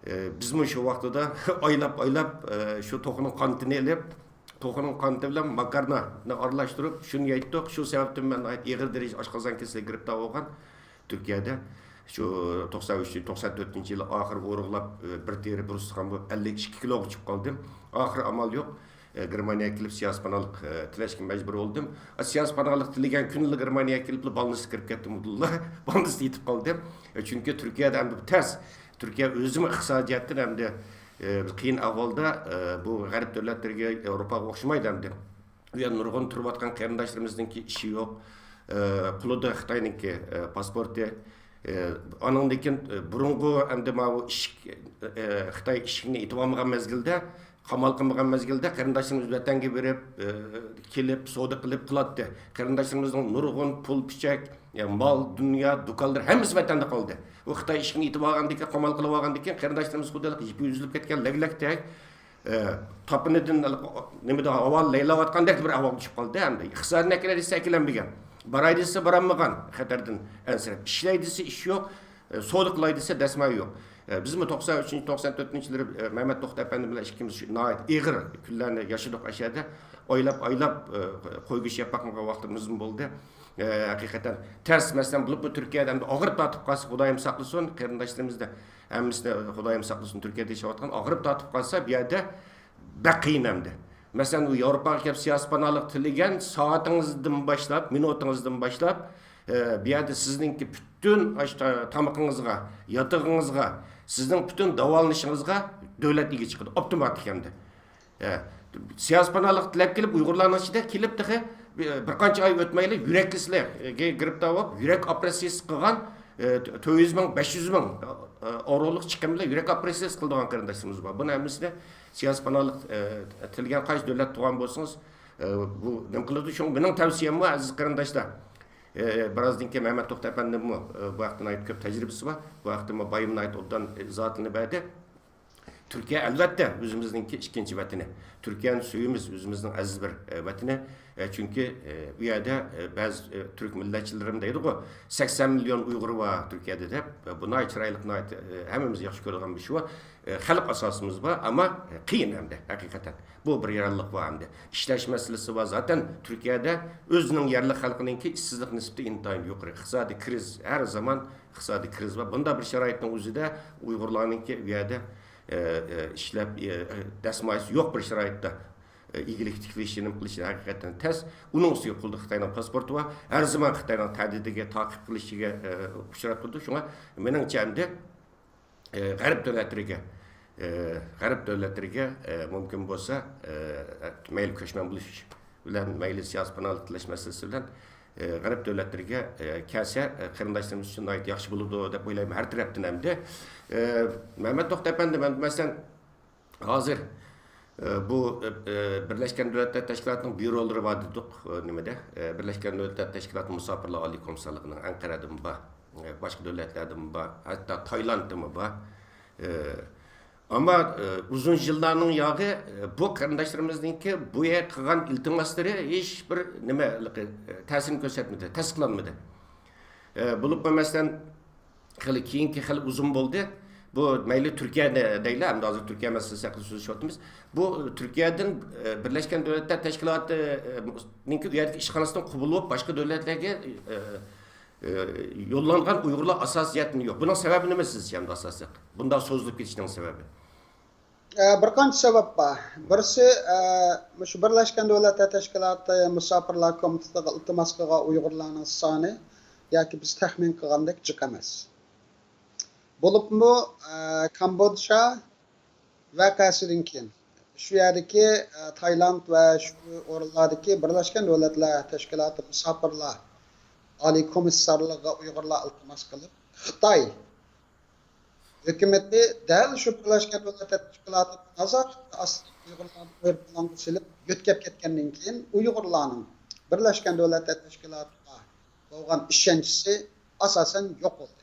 ئە، بىزمۇ شۇ ۋاقتىدا ئايلاپ، ئايلاپ، ئە، شۇ توخۇنىڭ قانىتىنى ئېلىپ، توخۇنىڭ قانىتى بىلەن ماكارنانى ئارىلاشتۇرۇپ، شۇنى يەيتتۇق. شۇ سەۋەبتىن مەن ناھايىتى ئېغىر دەرىجىدە ئاشقازان كېسىلىگە گىرىپتار بولغان تۈركىيەدە. شۇ توقسان ئۈچ، توقسان تۆتىنچى يىلى ئاخىرى ئورۇقلاپ، ئە، بىر تېرە، بىر ئۇستىخان بولۇپ، ئەللىك ئىككى كىلوغا چۈشۈپ قالدىم. ئاخىرى ئامال يوق. ئە، گېرمانىيەگە كېلىپ سىياسىي پاناھلىق، ئە، تىلەشكە مەجبۇر بولدۇم. ئە، سىياسىي پاناھلىق تىلىگەن كۈنىلا گېرمانىيەگە كېلىپلا بالنىستقا كىرىپ كەتتىم. بالنىستتا يېتىپ قالدىم. ئە، چۈنكى تۈركىيەدە ئەمدى تەس. تۈركىيە ئۆزىمۇ ئىقتىسادىي جەھەتتىن ئەمدى، ئە، بىر قىيىن ئەھۋالدا، ئە، بۇ غەرب دۆلەتلىرىگە، ياۋروپاغا ئوخشىمايدۇ ئەمدى. ئۇ يەردە نۇرغۇن تۇرۇۋاتقان قېرىنداشلىرىمىزنىڭكى ئىشى يوق. ئە، قولىدا خىتاينىڭكى، ئە، پاسپورتى. ئە، ئانىڭدىن كېيىن، ئە، بۇرۇنقى ئەمدى ماۋۇ ئىشىك، ئە، خىتاي ئىشىكنى ئېتىۋالمىغان مەزگىلدە، قامال قىلمىغان مەزگىلدە قېرىنداشلىرىمىز ۋەتەنگە بېرىپ، ئە، كېلىپ، سودا قىلىپ قىلاتتى. قېرىنداشلىرىمىزنىڭ نۇرغۇن پۇل پىچەك، يا مال، دۇنيا، دۇكانلىرى ھەممىسى ۋەتەندە قالدى. ئۇ خىتاي ئىشىكنى ئېتىۋالغاندىن كېيىن، قامال قىلىۋالغاندىن كېيىن قېرىنداشلىرىمىز خۇددى يىپى ئۈزۈلۈپ كەتكەن لەگلەكتەك، ئە، تاپىنىدىن، نېمىدە ھاۋا لەيلەۋاتقاندەك بىر ئەھۋالغا چۈشۈپ قالدى ئەمدى. ئىقتىسادىنى ئەكېلەي دېسە ئەكېلەلمىگەن. باراي دېسە بارالمىغان خەتەردىن ئەنسىرەپ. ئىشلەي دېسە ئىش يوق. ئە، سودا قىلاي دېسە دەسمال يوق. ئە، بىزمۇ توقسان ئۈچىنچى، توقسان تۆتىنچى يىللىرى، ئە، مەمەت توختى ئەپەندى بىلەن ئىككىمىز شۇ ناھايىتى ئېغىر كۈنلەرنى ياشىدۇق ئەشەدە. ئايلاپ، ئايلاپ، ئە، قوي گۆشى يەپ باقمىغان ۋاقتىمىزمۇ بولدى. ئە، ھەقىقەتەن تەس. مەسىلەن، بولۇپمۇ تۈركىيەدە ئەمدى ئاغرىپ تارتىپ قالسا، خۇدايىم ساقلىسۇن، قېرىنداشلىرىمىزنى ھەممىسىنى خۇدايىم ساقلىسۇن، تۈركىيەدە ياشاۋاتقان ئاغرىپ تارتىپ قالسا، بۇ يەردە بەك قىيىن ئەمدى. مەسىلەن، ئۇ ياۋروپاغا كەپ سىياسىي پاناھلىق تىلىگەن سائىتىڭىزدىن باشلاپ، مىنۇتىڭىزدىن باشلاپ، ئە، بۇ يەردە سىزنىڭكى پۈتۈن ئاشۇ تا-، تامىقىڭىزغا، ياتىقىڭىزغا، سىزنىڭ پۈتۈن داۋالىنىشىڭىزغا دۆلەت ئىگە چىقىدۇ، ئاپتوماتىك ھەمدە. ئە، سىياسىي پاناھلىق تىلەپ كېلىپ، ئۇيغۇرلارنىڭ ئىچىدە كېلىپ تېخى بىر، بىر قانچە ئاي ئۆتمەيلا يۈرەك كېسىلىگە گىرىپتار بولۇپ، يۈرەك ئوپېراتسىيىسى قىلغان، ئە، تۆت يۈز مىڭ، بەش يۈز مىڭ، ئە، ئورۇنلۇق چىقىم بىلەن يۈرەك ئوپېراتسىيىسى قىلىدىغان قېرىنداشلىرىمىز بار. بۇنىڭ ھەممىسىنى سىياسىي پاناھلىق، ئە، تىلىگەن قايسى دۆلەت تۇغان بولسىڭىز، ئە، بۇ نېمە قىلىدۇ؟ شۇڭا مېنىڭ تەۋسىيەممۇ، ئەزىز قېرىنداشلار، ئە، بىرازدىن كېيىن مەمەت توختى ئەپەندىممۇ، ئە، بۇ ھەقتە ناھايىتى كۆپ تەجرىبىسى بار. بۇ ھەقتە بايام ناھايىتى ئوبدان ئىزاھاتىنى بەردى. تۈركىيە، ئەلۋەتتە، ئۆزىمىزنىڭكى ئىككىنچى ۋەتىنى. تۈركىيەنى سۆيىمىز، ئۆزىمىزنىڭ ئەزىز بىر، ئە، ۋەتىنى. ئە، چۈنكى، ئە، ئۇ يەردە، ئە، بەزى، ئە، تۈرك مىللەتچىلىرىم دەيدىغۇ، سەكسەن مىليون ئۇيغۇر بار تۈركىيەدە دەپ. ئە، بۇ ناھايىتى چىرايلىق، ناھايىتى، ئە، ھەممىمىز ياخشى كۆرىدىغان بىر شۇ. ئە، خەلق ئاساسىمىز بار، ئەمما، ئە، قىيىن ئەمدى ھەقىقەتەن. بۇ بىر رېئاللىق بار ئەمدى. ئىشلەش مەسىلىسى بار. زاتەن تۈركىيەدە ئۆزىنىڭ يەرلىك خەلقىنىڭكى ئىشسىزلىق نىسبىتى ئىنتايىن يۇقىرى. ئىقتىسادىي كىرىز، ھەر زامان ئىقتىسادىي كىرىز بار. بۇنداق بىر شارائىتنىڭ ئۆزىدە ئۇيغۇرلارنىڭكى ئۇ يەردە، ئە، ئە، ئىشلەپ، ئە، دەسمايىسى يوق بىر شارائىتتا، ئە، ئىگىلىك تىكلىشى، نېمە قىلىشى ھەقىقەتەن تەس. ئۇنىڭ ئۈستىگە قولىدا خىتاينىڭ پاسپورتى بار. ھەر زامان خىتاينىڭ تەھدىتىگە، تائقىپ قىلىشىگە، ئە، ئۇچراپ تۇرىدۇ. شۇڭا مېنىڭچە ئەمدى ئى، غەرب دۆلەتلىرىگە، ئى، غەرب دۆلەتلىرىگە، ئى، مۇمكىن بولسا، ئى، مەيلى كۆچمەن بولۇش بىلەن، مەيلى سىياسىي پاناھلىق تىلەش مەسىلىسى بىلەن، ئى، غەرب دۆلەتلىرىگە، ئى، كەلسە، ئى، قېرىنداشلىرىمىز ئۈچۈن ناھايىتى ياخشى بولىدۇ دەپ ئويلايمەن ھەر تەرەپتىن ئەمدى. ئى، مەمەت توختى ئەپەندى، مەن، مەسىلەن، ھازىر، ئى، بۇ، ئى، بىرلەشكەن دۆلەتلەر تەشكىلاتىنىڭ بيۇرولىرى بار دېدۇق، ئى، نېمىدە، ئى، بىرلەشكەن دۆلەتلەر تەشكىلاتى مۇساپىرلار ئالىي كومىسسارلىقىنىڭ ئەنقەرەدىمۇ بار، ئى، باشقا دۆلەتلەردىمۇ بار، ھەتتا تايلاندتىمۇ بار. ئى، ئەمما، ئى، ئۇزۇن يىللارنىڭ ياغى، ئى، بۇ قېرىنداشلىرىمىزنىڭكى بۇ يەرگە قىلغان ئىلتىماسلىرى ھېچ بىر نېمە، ئى، تەسىرىنى كۆرسەتمىدى، تەستىقلانمىدى. ئى، بولۇپمۇ مەسىلەن، خېلى كېيىنكى خېلى ئۇزۇن بولدى. بۇ مەيلى تۈركىيە دەيلى، ئەمدى ھازىر تۈركىيە مەسىلىسى ھەققىدە سۆزلىشىۋاتىمىز. بۇ تۈركىيەدىن، ئە، بىرلەشكەن دۆلەتلەر تەشكىلاتىنىڭكى ئۇ يەردىكى ئىشخانىسىدىن قوبۇل بولۇپ، باشقا دۆلەتلەرگە، ئە، ئە، يوللانغان ئۇيغۇرلار ئاساسىي يەتمىدى يوق. بۇنىڭ سەۋەبى نېمە سىزچە ئەمدى ئاساسلىق؟ بۇنداق سوزۇلۇپ كېتىشنىڭ سەۋەبى؟ ئە، بىر قانچە سەۋەب بار. بىرسى، ئە، مۇشۇ بىرلەشكەن دۆلەتلەر تەشكىلاتى مۇساپىرلار كومىتېتىغا ئىلتىماس قىلغان ئۇيغۇرلارنىڭ سانى ياكى بىز تەخمىن قىلغاندەك جىق ئەمەس. بولۇپمۇ، ئە، كامبودژا ۋەقەسىدىن كېيىن شۇ يەردىكى، ئە، تايلاند ۋە شۇ ئورۇنلاردىكى بىرلەشكەن دۆلەتلەر تەشكىلاتى مۇساپىرلار ئالىي كومىسسارلىقىغا ئۇيغۇرلار ئىلتىماس قىلىپ، خىتاي ھۆكۈمىتى دەل شۇ بىرلەشكەن دۆلەتلەر تەشكىلاتىنىڭ نازارىتى ئاستىدىكى ئۇيغۇرلارنى ئايروپىلانغا سېلىپ يۆتكەپ كەتكەندىن كېيىن، ئۇيغۇرلارنىڭ بىرلەشكەن دۆلەتلەر تەشكىلاتىغا بولغان ئىشەنچىسى ئاساسەن يوق بولدى.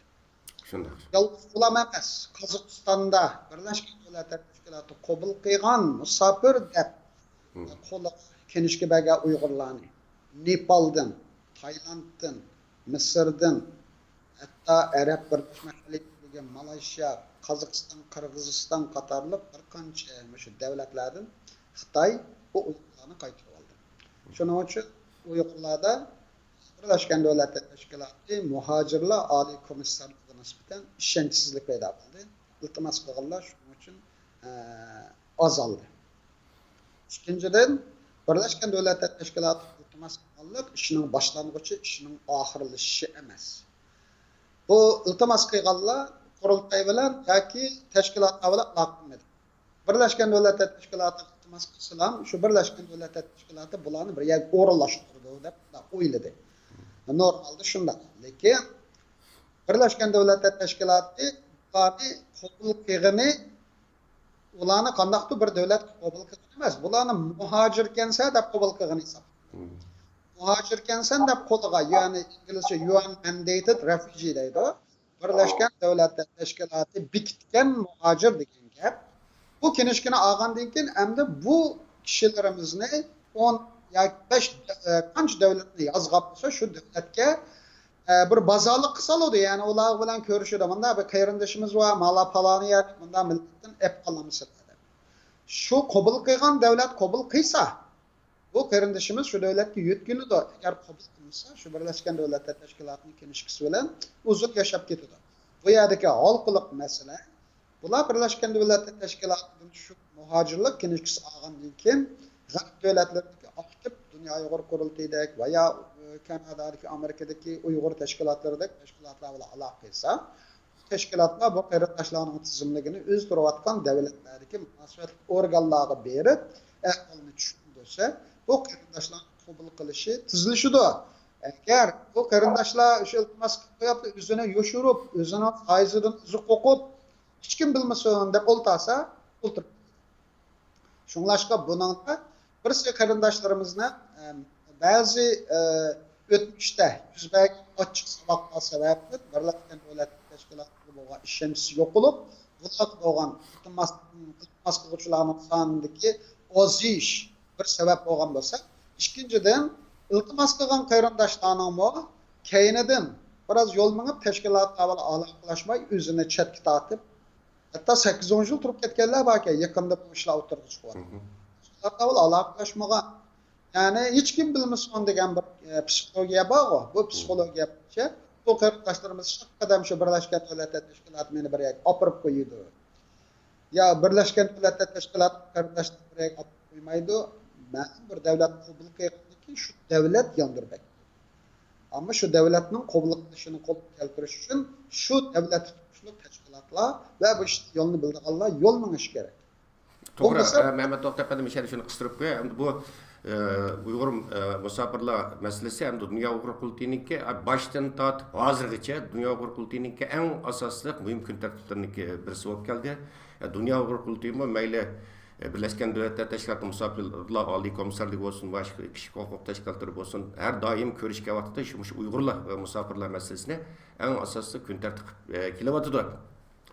شۇنداق. يالغۇز ئۇلار ئەمەس، قازاقىستاندا بىرلەشكەن دۆلەتلەر تەشكىلاتى قوبۇل قىلغان مۇساپىر دەپ قولىغا كىنىشكا بەرگەن ئۇيغۇرلارنى نېپالدىن، تايلاندتىن، مىسىردىن، ھەتتا ئەرەب بىرلەشمە خەلىپىلىكى، مالايشىيا، قازاقىستان، قىرغىزىستان قاتارلىق بىر قانچە مۇشۇ دۆلەتلەردىن خىتاي بۇ ئۇيغۇرلارنى قايتۇرۇۋالدى. شۇنىڭ ئۈچۈن ئۇيغۇرلاردا بىرلەشكەن دۆلەتلەر تەشكىلاتى مۇھاجىرلار ئالىي كومىسسارلىقىغا نىسبەتەن ئىشەنچسىزلىك پەيدا قىلدى. ئىلتىماس قىلغانلار شۇنىڭ ئۈچۈن، ئە، ئازالدى. ئىككىنچىدىن، بىرلەشكەن دۆلەتلەر تەشكىلاتىغا ئىلتىماس قىلغانلىق ئىشنىڭ باشلانغۇچى، ئىشنىڭ ئاخىرلىشىشى ئەمەس. بۇ ئىلتىماس قىلغانلار قۇرۇلتاي بىلەن ياكى تەشكىلاتلار بىلەن ئالاقە قىلمىدى. بىرلەشكەن دۆلەتلەر تەشكىلاتىغا ئىلتىماس قىلسىلا، شۇ بىرلەشكەن دۆلەتلەر تەشكىلاتى بۇلارنى بىر يەرگە ئورۇنلاشتۇرىدۇ دەپ ئويلىدى. نورمالدا شۇنداق. لېكىن بىرلەشكەن دۆلەتلەر تەشكىلاتى بۇلارنى قوبۇل قىلغىنى، ئۇلارنى قانداقتۇر بىر دۆلەتكە قوبۇل قىلغىنى ئەمەس، بۇلارنى مۇھاجىركەنسەن دەپ قوبۇل قىلغىنى ھېسابلىنىدۇ. مۇھاجىركەنسەن دەپ قولىغا، يەنى ئىنگلىزچە يۇ ئېن مەندەيتېد رېفۇجى دەيدۇ. بىرلەشكەن دۆلەتلەر تەشكىلاتى بېكىتكەن مۇھاجىر دېگەن گەپ. بۇ كىنىشكىنى ئالغاندىن كېيىن ئەمدى بۇ كىشىلىرىمىزنى ئون ياكى بەش، ئە، قانچە دۆلەتنى يازغان بولسا، شۇ دۆلەتكە، ئە، بىر بازارلىققا سالىدۇ. يەنى ئۇلار بىلەن كۆرۈشىدۇ. مۇنداق بىر قېرىندىشىمىز بار، مانا پالان يەر، مۇنداق مىللەتتىن ئەپ قالامسىلەر دەپ. شۇ قوبۇل قىلغان دۆلەت قوبۇل قىلسا، بۇ قېرىندىشىمىز شۇ دۆلەتكە يۆتكىلىدۇ. ئەگەر قوبۇل قىلمىسا، شۇ بىرلەشكەن دۆلەتلەر تەشكىلاتىنىڭ كىنىشكىسى بىلەن ئۇزۇن ياشاپ كېتىدۇ. بۇ يەردىكى ھالقىلىق مەسىلە، بۇلار بىرلەشكەن دۆلەتلەر تەشكىلاتىدىن شۇ مۇھاجىرلىق كىنىشكىسى ئالغاندىن كېيىن، غەرب دۆلەتلىرىدىكى ئاكتىپ دۇنيا ئۇيغۇر قۇرۇلتىيىدەك ۋە يا، ئە، كانادادىكى، ئامېرىكىدىكى ئۇيغۇر تەشكىلاتلىرىدەك تەشكىلاتلار بىلەن ئالاقە قىلسا، بۇ تەشكىلاتلار بۇ قېرىنداشلارنىڭ تىزىملىكىنى ئۆزى تۇرۇۋاتقان دەۋلەتلەردىكى مۇناسىۋەتلىك ئورگانلارغا بېرىپ، ئەھۋالنى چۈشەندۈرسە، بۇ قېرىنداشلارنىڭ قوبۇل قىلىشى تېزلىشىدۇ. ئەگەر بۇ قېرىنداشلار شۇ ئىلتىماس قىلىپ قويۇپلا ئۆزىنى يوشۇرۇپ، ئۆزىنىڭ پايىزىدىن ئۆزى قوقۇپ، ھېچكىم بىلمىسۇن دەپ ئولتۇرسا، ئولتۇرۇپ. شۇڭلاشقا بۇنىڭدا بىرسى قېرىنداشلىرىمىزنىڭ، ئەم، بەزى، ئە، ئۆتمۈشتە يۈز بەرگەن ئاچچىق ساۋاقلار سەۋەبىدىن بىرلەشكەن دۆلەتلەر تەشكىلاتىغا بولغان ئىشەنچىسى يوقىلىپ، بۇلارغا بولغان ئىلتىماس، ئىلتىماس قىلغۇچىلارنىڭ سانىدىكى ئازىيىش بىر سەۋەب بولغان بولسا، ئىككىنچىدىن، ئىلتىماس قىلغان قېرىنداشلارنىڭمۇ كەينىدىن بىراز يول مېڭىپ، تەشكىلاتلار بىلەن ئالاقىلەشمەي، ئۆزىنى چەتكە تارتىپ، ھەتتا سەككىز ئون يىل تۇرۇپ كەتكەنلەر باركەن، يېقىندا بۇ ئىشلار ئوتتۇرىغا چىقىۋاتىدۇ. ئالاقىلاشمىغان، يەنى ھېچكىم بىلمىسۇن دېگەن بىر، ئە، پسىخولوگىيە بارغۇ. بۇ پسىخولوگىيە بويىچە بۇ قېرىنداشلىرىمىز شۇ قەدەم شۇ بىرلەشكەن دۆلەتلەر تەشكىلاتى مېنى بىر يەرگە ئاپىرىپ قويىدۇ. يا بىرلەشكەن دۆلەتلەر تەشكىلاتى قېرىنداشلىرىنى بىر يەرگە ئاپىرىپ قويمايدۇ. مەلۇم بىر دەۋلەت قوبۇل قىلغاندىن كېيىن شۇ دەۋلەت ياندۇرۇپ ئەكىتىدۇ. ئەمما شۇ دەۋلەتنىڭ قوبۇل قىلىشىنى قولغا كەلتۈرۈش ئۈچۈن شۇ دەۋلەتتە تۇرۇشلۇق تەشكىلاتلار ۋە بۇ ئىشتا يولنى بىلىدىغانلار يول مېڭىشى كېرەك. توغرا، بولمىسا، ئە، مەمەت توختى ئەپەندى، مۇشۇ يەردە شۇنى قىستۇرۇپ قوياي. ئەمدى بۇ، ئە، ئۇيغۇر، ئە، مۇساپىرلار مەسىلىسى ئەمدى دۇنيا ئۇيغۇر قۇرۇلتىيىنىڭكى، ئە، باشتىن تارتىپ ھازىرغىچە دۇنيا ئۇيغۇر قۇرۇلتىيىنىڭكى ئەڭ ئاساسلىق مۇھىم كۈن تەرتىپلىرىنىڭكى بىرسى بولۇپ كەلدى. ئە، دۇنيا ئۇيغۇر قۇرۇلتىيىمۇ مەيلى، ئە، بىرلەشكەن دۆلەتلەر تەشكىلاتى مۇساپىرلار ئالىي كومىسسارلىقى بولسۇن، باشقا كىشىلىك ھوقۇق تەشكىلاتلىرى بولسۇن، ھەر دائىم كۆرۈشكەن ۋاقىتتا شۇ، مۇشۇ ئۇيغۇرلار، ئە، مۇساپىرلار مەسىلىسىنى ئەڭ ئاساسلىق كۈن تەرتىپكە، ئە، كېلىۋاتىدۇ.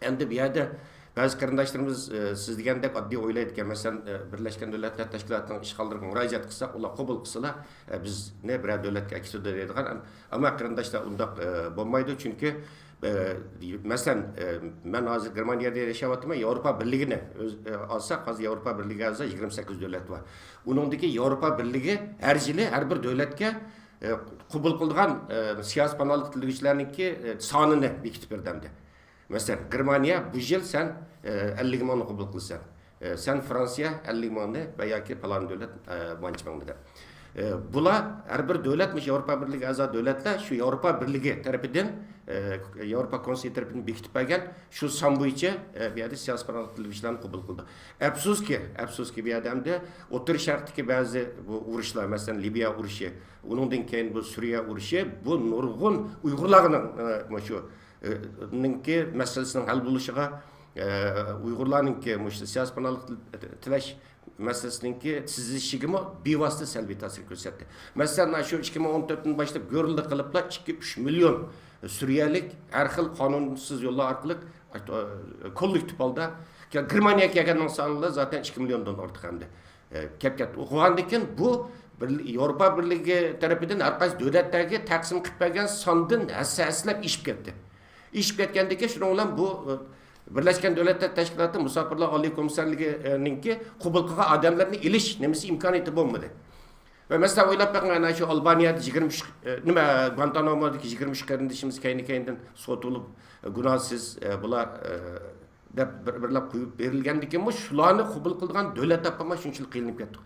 ئەمدى بۇ يەردە بەزى قېرىنداشلىرىمىز، ئە، سىز دېگەندەك ئاددىي ئويلايدىكەن. مەسىلەن، ئە، بىرلەشكەن دۆلەتلەر تەشكىلاتىنىڭ ئىشخانىلىرىغا مۇراجىئەت قىلساق، ئۇلار قوبۇل قىلسىلا، ئە، بىزنى بىرەر دۆلەتكە ئەكېتىدۇ دەيدىغان. ئەم-، ئەمما قېرىنداشلار ئۇنداق، ئە، بولمايدۇ. چۈنكى، ئە، مەسىلەن، ئە، مەن ھازىر گېرمانىيەدە ياشاۋاتىمەن. ياۋروپا بىرلىكىنى ئۆز، ئە، ئالساق، ھازىر ياۋروپا بىرلىكىگە ئەزا يىگىرمە سەككىز دۆلەت بار. ئۇنىڭدىكى ياۋروپا بىرلىكى ھەر يىلى ھەر بىر دۆلەتكە، ئە، قوبۇل قىلىدىغان، ئە، سىياسىي پاناھلىق تىلىگۈچىلەرنىڭكى، ئە، سانىنى بېكىتىپ بېرىدۇ ئەمدى. مەسىلەن، گېرمانىيە بۇ يىل سەن، ئە، ئەللىك مىڭنى قوبۇل قىلىسەن. ئە، سەن فرانسىيە ئەللىك مىڭنى ۋە ياكى پالان دۆلەت، ئە، مانچە مىڭنى دەپ. ئە، بۇلار ھەر بىر دۆلەت، مۇشۇ ياۋروپا بىرلىكىگە ئەزا دۆلەتلەر شۇ ياۋروپا بىرلىكى تەرىپىدىن، ئە، ياۋروپا كونسېي تەرىپىدىن بېكىتىپ بەرگەن شۇ سان بويىچە، ئە، بۇ يەردە سىياسىي پاناھلىق تىلىگۈچىلەرنى قوبۇل قىلىدۇ. ئەپسۇسكى، ئەپسۇسكى، بۇ يەردە ئەمدى ئوتتۇرا شەرقتىكى بەزى بۇ ئۇرۇشلار، مەسىلەن، لىبىيە ئۇرۇشى، ئۇنىڭدىن كېيىن بۇ سۈرىيە ئۇرۇشى، بۇ نۇرغۇن ئۇيغۇرلارنىڭ، ئە، مۇشۇ نىڭكى مەسىلىسىنىڭ ھەل بولۇشىغا، ئە، ئۇيغۇرلارنىڭكى مۇشۇ سىياسىي پاناھلىق تىل-، تىلەش مەسىلىسىنىڭكى تېزلىشىشىگىمۇ بىۋاسىتە سەلبىي تەسىر كۆرسەتتى. مەسىلەن، شۇ ئىككى مىڭ ئون تۆتتىن باشلاپ گۆرۈلدە قىلىپلا ئىككى، ئۈچ مىليون سۈرىيەلىك ھەر خىل قانۇنسىز يوللار ئارقىلىق، ئە، كوللېكتىپ ھالدا گېرمانىيەگە كەلگەننىڭ سانىلا زاتەن ئىككى مىليوندىن ئارتۇق ئەمدى. ئە، كەپ كەتتى. ئۇ قىلغاندىن كېيىن بۇ بىر ياۋروپا بىرلىكى تەرىپىدىن ھەر قايسى دۆلەتلەرگە تەقسىم قىلىپ بەرگەن ساندىن ھەسسە ھەسسىلەپ ئېشىپ كەتتى. ئېشىپ كەتكەندىن كېيىن شۇنىڭ بىلەن بۇ، ئە، بىرلەشكەن دۆلەتلەر تەشكىلاتى مۇساپىرلار ئالىي كومىسسارلىقىنىڭكى قوبۇل قىلغان ئادەملەرنى ئېلىش نېمىسى ئىمكانىيىتى بولمىدى. ۋە مەسىلەن، ئويلاپ بېقىڭ، ئەنە شۇ ئالبانىيەدە يىگىرمە ئۈچ، ئە، نېمە، گۇانتانامودىكى يىگىرمە ئۈچ قېرىندىشىمىز كەينى-كەينىدىن سوتۇلۇپ، ئە، گۇناھسىز، ئە، بۇلار، ئە، دەپ بىر، بىرلەپ قويۇپ بېرىلگەندىكىنمۇ، شۇلارنى قوبۇل قىلىدىغان دۆلەت تاپالماي شۇنچىلىك قىينىلىپ كەتتۇق.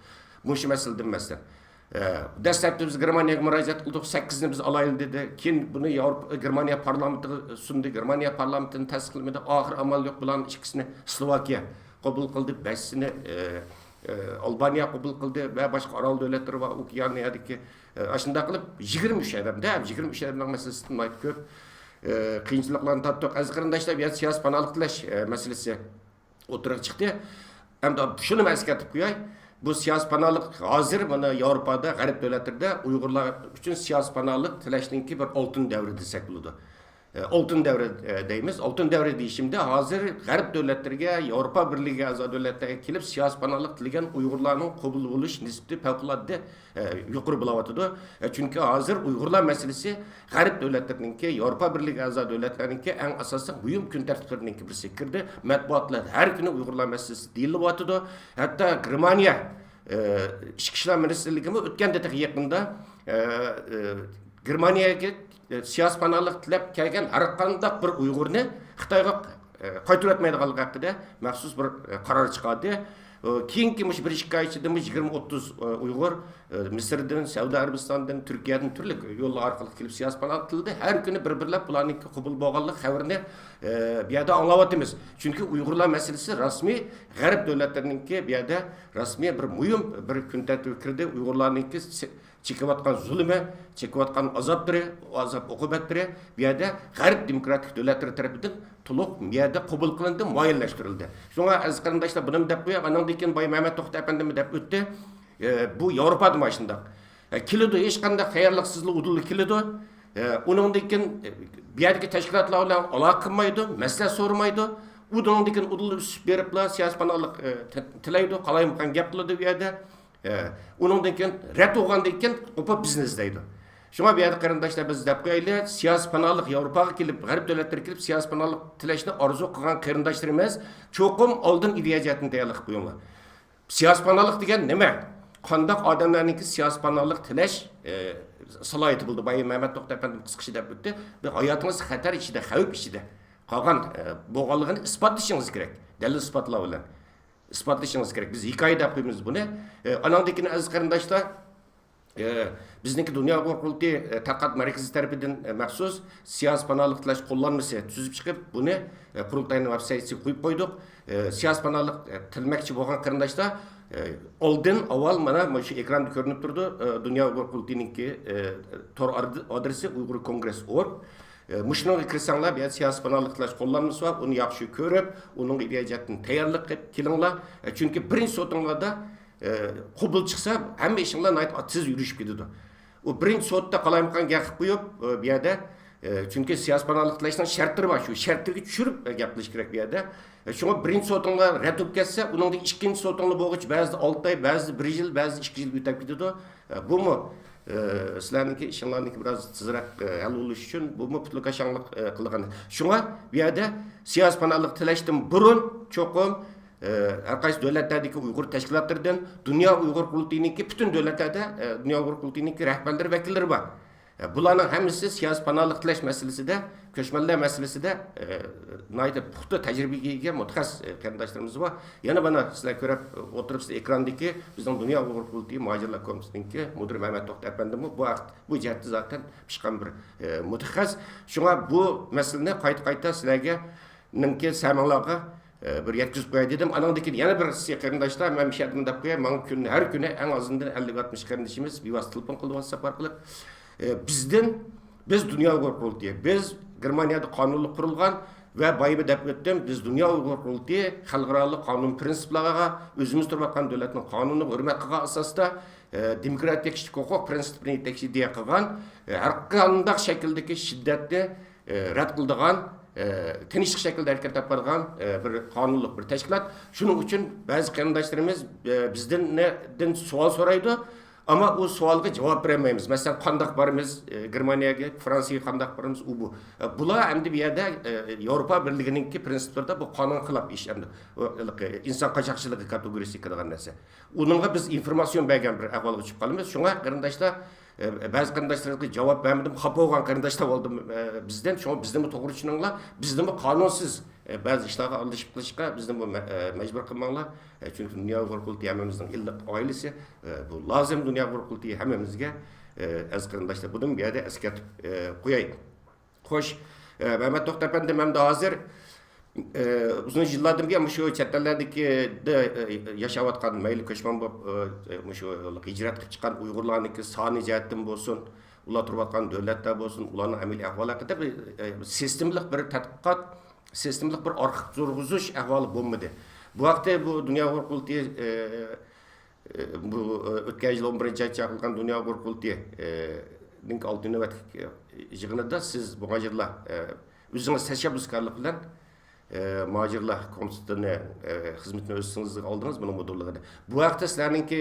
مۇشۇ مەسىلىدىن مەسىلەن. ئە، دەسلەپتە بىز گېرمانىيەگە مۇراجىئەت قىلدۇق، سەككىزنى بىز ئالايلى دېدى. كېيىن بۇنى ياۋروپا، گېرمانىيە پارلامېنتىغا سۇندى. گېرمانىيە پارلامېنتىنى تەستىقلىمىدى. ئاخىر ئامال يوق، بۇلارنىڭ ئىككىسىنى سلوۋاكىيە قوبۇل قىلدى، بەشىسىنى، ئە، ئە، ئالبانىيە قوبۇل قىلدى ۋە باشقا ئارال دۆلەتلىرى بار، ئوكېئانىيەدىكى، ئە، ئاشۇنداق قىلىپ يىگىرمە ئۈچ ئادەمدە، يىگىرمە ئۈچ ئادەمنىڭ مەسىلىسى ناھايىتى كۆپ. ئە، قىيىنچىلىقلارنى تارتتۇق. ئەزىز قېرىنداشلار، بۇ يەردە سىياسىي پاناھلىق تىلەش، ئە، مەسىلىسى ئوتتۇرىغا چىقتى. ئەمدى شۇنىمۇ ئەسكەرتىپ قوياي، بۇ سىياسىي پاناھلىق ھازىر مانا ياۋروپادا، غەرب دۆلەتلىرىدە ئۇيغۇرلار ئۈچۈن سىياسىي پاناھلىق تىلەشنىڭكى بىر ئالتۇن دەۋرى دېسەك بولىدۇ. ئە، ئالتۇن دەۋرى، ئە، دەيمىز. ئالتۇن دەۋرى دېيىشىمدە ھازىر غەرب دۆلەتلىرىگە، ياۋروپا بىرلىكىگە ئەزا دۆلەتلەرگە كېلىپ سىياسىي پاناھلىق تىلىگەن ئۇيغۇرلارنىڭ قوبۇل بولۇش نىسبىتى پەۋقۇلئاددە، ئە، يۇقىرى بولاۋاتىدۇ. ئە، چۈنكى ھازىر ئۇيغۇرلار مەسىلىسى غەرب دۆلەتلىرىنىڭكى، ياۋروپا بىرلىكى ئەزا دۆلەتلەرنىڭكى ئەڭ ئاساسلىق مۇھىم كۈن تەرتىپلىرىنىڭكى بىرسىگە كىردى. مەتبۇئاتلار ھەر كۈنى ئۇيغۇرلار مەسىلىسى دېيىلىۋاتىدۇ. ھەتتا گېرمانىيە، ئە، ئىچكى ئىشلار مىنىستىرلىكىمۇ ئۆتكەندە تېخى يېقىندا، ئە، ئە، گېرمانىيەگە، ئە، سىياسىي پاناھلىق تىلەپ كەلگەن ھەر قانداق بىر ئۇيغۇرنى خىتايغا، ئە، قايتۇرۇۋەتمەيدىغانلىقى ھەققىدە مەخسۇس بىر، ئە، قارار چىقاردى. ئۇ، كېيىنكى مۇشۇ بىر ئىككى ئاي ئىچىدە مۇشۇ يىگىرمە ئوتتۇز، ئۇ، ئۇيغۇر، ئۇ، مىسىردىن، سەئۇدى ئەرەبىستاندىن، تۈركىيەدىن تۈرلۈك يوللار ئارقىلىق كېلىپ سىياسىي پاناھلىق تىلىدى. ھەر كۈنى بىر-بىرلەپ بۇلارنىڭكى قوبۇل بولغانلىق خەۋىرىنى، ئۇ، بۇ يەردە ئاڭلاۋاتىمىز. چۈنكى ئۇيغۇرلار مەسىلىسى رەسمىي غەرب دۆلەتلىرىنىڭكى بۇ يەردە رەسمىي بىر مۇھىم بىر كۈن تەرتىپىگە كىردى. ئۇيغۇرلارنىڭكى سى-، چېكىۋاتقان زۇلۇمى، چېكىۋاتقان ئازابلىرى، ئازاب ئوقۇبەتلىرى بۇ يەردە غەرب دېموكراتىك دۆلەتلىرى تەرىپىدىن تولۇق بۇ يەردە قوبۇل قىلىندى، مۇئەييەنلەشتۈرۈلدى. شۇڭا ئەزىز قېرىنداشلار، بۇنىمۇ دەپ قوياي، ئانىڭدىن كېيىن بايا مەمەت توختى ئەپەندىمۇ دەپ ئۆتتى. ئە، بۇ ياۋروپادا مانا شۇنداق. ئە، كېلىدۇ، ھېچقانداق تەييارلىقسىزلا ئۇدۇللا كېلىدۇ. ئە، ئۇنىڭدىن كېيىن، ئە، بۇ يەردىكى تەشكىلاتلار بىلەن ئالاقە قىلمايدۇ، مەسلىھەت سورىمايدۇ. ئۇنىڭدىن كېيىن ئۇدۇللا ئۈسۈپ بېرىپلا سىياسىي پاناھلىق، ئە، تى-، تىلەيدۇ، قالايمىقان گەپ قىلىدۇ بۇ يەردە. ئە، ئۇنىڭدىن كېيىن رەت بولغاندىن كېيىن قوپۇپ بىزنى ئىزدەيدۇ. شۇڭا بۇ يەردە قېرىنداشلار، بىز دەپ قويايلى، سىياسىي پاناھلىق ياۋروپاغا كېلىپ، غەرب دۆلەتلىرىگە كېلىپ سىياسىي پاناھلىق تىلەشنى ئارزۇ قىلغان قېرىنداشلىرىمىز چوقۇم ئالدىن ئىدىيە جەھەتتىن تەييارلىق قىلىپ قويۇڭلار. سىياسىي پاناھلىق دېگەن نېمە؟ قانداق ئادەملەرنىڭكى سىياسىي پاناھلىق تىلەش، ئە، سالاھىيىتى بولىدۇ؟ بايا مەمەت توختى ئەپەندىم قىسقىچە دەپ ئۆتتى. بىر ھاياتىڭىز خەتەر ئىچىدە، خەۋپ ئىچىدە قالغان، ئە، بولغانلىقىنى ئىسپاتلىشىڭىز كېرەك. دەلىل ئىسپاتلار بىلەن ئىسپاتلىشىڭىز كېرەك. بىز ھېكايە دەپ قويىمىز بۇنى. ئە، ئانىڭدىن كېيىن ئەزىز قېرىنداشلار، ئە، بىزنىڭكى دۇنيا ئۇيغۇر قۇرۇلتىيى، ئە، تەتقىقات مەركىزى تەرىپىدىن، ئە، مەخسۇس سىياسىي پاناھلىق تىلەش قوللانمىسى تۈزۈپ چىقىپ، بۇنى، ئە، قۇرۇلتاينىڭ ۋېب سايتىسىغا قويۇپ قويدۇق. ئە، سىياسىي پاناھلىق، ئە، تىلىمەكچى بولغان قېرىنداشلار، ئە، ئالدىن ئاۋۋال مانا، مانا شۇ ئېكراندا كۆرۈنۈپ تۇرىدۇ، ئە، دۇنيا ئۇيغۇر قۇرۇلتىيىنىڭكى، ئە، تور ئاد-، ئادرېسى، ئۇيغۇر كونگرېس ئورگ. ئە، مۇشۇنىڭغا كىرسەڭلار، بۇ يەردە سىياسىي پاناھلىق تىلەش قوللانمىسى بار، ئۇنى ياخشى كۆرۈپ، ئۇنىڭغا ئىدىيە جەھەتتىن تەييارلىق قىلىپ كېلىڭلار. ئە، چۈنكى بىرىنچى سوتۇڭلاردا، ئە، قوبۇل چىقسا، ھەممە ئىشىڭلار ناھايىتى تېز يۈرۈشۈپ كېتىدۇ. ئۇ بىرىنچى سوتتا قالايمىقان گەپ قىلىپ قويۇپ، ئە، بۇ يەردە، ئە، چۈنكى سىياسىي پاناھلىق تىلەشنىڭ شەرتلىرى بار، شۇ شەرتلەرگە چۈشۈرۈپ، ئە، گەپ قىلىش كېرەك بۇ يەردە. ئە، شۇڭا بىرىنچى سوتۇڭلار رەت بولۇپ كەتسە، ئۇنىڭدىن ئىككىنچى سوتۇڭلار بولغۇچە بەزىدە ئالتە ئاي، بەزىدە بىر يىل، بەزىدە ئىككى يىل ئۆتۈپ كېتىدۇ. ئە، بۇمۇ، ئە، سىلەرنىڭكى ئىشىڭلارنىڭكى بىراز تېزرەك، ئە، ھەل بولۇشى ئۈچۈن بۇمۇ پۈتۈنلەي كاشاڭلىق، ئە، قىلغان. شۇڭا بۇ يەردە سىياسىي پاناھلىق تىلەشتىن بۇرۇن چوقۇم، ئە، ھەر قايسى دۆلەتلەردىكى ئۇيغۇر تەشكىلاتلىرىدىن دۇنيا ئۇيغۇر قۇرۇلتىيىنىڭكى پۈتۈن دۆلەتلەردە، ئە، دۇنيا ئۇيغۇر قۇرۇلتىيىنىڭكى رەھبەرلىرى، ۋەكىللىرى بار. ئە، بۇلارنىڭ ھەممىسى سىياسىي پاناھلىق تىلەش مەسىلىسىدە، كۆچمەنلەر مەسىلىسىدە، ئە، ناھايىتى پۇختا تەجرىبىگە ئىگە مۇتەخەسسىس، ئە، قېرىنداشلىرىمىز بار. يەنە مانا سىلەر كۆرۈپ ئولتۇرۇپسىلەر ئېكراندىكى بىزنىڭ دۇنيا ئۇيغۇر قۇرۇلتىيى مۇھاجىرلار كومىتېتىنىڭكى مۇدىرى مەمەت توختى ئەپەندىمۇ بۇ ھەق-، بۇ جەھەتتە زاتەن پىشقان بىر، ئە، مۇتەخەسسىس. شۇڭا بۇ مەسىلىنى قايتا-قايتا سىلەرگە نىڭكى سەمىڭلارغا، ئە، بىر يەتكۈزۈپ قوياي دېدىم. ئانىڭدىن كېيىن يەنە بىرسى قېرىنداشلار، مەن مۇشۇ يەردىن دەپ قوياي، ماڭا كۈندە، ھەر كۈنى ئەڭ ئازىندىن ئەللىك ئاتمىش قېرىندىشىمىز بىۋاسىتە تېلېفون قىلىدۇ ۋاتساپ ئارقىلىق. ئە، بىزدىن، بىز دۇنيا ئۇيغۇر قۇرۇلتىيى، بىز گېرمانىيەدە قانۇنلۇق قۇرۇلغان ۋە بايىمۇ دەپ ئۆتتۈم، بىز دۇنيا ئۇيغۇر قۇرۇلتىيى خەلقئارالىق قانۇن پىرىنسىپلارغا، ئۆزىمىز تۇرۇۋاتقان دۆلەتنىڭ قانۇنىغا ھۆرمەت قىلغان ئاساستا، ئە، دېموكراتىيە، كىشىلىك ھوقۇق پىرىنسىپلىرىنى يېتەكچى ئىدىيە قىلغان، ئە، ھەر قانداق شەكىلدىكى شىددەتنى ئى، رەت قىلىدىغان، ئى، تىنچلىق شەكلىدە ھەرىكەت ئېلىپ بارىدىغان، ئى، بىر قانۇنلۇق بىر تەشكىلات. شۇنىڭ ئۈچۈن بەزى قېرىنداشلىرىمىز، ئى، بىزدىن نە-، دىن سوئال سورايدۇ، ئەمما ئۇ سوئالغا جاۋاب بېرەلمەيمىز. مەسىلەن، قانداق بارىمىز، ئى، گېرمانىيەگە، فرانسىيەگە قانداق بارىمىز، ئۇ بۇ. ئى، بۇلار ئەمدى بۇ يەردە، ئى، ياۋروپا بىرلىكىنىڭكى پىرىنسىپلىرىدا بۇ قانۇنغا خىلاپ ئىش ئەمدى. ئۇ ھېلىقى ئىنسان قاچاقچىلىقى كاتېگورىيىسىگە كىرىدىغان نەرسە. ئۇنىڭغا بىز ئىنفورماتسىيون بەرگەن بىر ئەھۋالغا چۈشۈپ قالىمىز. شۇڭا قېرىنداشلار، ئە، بەزى قېرىنداشلارغا جاۋاب بەرمىدىم، خاپا بولغان قېرىنداشلار بولدى، ئە، بىزدىن. شۇڭا بىزنىمۇ توغرا چۈشىنىڭلار، بىزنىمۇ قانۇنسىز، ئە، بەزى ئىشلارغا ئارىلىشىپ قېلىشقا بىزنىمۇ مە-، ئە، مەجبۇر قىلماڭلار. ئە، چۈنكى دۇنيا ئۇيغۇر قۇرۇلتىيى ھەممىمىزنىڭ ئىللىق ئائىلىسى، ئە، بۇ لازىم دۇنيا ئۇيغۇر قۇرۇلتىيى ھەممىمىزگە، ئە، ئەزىز قېرىنداشلار. بۇنى بۇ يەردە ئەسكەرتىپ، ئە، قوياي. خوش، ئە، مەمەت توختى ئەپەندىم ئەمدى ھازىر، ئە، ئۇزۇن يىللاردىن بۇيان مۇشۇ چەت ئەللەردىكى، دە، ئە، ياشاۋاتقان، مەيلى كۆچمەن بولۇپ، ئە، مۇشۇ ھىجرەت قىلىپ چىققان ئۇيغۇرلارنىڭكى سانى جەھەتتىن بولسۇن، ئۇلار تۇرۇۋاتقان دۆلەتلەر بولسۇن، ئۇلارنىڭ ئەمەلىي ئەھۋالى ھەققىدە بىر، ئە، سىستېمىلىق بىر تەتقىقات، سىستېمىلىق بىر ئارخىپ تۇرغۇزۇش ئەھۋالى بولمىدى. بۇ ھەقتە بۇ دۇنيا ئۇيغۇر قۇرۇلتىيى، ئە، بۇ، ئۆتكەن يىل ئون بىرىنچى ئايدا چاقىرىلغان دۇنيا ئۇيغۇر قۇرۇلتىيى، نىڭ ئالتىنچى نۆۋەتلىك يىغىنىدا سىز مۇھاجىرلار، ئۆزىڭىز تەشەببۇسكارلىق بىلەن، مۇھاجىرلار كومىتېتىنى، خىزمىتىنى ئۆز ئۈستىڭىزگە ئالدىڭىز، بۇنىڭ مۇدىرلىقىنى. بۇ ھەقتە سىلەرنىڭكى،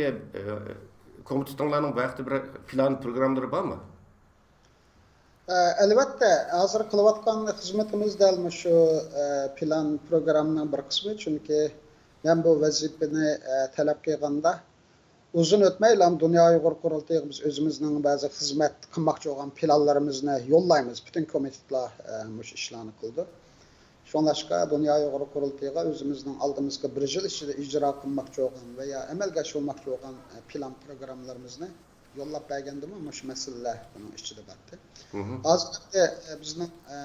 كومىتېتىڭلارنىڭ بۇ ھەقتە بىر پىلان، پروگراممىلىرى بارمۇ؟ ئە، ئەلۋەتتە، ھازىر قىلىۋاتقان خىزمىتىمىز دەل مۇشۇ، ئە، پىلان پروگراممىنىڭ بىر قىسمى. چۈنكى مەن بۇ ۋەزىپىنى، ئە، تەلەپ قىلغاندا، ئۇزۇن ئۆتمەيلا دۇنيا ئۇيغۇر قۇرۇلتىيىغا بىز ئۆزىمىزنىڭ بەزى خىزمەت قىلماقچى بولغان پىلانلىرىمىزنى يوللايمىز. پۈتۈن كومىتېتلار، ئە، مۇشۇ ئىشلارنى قىلىدۇ. شۇڭلاشقا دۇنيا ئۇيغۇر قۇرۇلتىيىغا ئۆزىمىزنىڭ ئالدىمىزغا بىر يىل ئىچىدە ئىجرا قىلماقچى بولغان ۋە يا ئەمەلگە ئاشۇرماقچى بولغان، ئە، پىلان پروگراممىلىرىمىزنى يوللاپ بەرگەندىمۇ مۇشۇ مەسىلىلەر بۇنىڭ ئىچىدە بارتى. مهم. ھازىر ئەمدى، ئە، بىزنىڭ، ئە،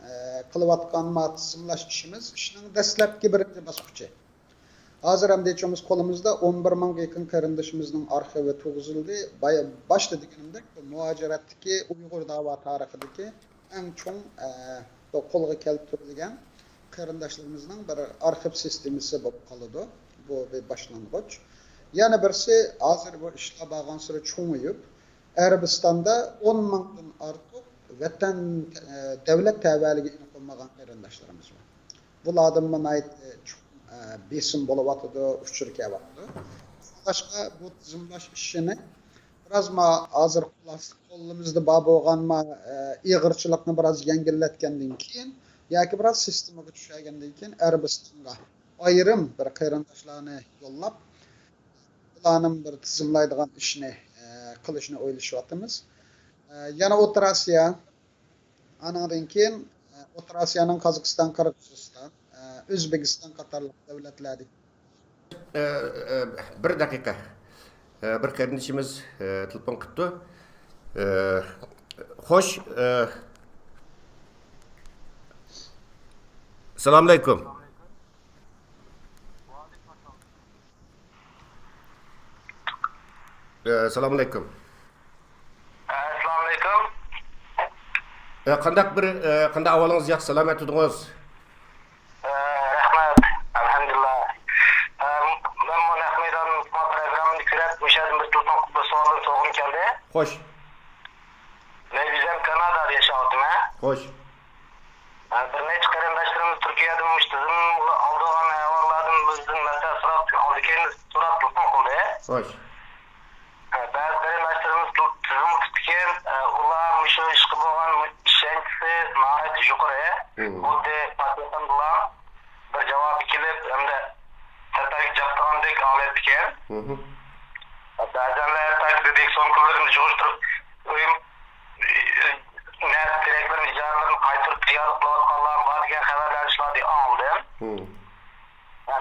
ئە، قىلىۋاتقان ما تىزىملاش ئىشىمىز، ئىشنىڭ دەسلەپكى بىرىنچى باسقۇچى. ھازىر ئەمدى ھېچ بولمىسا قولىمىزدا ئون بىر مىڭغا يېقىن قېرىندىشىمىزنىڭ ئارخىۋى تۇرغۇزۇلدى. باي-، باشتا دېگىنىمدەك، بۇ مۇھاجىرەتتىكى ئۇيغۇر داۋا تارىخىدىكى ئەڭ چوڭ، ئە، بۇ قولغا كەلتۈرۈلگەن قېرىنداشلىرىمىزنىڭ بىر ئارخىپ سىستېمىسى بولۇپ قالىدۇ. بۇ بىر باشلانغۇچ. يەنە بىرسى، ھازىر بۇ ئىشلار بارغانسېرى چوڭىيىپ، ئەرەبىستاندا ئون مىڭدىن ئارتۇق ۋەتەن، ئە، دۆلەت تەۋەلىكىگە ئېنىق بولمىغان قېرىنداشلىرىمىز بار. بۇلاردىمۇ ناھايىتى چوڭ، ئە، بېسىم بولۇۋاتىدۇ، ئۇچۇر كېلىۋاتىدۇ. شۇڭلاشقا بۇ تىزىملاش ئىشىنى بىراز ما ھازىر قولىمىزدا بار بولغان ما، ئە، ئېغىرچىلىقنى بىراز يەڭگىللەتكەندىن كېيىن ياكى بىراز سىستېمىغا چۈشەرگەندىن كېيىن ئەرەبىستانغا ئايرىم بىر قېرىنداشلارنى يوللاپ، بۇلارنىڭ بىر تىزىملايدىغان ئىشنى، ئە، قىلىشنى ئويلىشىۋاتىمىز. ئە، يەنە ئوتتۇرا ئاسىيا، ئانىڭدىن كېيىن، ئە، ئوتتۇرا ئاسىيانىڭ قازاقىستان، قىرغىزىستان، ئە، ئۆزبېكىستان قاتارلىق دۆلەتلەردىكى. ئە، ئە، بىر دەقىقە. ئە، بىر قېرىندىشىمىز، ئە، تېلېفون قىپتۇ. ئە، خوش، ئە، سالام ئەلەيكۇم. ئە، سالام ئەلەيكۇم. ئەسسالامۇ ئەلەيكۇم. ئە، قانداق بىر، ئە، قانداق ئەھۋالىڭىز ياخشى، سالامەت تۇردىڭىز؟ ئە، رەھمەت، ئەلھەمدۇلىللا. ئە، مەن بۇ نەق مەيدان پروگراممىنى كۆرۈپ، مۇشۇ يەردىن بىر تېلېفون قىلىپ بىر سوئالنى سورىغۇم كەلدى. خوش. مەن ئۆزۈم كانادادا ياشاۋاتىمەن. خوش. بىر نەچچە قېرىنداشلىرىمىز تۈركىيەدىن مۇشۇ تىزىم ئالىدىغان ئەھۋاللاردىن بىزدىن مەسلىھەت سوراپ، ئالدى كېيىن سوراپ تېلېفون قىلدى. خوش. بەزى قېرىنداشلىرىمىز تىزىم تۇتىدىكەن، ئۇلار مۇشۇ ئىشقا بولغان ئىشەنچىسى ناھايىتى يۇقىرى. مم. خۇددى پاتېخىندىلا بىر جاۋابى كېلىپ، ھەمدە تەپەگە جاپتىغاندەك ھالەتتىكەن. مم. بەزەنلەر ھەتتا دېدى، سومكىلىرىنى يىغىشتۇرۇپ، ئۆيۈم، نەرسە كېرەكلىرىنى، ئىجارىلىرىنى قايتۇرۇپ تەييارلىق قىلىۋاتقانلار بار دېگەن خەۋەرلەرنى شۇلاردىن ئاڭلىدىم. مم.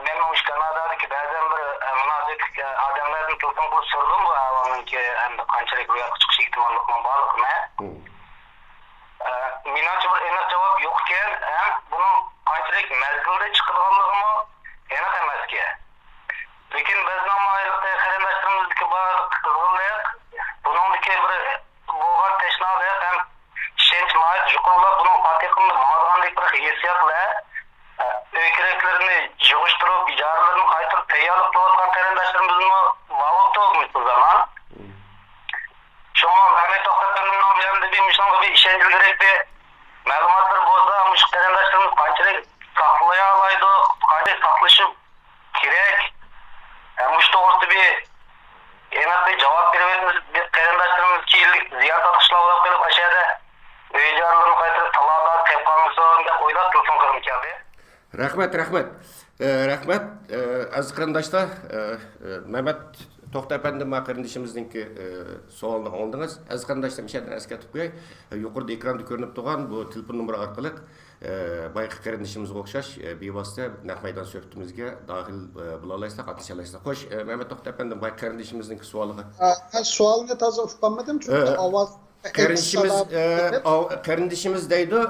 مەنمۇ مۇشۇ كانادادىكى بەزەن بىر، ئە، مۇناسىۋەتلىك، ئە، ئادەملەردىن تېلېفون قىلىپ سورىدىم بۇ ئەھۋالنىڭكى ھەمدە قانچىلىك روياپقا چىقىش ئېھتىماللىقىنىڭ بارلىقىنى. مم. ئە، مېنىڭچە بىر ئېنىق جاۋاب يوق ئىكەن، ھەم بۇنىڭ قانچىلىك مەزگىلدە چىقىدىغانلىقىمۇ ئېنىق ئەمەسكەن. لېكىن بىزنىڭ ھېلىقى قېرىنداشلىرىمىزدىكى بار قىزغىنلىق، بۇنىڭدىكى بىر بولغان تەشنالىق ھەم ئىشەنچ ناھايىتى يۇقىرىلاپ، بۇنىڭ پاتېخىندا ماڭىدىغاندەك بىر ھېسسىيات بىلەن، ئە، ئۆي كېرەكلىرىنى يىغىشتۇرۇپ، ئىجارىلىرىنى قايتۇرۇپ تەييارلىق قىلىۋاتقان قېرىنداشلىرىمىزمۇ بار بولۇپتۇ بۇ زامان. شۇڭا مەمەت توختى ئەپەندىمنىڭ بىلەن بىر مۇشۇنىڭغا بىر ئىشەنچ بېرەك بىر مەلۇماتلىرى بولسا، مۇشۇ قېرىنداشلىرىمىز قانچىلىك ساقلىيالايدۇ، قانچىلىك ساقلىشىپ كېرەك. ھە، مۇشۇ توغرىسىدا بىر ئېنىق بىر جاۋاب بېرىۋېتىمىز. بىر قېرىنداشلىرىمىز كېيىنلىك زىيان تارتقۇچىلار بولۇپ قېلىپ، ئاشۇ يەردە ئۆي ئىجارىلىرىنى قايتۇرۇپ تالادا قېلىپ قالمىسۇن دەپ ئويلاپ تېلېفون قىلغۇم كەلدى. رەھمەت، رەھمەت. ئە، رەھمەت، ئە، ئەزىز قېرىنداشلار، ئە، ئە، مەمەت توختى ئەپەندى، ما قېرىندىشىمىزنىڭكى، ئە، سوئالىنى ئاڭلىدىڭىز. ئەزىز قېرىنداشلار، مۇشۇ يەردىن ئەسكەرتىپ قوياي. ئە، يۇقىرىدا ئېكراندا كۆرۈنۈپ تۇرغان بۇ تېلېفون نومۇرى ئارقىلىق، ئە، بايىقى قېرىندىشىمىزغا ئوخشاش، ئە، بىۋاسىتە نەق مەيدان سۆھبىتىمىزگە داخىل، ئە، بولالايسىلەر، قاتنىشالايسىلەر. خوش، ئە، مەمەت توختى ئەپەندىم، بايىقى قېرىندىشىمىزنىڭكى سوئالىغا. ئە، مەن سوئالنى تازا ئۇقالمىدىم، چۈنكى ئە، ئاۋاز قېرىندىشىمىز، ئەكس ئە، ئاۋ-، قېرىندىشىمىز دەيدۇ،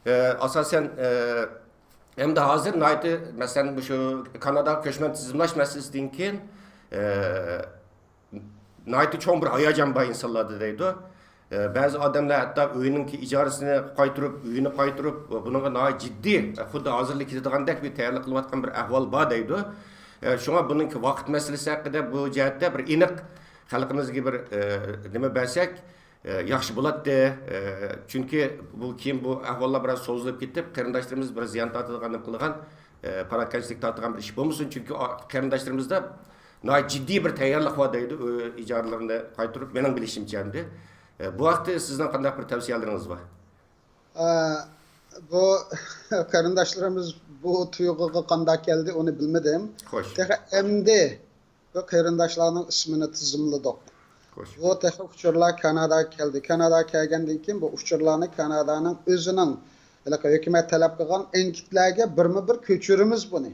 ئە، ئاساسەن، ئە، ئەمدى ھازىر ناھايىتى، مەسىلەن، مۇشۇ كاناداغا كۆچمەن تىزىملاش مەسىلىسىدىن كېيىن، ئە، ناھايىتى چوڭ بىر ھاياجان بار ئىنسانلاردا دەيدۇ. ئە، بەزى ئادەملەر ھەتتا ئۆيىنىڭكى ئىجارىسىنى قايتۇرۇپ، ئۆيىنى قايتۇرۇپ، بۇنىڭغا ناھايىتى جىددىي، خۇددى ھازىرلا كېتىدىغاندەك بىر تەييارلىق قىلىۋاتقان بىر ئەھۋال بار دەيدۇ. ئە، شۇڭا بۇنىڭكى ۋاقىت مەسىلىسى ھەققىدە بۇ جەھەتتە بىر ئېنىق خەلقىمىزگە بىر، ئە، نېمە بەرسەك، ئە، ياخشى بولاتتى. ئە، چۈنكى بۇ كېيىن بۇ ئەھۋاللار بىراز سوزۇلۇپ كېتىپ، قېرىنداشلىرىمىز بىر زىيان تارتىدىغاندىن قىلغان، ئە، پاراكەندىچىلىك تارتىدىغان بىر ئىش بولمىسۇن. چۈنكى ئا-، قېرىنداشلىرىمىزدا ناھايىتى جىددىي بىر تەييارلىق بار دەيدۇ، ئۆ-، ئىجارىلىرىنى قايتۇرۇپ، مېنىڭ بىلىشىمچە ئەمدى. ئە، بۇ ھەقتە سىزنىڭ قانداق بىر تەۋسىيەلىرىڭىز بار؟ ئە، بۇ قېرىنداشلىرىمىز بۇ تۇيغۇغا قانداق كەلدى، ئۇنى بىلمىدىم. خوش. تېخى ئەمدى بۇ قېرىنداشلارنىڭ ئىسمىنى تىزىملىدۇق. خوش. بۇ تېخى ئۇچۇرلار كاناداغا كەلدى. كاناداغا كەلگەندىن كېيىن بۇ ئۇچۇرلارنى كانادانىڭ ئۆزىنىڭ ھېلىقى ھۆكۈمەت تەلەپ قىلغان ئەنكىتلەرگە بىرمۇ بىر كۆچۈرىمىز بۇنى.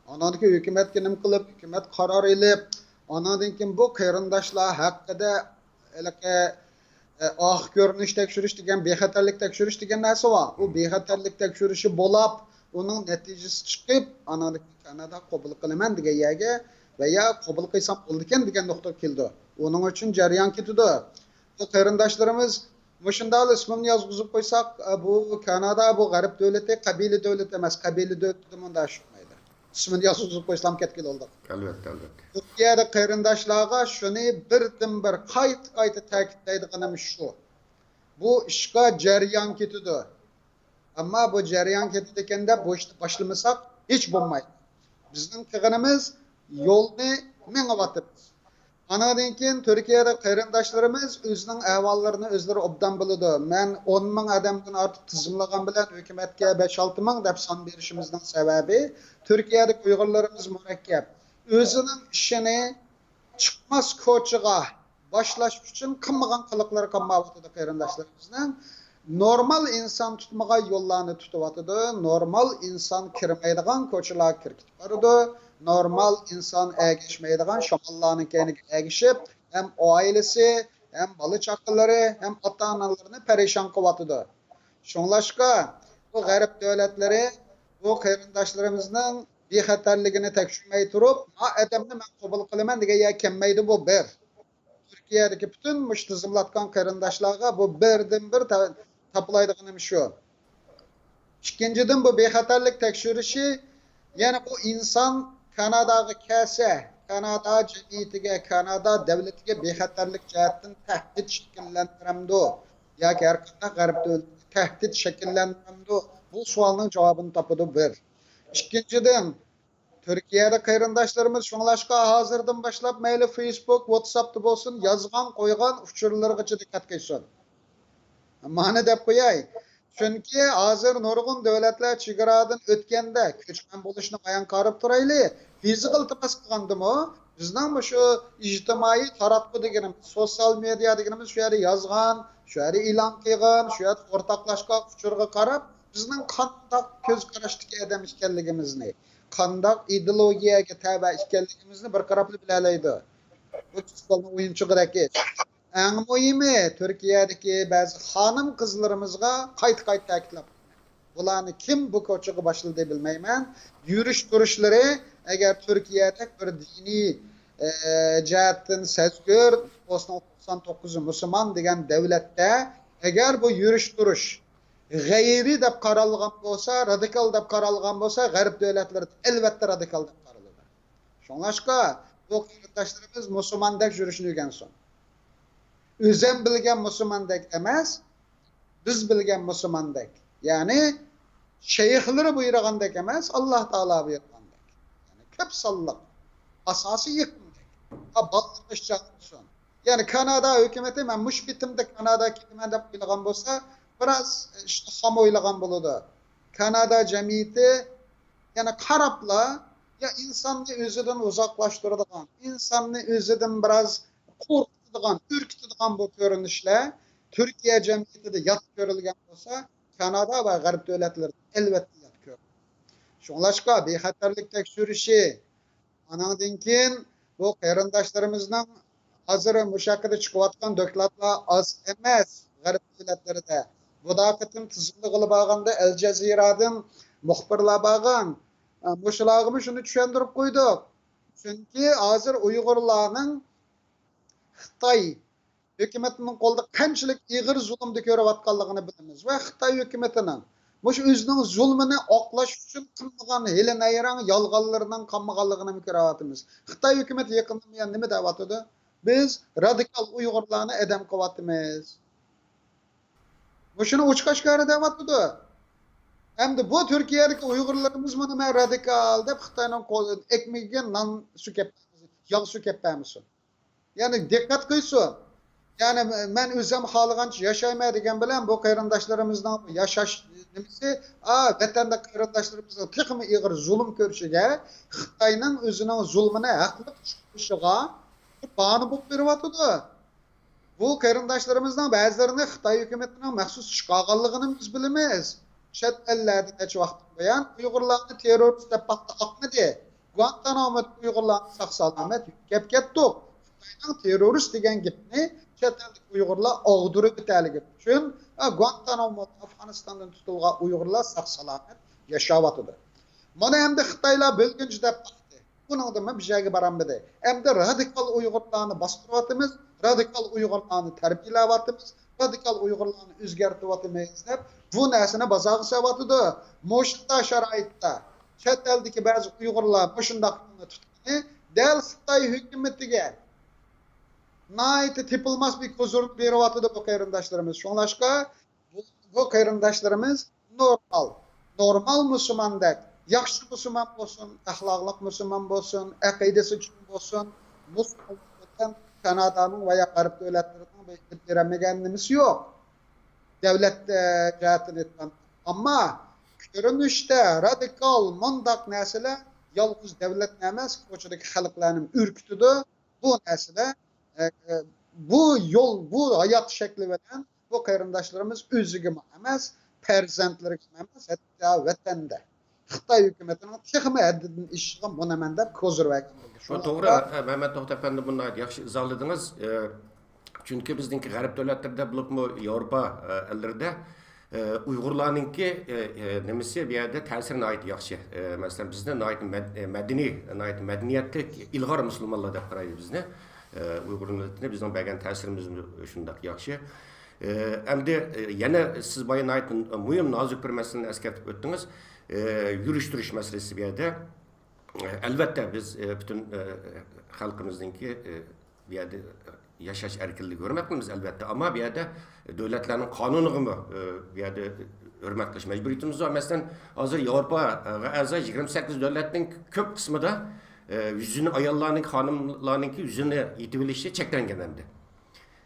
ئاناندىن كېيىن ھۆكۈمەتكە نېمە قىلىپ، ھۆكۈمەت قارار ئېلىپ، ئاناندىن كېيىن بۇ قېرىنداشلار ھەققىدە ھېلىقى، ئە، ئاق كۆرۈنۈش تەكشۈرۈش دېگەن، بىخەتەرلىك تەكشۈرۈش دېگەن نەرسە بار. ئۇ بىخەتەرلىك تەكشۈرۈشى بولاپ، ئۇنىڭ نەتىجىسى چىقىپ، ئاناندىن كېيىن كانادا قوبۇل قىلىمەن دېگەن يەرگە ۋە يا قوبۇل قىلسام بولىدىكەن دېگەن نۇقتىغا كېلىدۇ. ئۇنىڭ ئۈچۈن جەريان كېتىدۇ. بۇ قېرىنداشلىرىمىز مۇشۇنداقلا ئىسمىمنى يازغۇزۇپ قويساق، بۇ كانادا، بۇ غەرب دۆلىتى، قەبىلە دۆلىتى ئەمەس، قەبىلە دۆلىتىدە مۇنداق ئىش بولمايدۇ. ئىسمىنى يازغۇزۇپ قويسام كەتكىلى بولدۇق. ئەلۋەتتە، ئەلۋەتتە. تۈركىيەدە قېرىنداشلارغا شۇنى بىردىنبىر قايتا-قايتا تەكىتلەيدىغىنىم شۇ. بۇ ئىشقا جەريان كېتىدۇ. ئەمما بۇ جەريان كېتىدىكەن دەپ بۇ ئىشنى باشلىمىساق ھېچ بولمايدۇ. بىزنىڭ قىلغىنىمىز يولنى مېڭىۋاتىمىز. ئانىڭدىن كېيىن تۈركىيەدە قېرىنداشلىرىمىز ئۆزىنىڭ ئەھۋاللىرىنى ئۆزلىرى ئوبدان بىلىدۇ. مەن ئون مىڭ ئادەمدىن ئارتۇق تىزىملىغان بىلەن ھۆكۈمەتكە بەش-ئالتە مىڭ دەپ سان بېرىشىمىزنىڭ سەۋەبى، تۈركىيەدىكى ئۇيغۇرلىرىمىز مۇرەككەپ. ئۆزىنىڭ ئىشىنى چىقماس كوچىغا باشلاش ئۈچۈن قىلمىغان قىلىقلىرى قالمايۋاتىدۇ قېرىنداشلىرىمىزنىڭ. نورمال ئىنسان تۇتمىغان يوللارنى تۇتۇۋاتىدۇ، نورمال ئىنسان كىرمەيدىغان كوچىلارغا كىرىپ كېتىپ بارىدۇ، نورمال ئىنسان ئەگەشمەيدىغان شاماللارنىڭ كەينىگە ئەگىشىپ، ھەم ئائىلىسى، ھەم بالا-چاقىلىرى، ھەم ئاتا-ئانىلىرىنى پەرىشان قىلىۋاتىدۇ. شۇڭلاشقا، بۇ غەرب دۆلەتلىرى بۇ قېرىنداشلىرىمىزنىڭ بىخەتەرلىكىنى تەكشۈرمەي تۇرۇپ، ما ئادەمنى مەن قوبۇل قىلىمەن دېگەن يەرگە كەلمەيدۇ بۇ بىر. تۈركىيەدىكى پۈتۈن مۇشۇ تىزىملاتقان قېرىنداشلارغا بۇ بىردىنبىر تا-، تاپىلايدىغىنىم شۇ. ئىككىنچىدىن، بۇ بىخەتەرلىك تەكشۈرۈشى، يەنى بۇ ئىنسان كاناداغا كەلسە، كانادا جەمئىيىتىگە، كانادا دۆلىتىگە بىخەتەرلىك جەھەتتىن تەھدىت شەكىللەندۈرەمدۇ؟ ياكى ھەر قانداق غەرب دۆلىتىگە تەھدىت شەكىللەندۈرەمدۇ؟ بۇ سوئالنىڭ جاۋابىنى تاپىدۇ بىر. ئىككىنچىدىن، تۈركىيەدە قېرىنداشلىرىمىز شۇڭلاشقا ھازىردىن باشلاپ مەيلى فېيسبۇك، ۋاتساپتا بولسۇن، يازغان، قويغان ئۇچۇرلىرىغىچە دىققەت قىلسۇن. مانا دەپ قوياي. چۈنكى ھازىر نۇرغۇن دۆلەتلەر چېگرادىن ئۆتكەندە، كۆچمەن بولۇشنى ئايان قارىپ تۇرايلى، ۋىزا ئىلتىماس قىلغاندىمۇ، بىزنىڭ مۇشۇ ئىجتىمائىي تاراتقۇ دېگىنىمىز، سوتسىيال مېدىيا دېگىنىمىز شۇ يەردە يازغان، شۇ يەردە ئېلان قىلغان، شۇ يەردە ئورتاقلاشقان ئۇچۇرغا قاراپ، بىزنىڭ قانداق كۆز قاراشتىكى ئادەم ئىكەنلىكىمىزنى، قانداق ئىدېئولوگىيەگە تەۋە ئىكەنلىكىمىزنى بىر قاراپلا بىلەلەيدۇ. بۇ پسىخولوگنىڭ ئويۇنچۇقىدەك ئىش. ئەڭ مۇھىمى، تۈركىيەدىكى بەزى خانىم-قىزلىرىمىزغا قايتا-قايتا تەكىتلەپ، بۇلارنى كىم بۇ كوچىغا باشلىدى بىلمەيمەن. يۈرۈش-تۇرۇشلىرى ئەگەر تۈركىيەدەك بىر دىنىي، ئە، جەھەتتىن سەزگۈر، بوسنىنىڭ توقسان توققۇزى مۇسۇلمان دېگەن دۆلەتتە ئەگەر بۇ يۈرۈش-تۇرۇش غەيرىي دەپ قارالغان بولسا، رادىكال دەپ قارالغان بولسا، غەرب دۆلەتلىرىدە ئەلۋەتتە رادىكال دەپ قارىلىدۇ. شۇڭلاشقا بۇ قېرىنداشلىرىمىز مۇسۇلماندەك يۈرۈشنى ئۆگەنسۇن. ئۆزەم بىلگەن مۇسۇلماندەك ئەمەس، بىز بىلگەن مۇسۇلماندەك. يەنى شەيخلىرى بۇيرۇغاندەك ئەمەس، ئاللا تائالا بۇيرۇغاندەك. يەنى كۆپ سانلىق، ئاساسىي يېقىندەك. ھا، بالىلىرىغا ئىشچاق بولسۇن. يەنى كانادا ھۆكۈمىتى مەن مۇشۇ پېتىمدە كانادا كېتىمەن دەپ ئويلىغان بولسا، بىراز ئىشتىخام ئويلىغان بولىدۇ. كانادا جەمئىيىتى يەنە قاراپلا، يا ئىنساننى ئۆزىدىن ئۇزاقلاشتۇرىدىغان، ئىنساننى ئۆزىدىن بىراز قورقۇتىدىغان، ئۈركۈتىدىغان بۇ كۆرۈنۈشلەر تۈركىيە جەمئىيىتىدە يات كۆرۈلگەن بولسا، كانادا ۋە غەرب دۆلەتلىرىدە ئەلۋەتتە يات كۆرۈلىدۇ. شۇڭلاشقا بىخەتەرلىك تەكشۈرۈشى، ئاناڭدىن كېيىن بۇ قېرىنداشلىرىمىزنىڭ ھازىر مۇشۇ ھەققىدە چىقىۋاتقان دوكلاتلار ئاز ئەمەس غەرب دۆلەتلىرىدە. بۇدا قېتىم تىزىملىغىلى بارغاندا ئەل جەزىرادىن مۇخبىرلار بارغان. ئە، مۇشۇلارغىمۇ شۇنى چۈشەندۈرۈپ قويدۇق. چۈنكى ھازىر ئۇيغۇرلارنىڭ خىتاي ھۆكۈمىتىنىڭ قولىدا قانچىلىك ئېغىر زۇلۇمدا كۆرۈۋاتقانلىقىنى بىلىمىز ۋە خىتاي ھۆكۈمىتىنىڭ مۇشۇ ئۆزىنىڭ زۇلمىنى ئاقلاش ئۈچۈن قىلمىغان ھىيلە-نەيرەڭ، يالغانلىرىنىڭ قالمىغانلىقىنىمۇ كۆرۈۋاتىمىز. خىتاي ھۆكۈمىتى يېقىندىن بۇيان نېمە دەۋاتىدۇ؟ بىز رادىكال ئۇيغۇرلارنى ئادەم قىلىۋاتىمىز. مۇشۇنى ئوچۇق-ئاشكارا دەۋاتىدۇ. ئەمدى بۇ تۈركىيەدىكى ئۇيغۇرلىرىمىزمۇ نېمە رادىكال دەپ خىتاينىڭ قولىدىن ئەكمىگە نان سۇ كەپ، ياغ سۇ كەپ بەرمىسۇن. يەنى دىققەت قىلسۇن. يەنى مەن ئۆزۈم خالىغانچە ياشايمەن دېگەن بىلەن بۇ قېرىنداشلىرىمىزنىڭ ياشاش نېمىسى، ئا، ۋەتەندە قېرىنداشلىرىمىزنىڭ تېخىمۇ ئېغىر زۇلۇم كۆرۈشىگە خىتاينىڭ ئۆزىنىڭ زۇلمىنى ھەقلىق چۈشىنىشىگە بىر باھانە بولۇپ بېرىۋاتىدۇ. بۇ قېرىنداشلىرىمىزنىڭ بەزىلىرىنى خىتاي ھۆكۈمىتىنىڭ مەخسۇس چىقارغانلىقىنى بىز بىلىمىز. چەت ئەللەردە نەچچە ۋاقىتتىن بۇيان ئۇيغۇرلارنى تېررورىست دەپ پاختا قاقمىدى. گۇانتانامودىكى ئۇيغۇرلارنى ساق سالامەت يۆتكەپ كەتتۇق. خىتاينىڭ تېررورىست دېگەن گېپىنى چەت ئەلدىكى ئۇيغۇرلار ئاغدۇرۇپ ئۆتەلىگەن ئۈچۈن، ھە، گۇانتانامودا ئافغانىستاندىن تۇتۇلغان ئۇيغۇرلار ساق سالامەت ياشاۋاتىدۇ. مانا ئەمدى خىتايلار بۆلگۈنچى دەپ باقتى. بۇنىڭدىنمۇ بىر يەرگە بارالمىدى. ئەمدى رادىكال ئۇيغۇرلارنى باستۇرۇۋاتىمىز، رادىكال ئۇيغۇرلارنى تەربىيەلەۋاتىمىز، رادىكال ئۇيغۇرلارنى ئۆزگەرتىۋاتىمىز دەپ بۇ نەرسىنى بازارغا سېلىۋاتىدۇ. مۇشۇنداق شارائىتتا چەت ئەلدىكى بەزى ئۇيغۇرلار مۇشۇنداق يولنى تۇتقىنى دەل خىتاي ھۆكۈمىتىگە ناھايىتى تېپىلماس بىر كوزىرنى بېرىۋاتىدۇ بۇ قېرىنداشلىرىمىز. شۇڭلاشقا بۇ، بۇ قېرىنداشلىرىمىز نورمال، نورمال مۇسۇلماندەك، ياخشى مۇسۇلمان بولسۇن، ئەخلاقلىق مۇسۇلمان بولسۇن، ئەقىدىسى چوڭ بولسۇن، مۇسۇلمان كانادانىڭ ۋە يا غەرب دۆلەتلىرىنىڭ بېرەلمىگەن نېمىسى يوق. دۆلەت، ئە، جەھەتتىن ئېيتقاندا. ئەمما كۆرۈنۈشتە رادىكال مۇنداق نەرسىلەر يالغۇز دۆلەتنى ئەمەس، كوچىدىكى خەلقلەرنى ئۈركۈتىدۇ. بۇ نەرسىلەر، ئە، ئە، بۇ يول، بۇ ھايات شەكلى بىلەن بۇ قېرىنداشلىرىمىز ئۆزىگىمۇ ئەمەس، پەرزەنتلىرىگىمۇ ئەمەس، ھەتتا ۋەتەندە خىتاي ھۆكۈمىتىنىڭ تېخىمۇ ھەددىدىن ئېشىشىغا مۇنىمەن دەپ كوزىر بەرگەن بولدى. بۇ توغرا، شۇڭلاشقا ھە، مەمەت توختى ئەپەندى، بۇنى ناھايىتى ياخشى ئىزاھلىدىڭىز. ئە، چۈنكى بىزنىڭكى غەرب دۆلەتلىرىدە، بولۇپمۇ ياۋروپا، ئە، ئەللىرىدە، ئە، ئۇيغۇرلارنىڭكى، ئە، ئە، نېمىسى، بۇ يەردە تەسىرى ناھايىتى ياخشى. ئە، مەسىلەن، بىزنى ناھايىتى مەد-، ئە، مەدەنىي، ناھايىتى مەدەنىيەتلىك، ئىلغار مۇسۇلمانلار دەپ قارايدۇ بىزنى. ئە، ئۇيغۇر مىللىتىنى بىزنىڭ بەرگەن تەسىرىمىزمۇ شۇنداق ياخشى. ئە، ئەمدى، ئە، يەنە سىز بايا ناھايىتى مۇھىم، نازۇك بىر مەسىلىنى ئەسكەرتىپ ئۆتتىڭىز. ئە، يۈرۈش-تۇرۇش مەسىلىسى بۇ يەردە. ئە، ئەلۋەتتە، بىز، ئە، پۈتۈن، ئە، خەلقىمىزنىڭكى، ئە، بۇ يەردە ياشاش ئەركىنلىكىگە ھۆرمەت قىلىمىز، ئەلۋەتتە. ئەمما بۇ يەردە دۆلەتلەرنىڭ قانۇنىغىمۇ، ئە، بۇ يەردە ھۆرمەت قىلىش مەجبۇرىيىتىمىز بار. مەسىلەن، ھازىر ياۋروپاغا ئەزا يىگىرمە سەككىز دۆلەتنىڭ كۆپ قىسمىدا، ئە، يۈزىنى ئاياللارنىڭ، خانىملارنىڭكى يۈزىنى يېپىۋېلىشى چەكلەنگەن ئەمدى.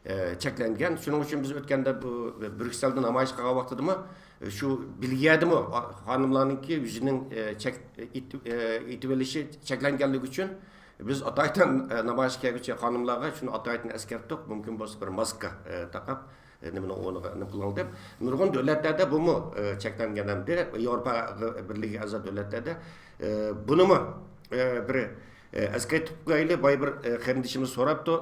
ئە، چەكلەنگەن. شۇنىڭ ئۈچۈن بىز ئۆتكەندە بۇ بريۇكسېلدا نامايىش قىلغان ۋاقتىدىمۇ، ئە، شۇ بېلگىيەدىمۇ خانىملارنىڭكى يۈزىنىڭ، ئە، چەك-، ئېتىپ-، ئە، ئېتىۋېلىشى چەكلەنگەنلىكى ئۈچۈن بىز ئاتايتىن، ئە، نامايىشقا كەلگۈچى خانىملارغا شۇنى ئاتايتىن ئەسكەرتتۇق. مۇمكىن بولسا بىر ماسكا، ئە، تاقاپ، ئە، نېمىنىڭ ئورنىغا نېمە قىلىڭ دەپ. نۇرغۇن دۆلەتلەردە بۇمۇ، ئە، چەكلەنگەن ئەمدى. ياۋروپا بىرلىكىگە ئەزا دۆلەتلەردە، ئە، بۇنىمۇ، ئە، بىر، ئە، ئەسكەرتىپ قويايلى. بايا بىر، ئە، قېرىندىشىمىز سوراپتۇ.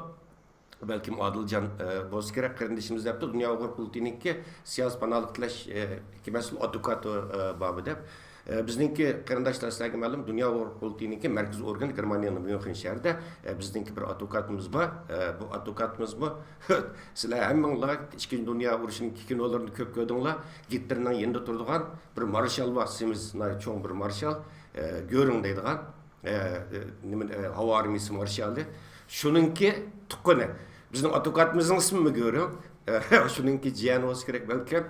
بەلكىم ئادىلجان، ئە، بولسا كېرەك، قېرىندىشىمىز دەپتۇ، دۇنيا ئۇيغۇر قۇرۇلتىيىنىڭكى سىياسىي پاناھلىق تىلەش، ئە، مەسئۇل ئادۋوكاتى، ئە، بارمۇ دەپ. ئە، بىزنىڭكى قېرىنداشلار سىلەرگە مەلۇم، دۇنيا ئۇيغۇر قۇرۇلتىيىنىڭكى مەركىزىي ئورگىنى گېرمانىيەنىڭ ميۇنخېن شەھىرىدە. ئە، بىزنىڭكى بىر ئادۋوكاتىمىز بار. ئە، بۇ ئادۋوكاتىمىزمۇ سىلەر ھەممىڭلار ئىككىنچى دۇنيا ئۇرۇشىنىڭ كىنولىرىنى كۆپ كۆردۈڭلار. گىتلېرنىڭ يېنىدا تۇرىدىغان بىر مارشال بار، سېمىز، ناھايىتى چوڭ بىر مارشال، ئە، گۆرىڭ دەيدىغان. ئە، ئە، نېمە، ئە، ھاۋا ئارمىيىسى مارشالى. شۇنىڭكى تۇغقىنى. بىزنىڭ ئادۋوكاتىمىزنىڭ ئىسمىمۇ گۆرۈڭ. ئە، شۇنىڭكى جىيەنى بولسا كېرەك بەلكىم.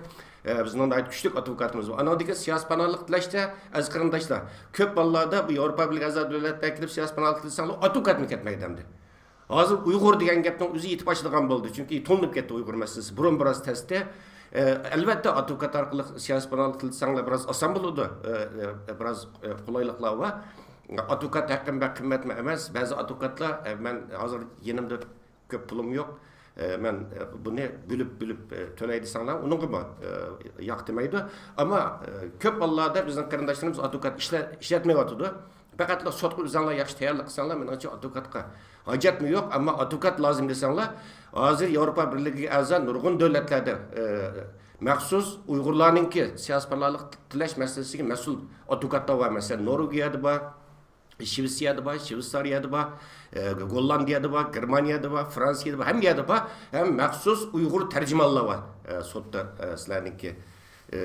ئە، بىزنىڭ ناھايىتى كۈچلۈك ئادۋوكاتىمىز بار. ئانىڭدىن كېيىن سىياسىي پاناھلىق تىلەشتە، ئەزىز قېرىنداشلار، كۆپ ھاللاردا بۇ ياۋروپا بىرلىكى ئەزا دۆلەتلەرگە كېلىپ سىياسىي پاناھلىق تىلىسەڭلار، ئادۋوكاتمۇ كەتمەيدۇ ئەمدى. ھازىر ئۇيغۇر دېگەن گەپنىڭ ئۆزى يېتىپ باشلىغان بولدى، چۈنكى تونۇلۇپ كەتتى ئۇيغۇر مەسىلىسى. بۇرۇن بىراز تەستى. ئە، ئەلۋەتتە، ئادۋوكات ئارقىلىق سىياسىي پاناھلىق تىلىسەڭلار بىراز ئاسان بولىدۇ. ئە، ئە، بىراز، ئە، قولايلىقلار بار. ئادۋوكات ھەققىمۇ بەك قىممەتمۇ ئەمەس. بەزى ئادۋوكاتلار، ئە، مەن ھازىر يېنىمدا كۆپ پۇلۇم يوق. ئە، مەن، ئە، بۇنى بۆلۈپ، بۆلۈپ، ئە، تۆلەي دېسەڭلار، ئۇنىڭغىمۇ، ئە، ياق دېمەيدۇ. ئەمما، ئە، كۆپ ھاللاردا بىزنىڭ قېرىنداشلىرىمىز ئادۋوكات ئىشلە-، ئىشلەتمەيۋاتىدۇ. پەقەتلا سوتقا ئۆزەڭلار ياخشى تەييارلىق قىلساڭلار، مېنىڭچە ئادۋوكاتقا ھاجەتمۇ يوق. ئەمما ئادۋوكات لازىم دېسەڭلار، ھازىر ياۋروپا بىرلىكىگە ئەزا نۇرغۇن دۆلەتلەردە، ئە، مەخسۇس ئۇيغۇرلارنىڭكى سىياسىي پاناھلىق تىلەش مەسىلىسىگە مەسئۇل ئادۋوكاتلار بار. مەسىلەن، نورۋېگىيەدە بار، شىۋېتسىيەدە بار، شىۋېتسارىيەدە بار، ئە، گوللاندىيەدە بار، گېرمانىيەدە بار، فرانسىيەدە بار، ھەممە يەردە بار. ھەم مەخسۇس ئۇيغۇر تەرجىمانلار بار، ئە، سوتتا، ئە، سىلەرنىڭكى، ئە،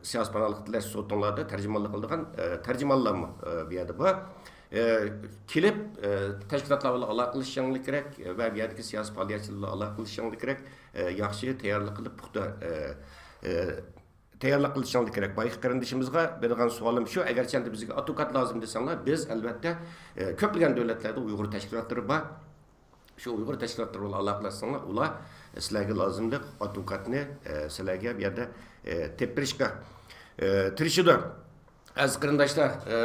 سىياسىي پاناھلىق تىلەش سوتۇڭلاردا تەرجىمانلىق قىلىدىغان، ئە، تەرجىمانلارمۇ، ئە، بۇ يەردە بار. ئە، كېلىپ، ئە، تەشكىلاتلار بىلەن ئالاقىلىشىشىڭلار كېرەك ۋە بۇ يەردىكى سىياسىي پائالىيەتچىلەر بىلەن ئالاقىلىشىشىڭلار كېرەك. ئە، ياخشى تەييارلىق قىلىپ، پۇختا، ئە، ئە، تەييارلىق قىلىشىڭلار كېرەك. بايىقى قېرىندىشىمىزغا بېرىدىغان سوئالىم شۇ، ئەگەرچە ئەمدى بىزگە ئادۋوكات لازىم دېسەڭلار، بىز ئەلۋەتتە، ئە، كۆپلىگەن دۆلەتلەردە ئۇيغۇر تەشكىلاتلىرى بار. شۇ ئۇيغۇر تەشكىلاتلىرى بىلەن ئالاقىلەشسەڭلار، ئۇلار سىلەرگە لازىملىق ئادۋوكاتنى، ئە، سىلەرگە بۇ يەردە، ئە، تېپىپ بېرىشكە، ئە، تىرىشىدۇ. ئەزىز قېرىنداشلار، ئە،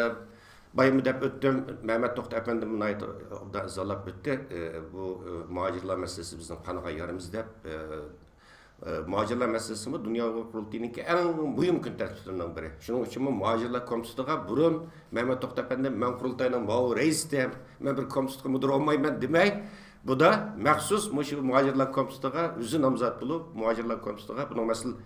بايىمۇ دەپ ئۆتتۈم، مەمەت توختى ئەپەندىمۇ ناھايىتى ئوبدان ئىزاھلاپ ئۆتتى. ئە، بۇ، ئە، مۇھاجىرلار مەسىلىسى بىزنىڭ قانغا يارىمىز دەپ، ئە، ئە، مۇھاجىرلار مەسىلىسىمۇ دۇنيا ئۇيغۇر قۇرۇلتىيىنىڭكى ئەڭ مۇھىم كۈن تەرتىپلىرىنىڭ بىرى. شۇنىڭ ئۈچۈنمۇ مۇھاجىرلار كومىتېتىغا بۇرۇن مەمەت توختى ئەپەندىم، مەن قۇرۇلتاينىڭ ماۋۇ رەئىسى، مەن بىر كومىتېتقا مۇدىر بولمايمەن دېمەي، بۇدا مەخسۇس مۇشۇ مۇھاجىرلار كومىتېتىغا ئۆزى نامزات بولۇپ، مۇھاجىرلار كومىتېتىغا بۇنىڭ مەسىلە،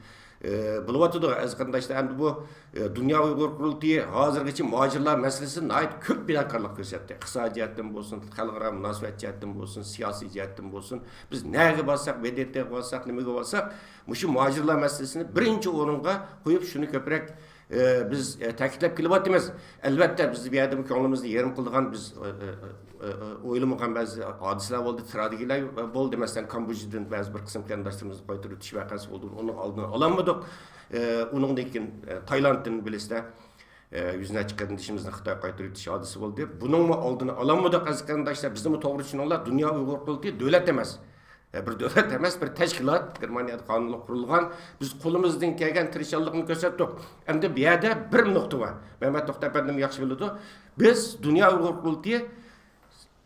ئە، بولۇۋاتىدۇ. ئەزىز قېرىنداشلار، ئەمدى بۇ، ئە، دۇنيا ئۇيغۇر قۇرۇلتىيى ھازىرغىچە مۇھاجىرلار مەسىلىسىدە ناھايىتى كۆپ پىداكارلىق كۆرسەتتى. ئىقتىسادىي جەھەتتىن بولسۇن، خەلقئارا مۇناسىۋەت جەھەتتىن بولسۇن، سىياسىي جەھەتتىن بولسۇن. بىز نەگە بارساق، ۋدتگە بارساق، نېمىگە بارساق، مۇشۇ مۇھاجىرلار مەسىلىسىنى بىرىنچى ئورۇنغا قويۇپ، شۇنى كۆپرەك، ئە، بىز، ئە، تەكىتلەپ كېلىۋاتىمىز. ئەلۋەتتە، بىز بۇ يەردىمۇ كۆڭلىمىزنى يېرىم قىلىدىغان، بىز، ئە، ئە، ئە، ئە، ئويلىمىغان بەزى ھادىسىلەر بولدى، تراگېدىيەلەر بولدى. مەسىلەن، كامبودژىدىن بەزى بىر قىسىم قېرىنداشلىرىمىزنى قايتۇرۇۋېتىش ۋەقەسى بولدى. ئۇنىڭ ئالدىنى ئالالمىدۇق. ئە، ئۇنىڭدىن كېيىن، ئە، تايلاندتىن بىلىسىلەر، ئە، يۈز نەچچە قېرىندىشىمىزنى خىتاي قايتۇرۇۋېتىش ھادىسىسى بولدى. بۇنىڭمۇ ئالدىنى ئالالمىدۇق، ئەزىز قېرىنداشلار. بىزنىمۇ توغرا چۈشىنىڭلار، دۇنيا ئۇيغۇر قۇرۇلتىيى دۆلەت ئەمەس. ئە، بىر دۆلەت ئەمەس، بىر تەشكىلات. گېرمانىيەدە قانۇنلۇق قۇرۇلغان. بىز قولىمىزدىن كەلگەن تىرىشچانلىقنى كۆرسەتتۇق. ئەمدى بۇ يەردە بىر نۇقتا بار. مەمەت توختى ئەپەندىم ياخشى بىلىدۇ. بىز دۇنيا ئۇيغۇر قۇرۇلتىيى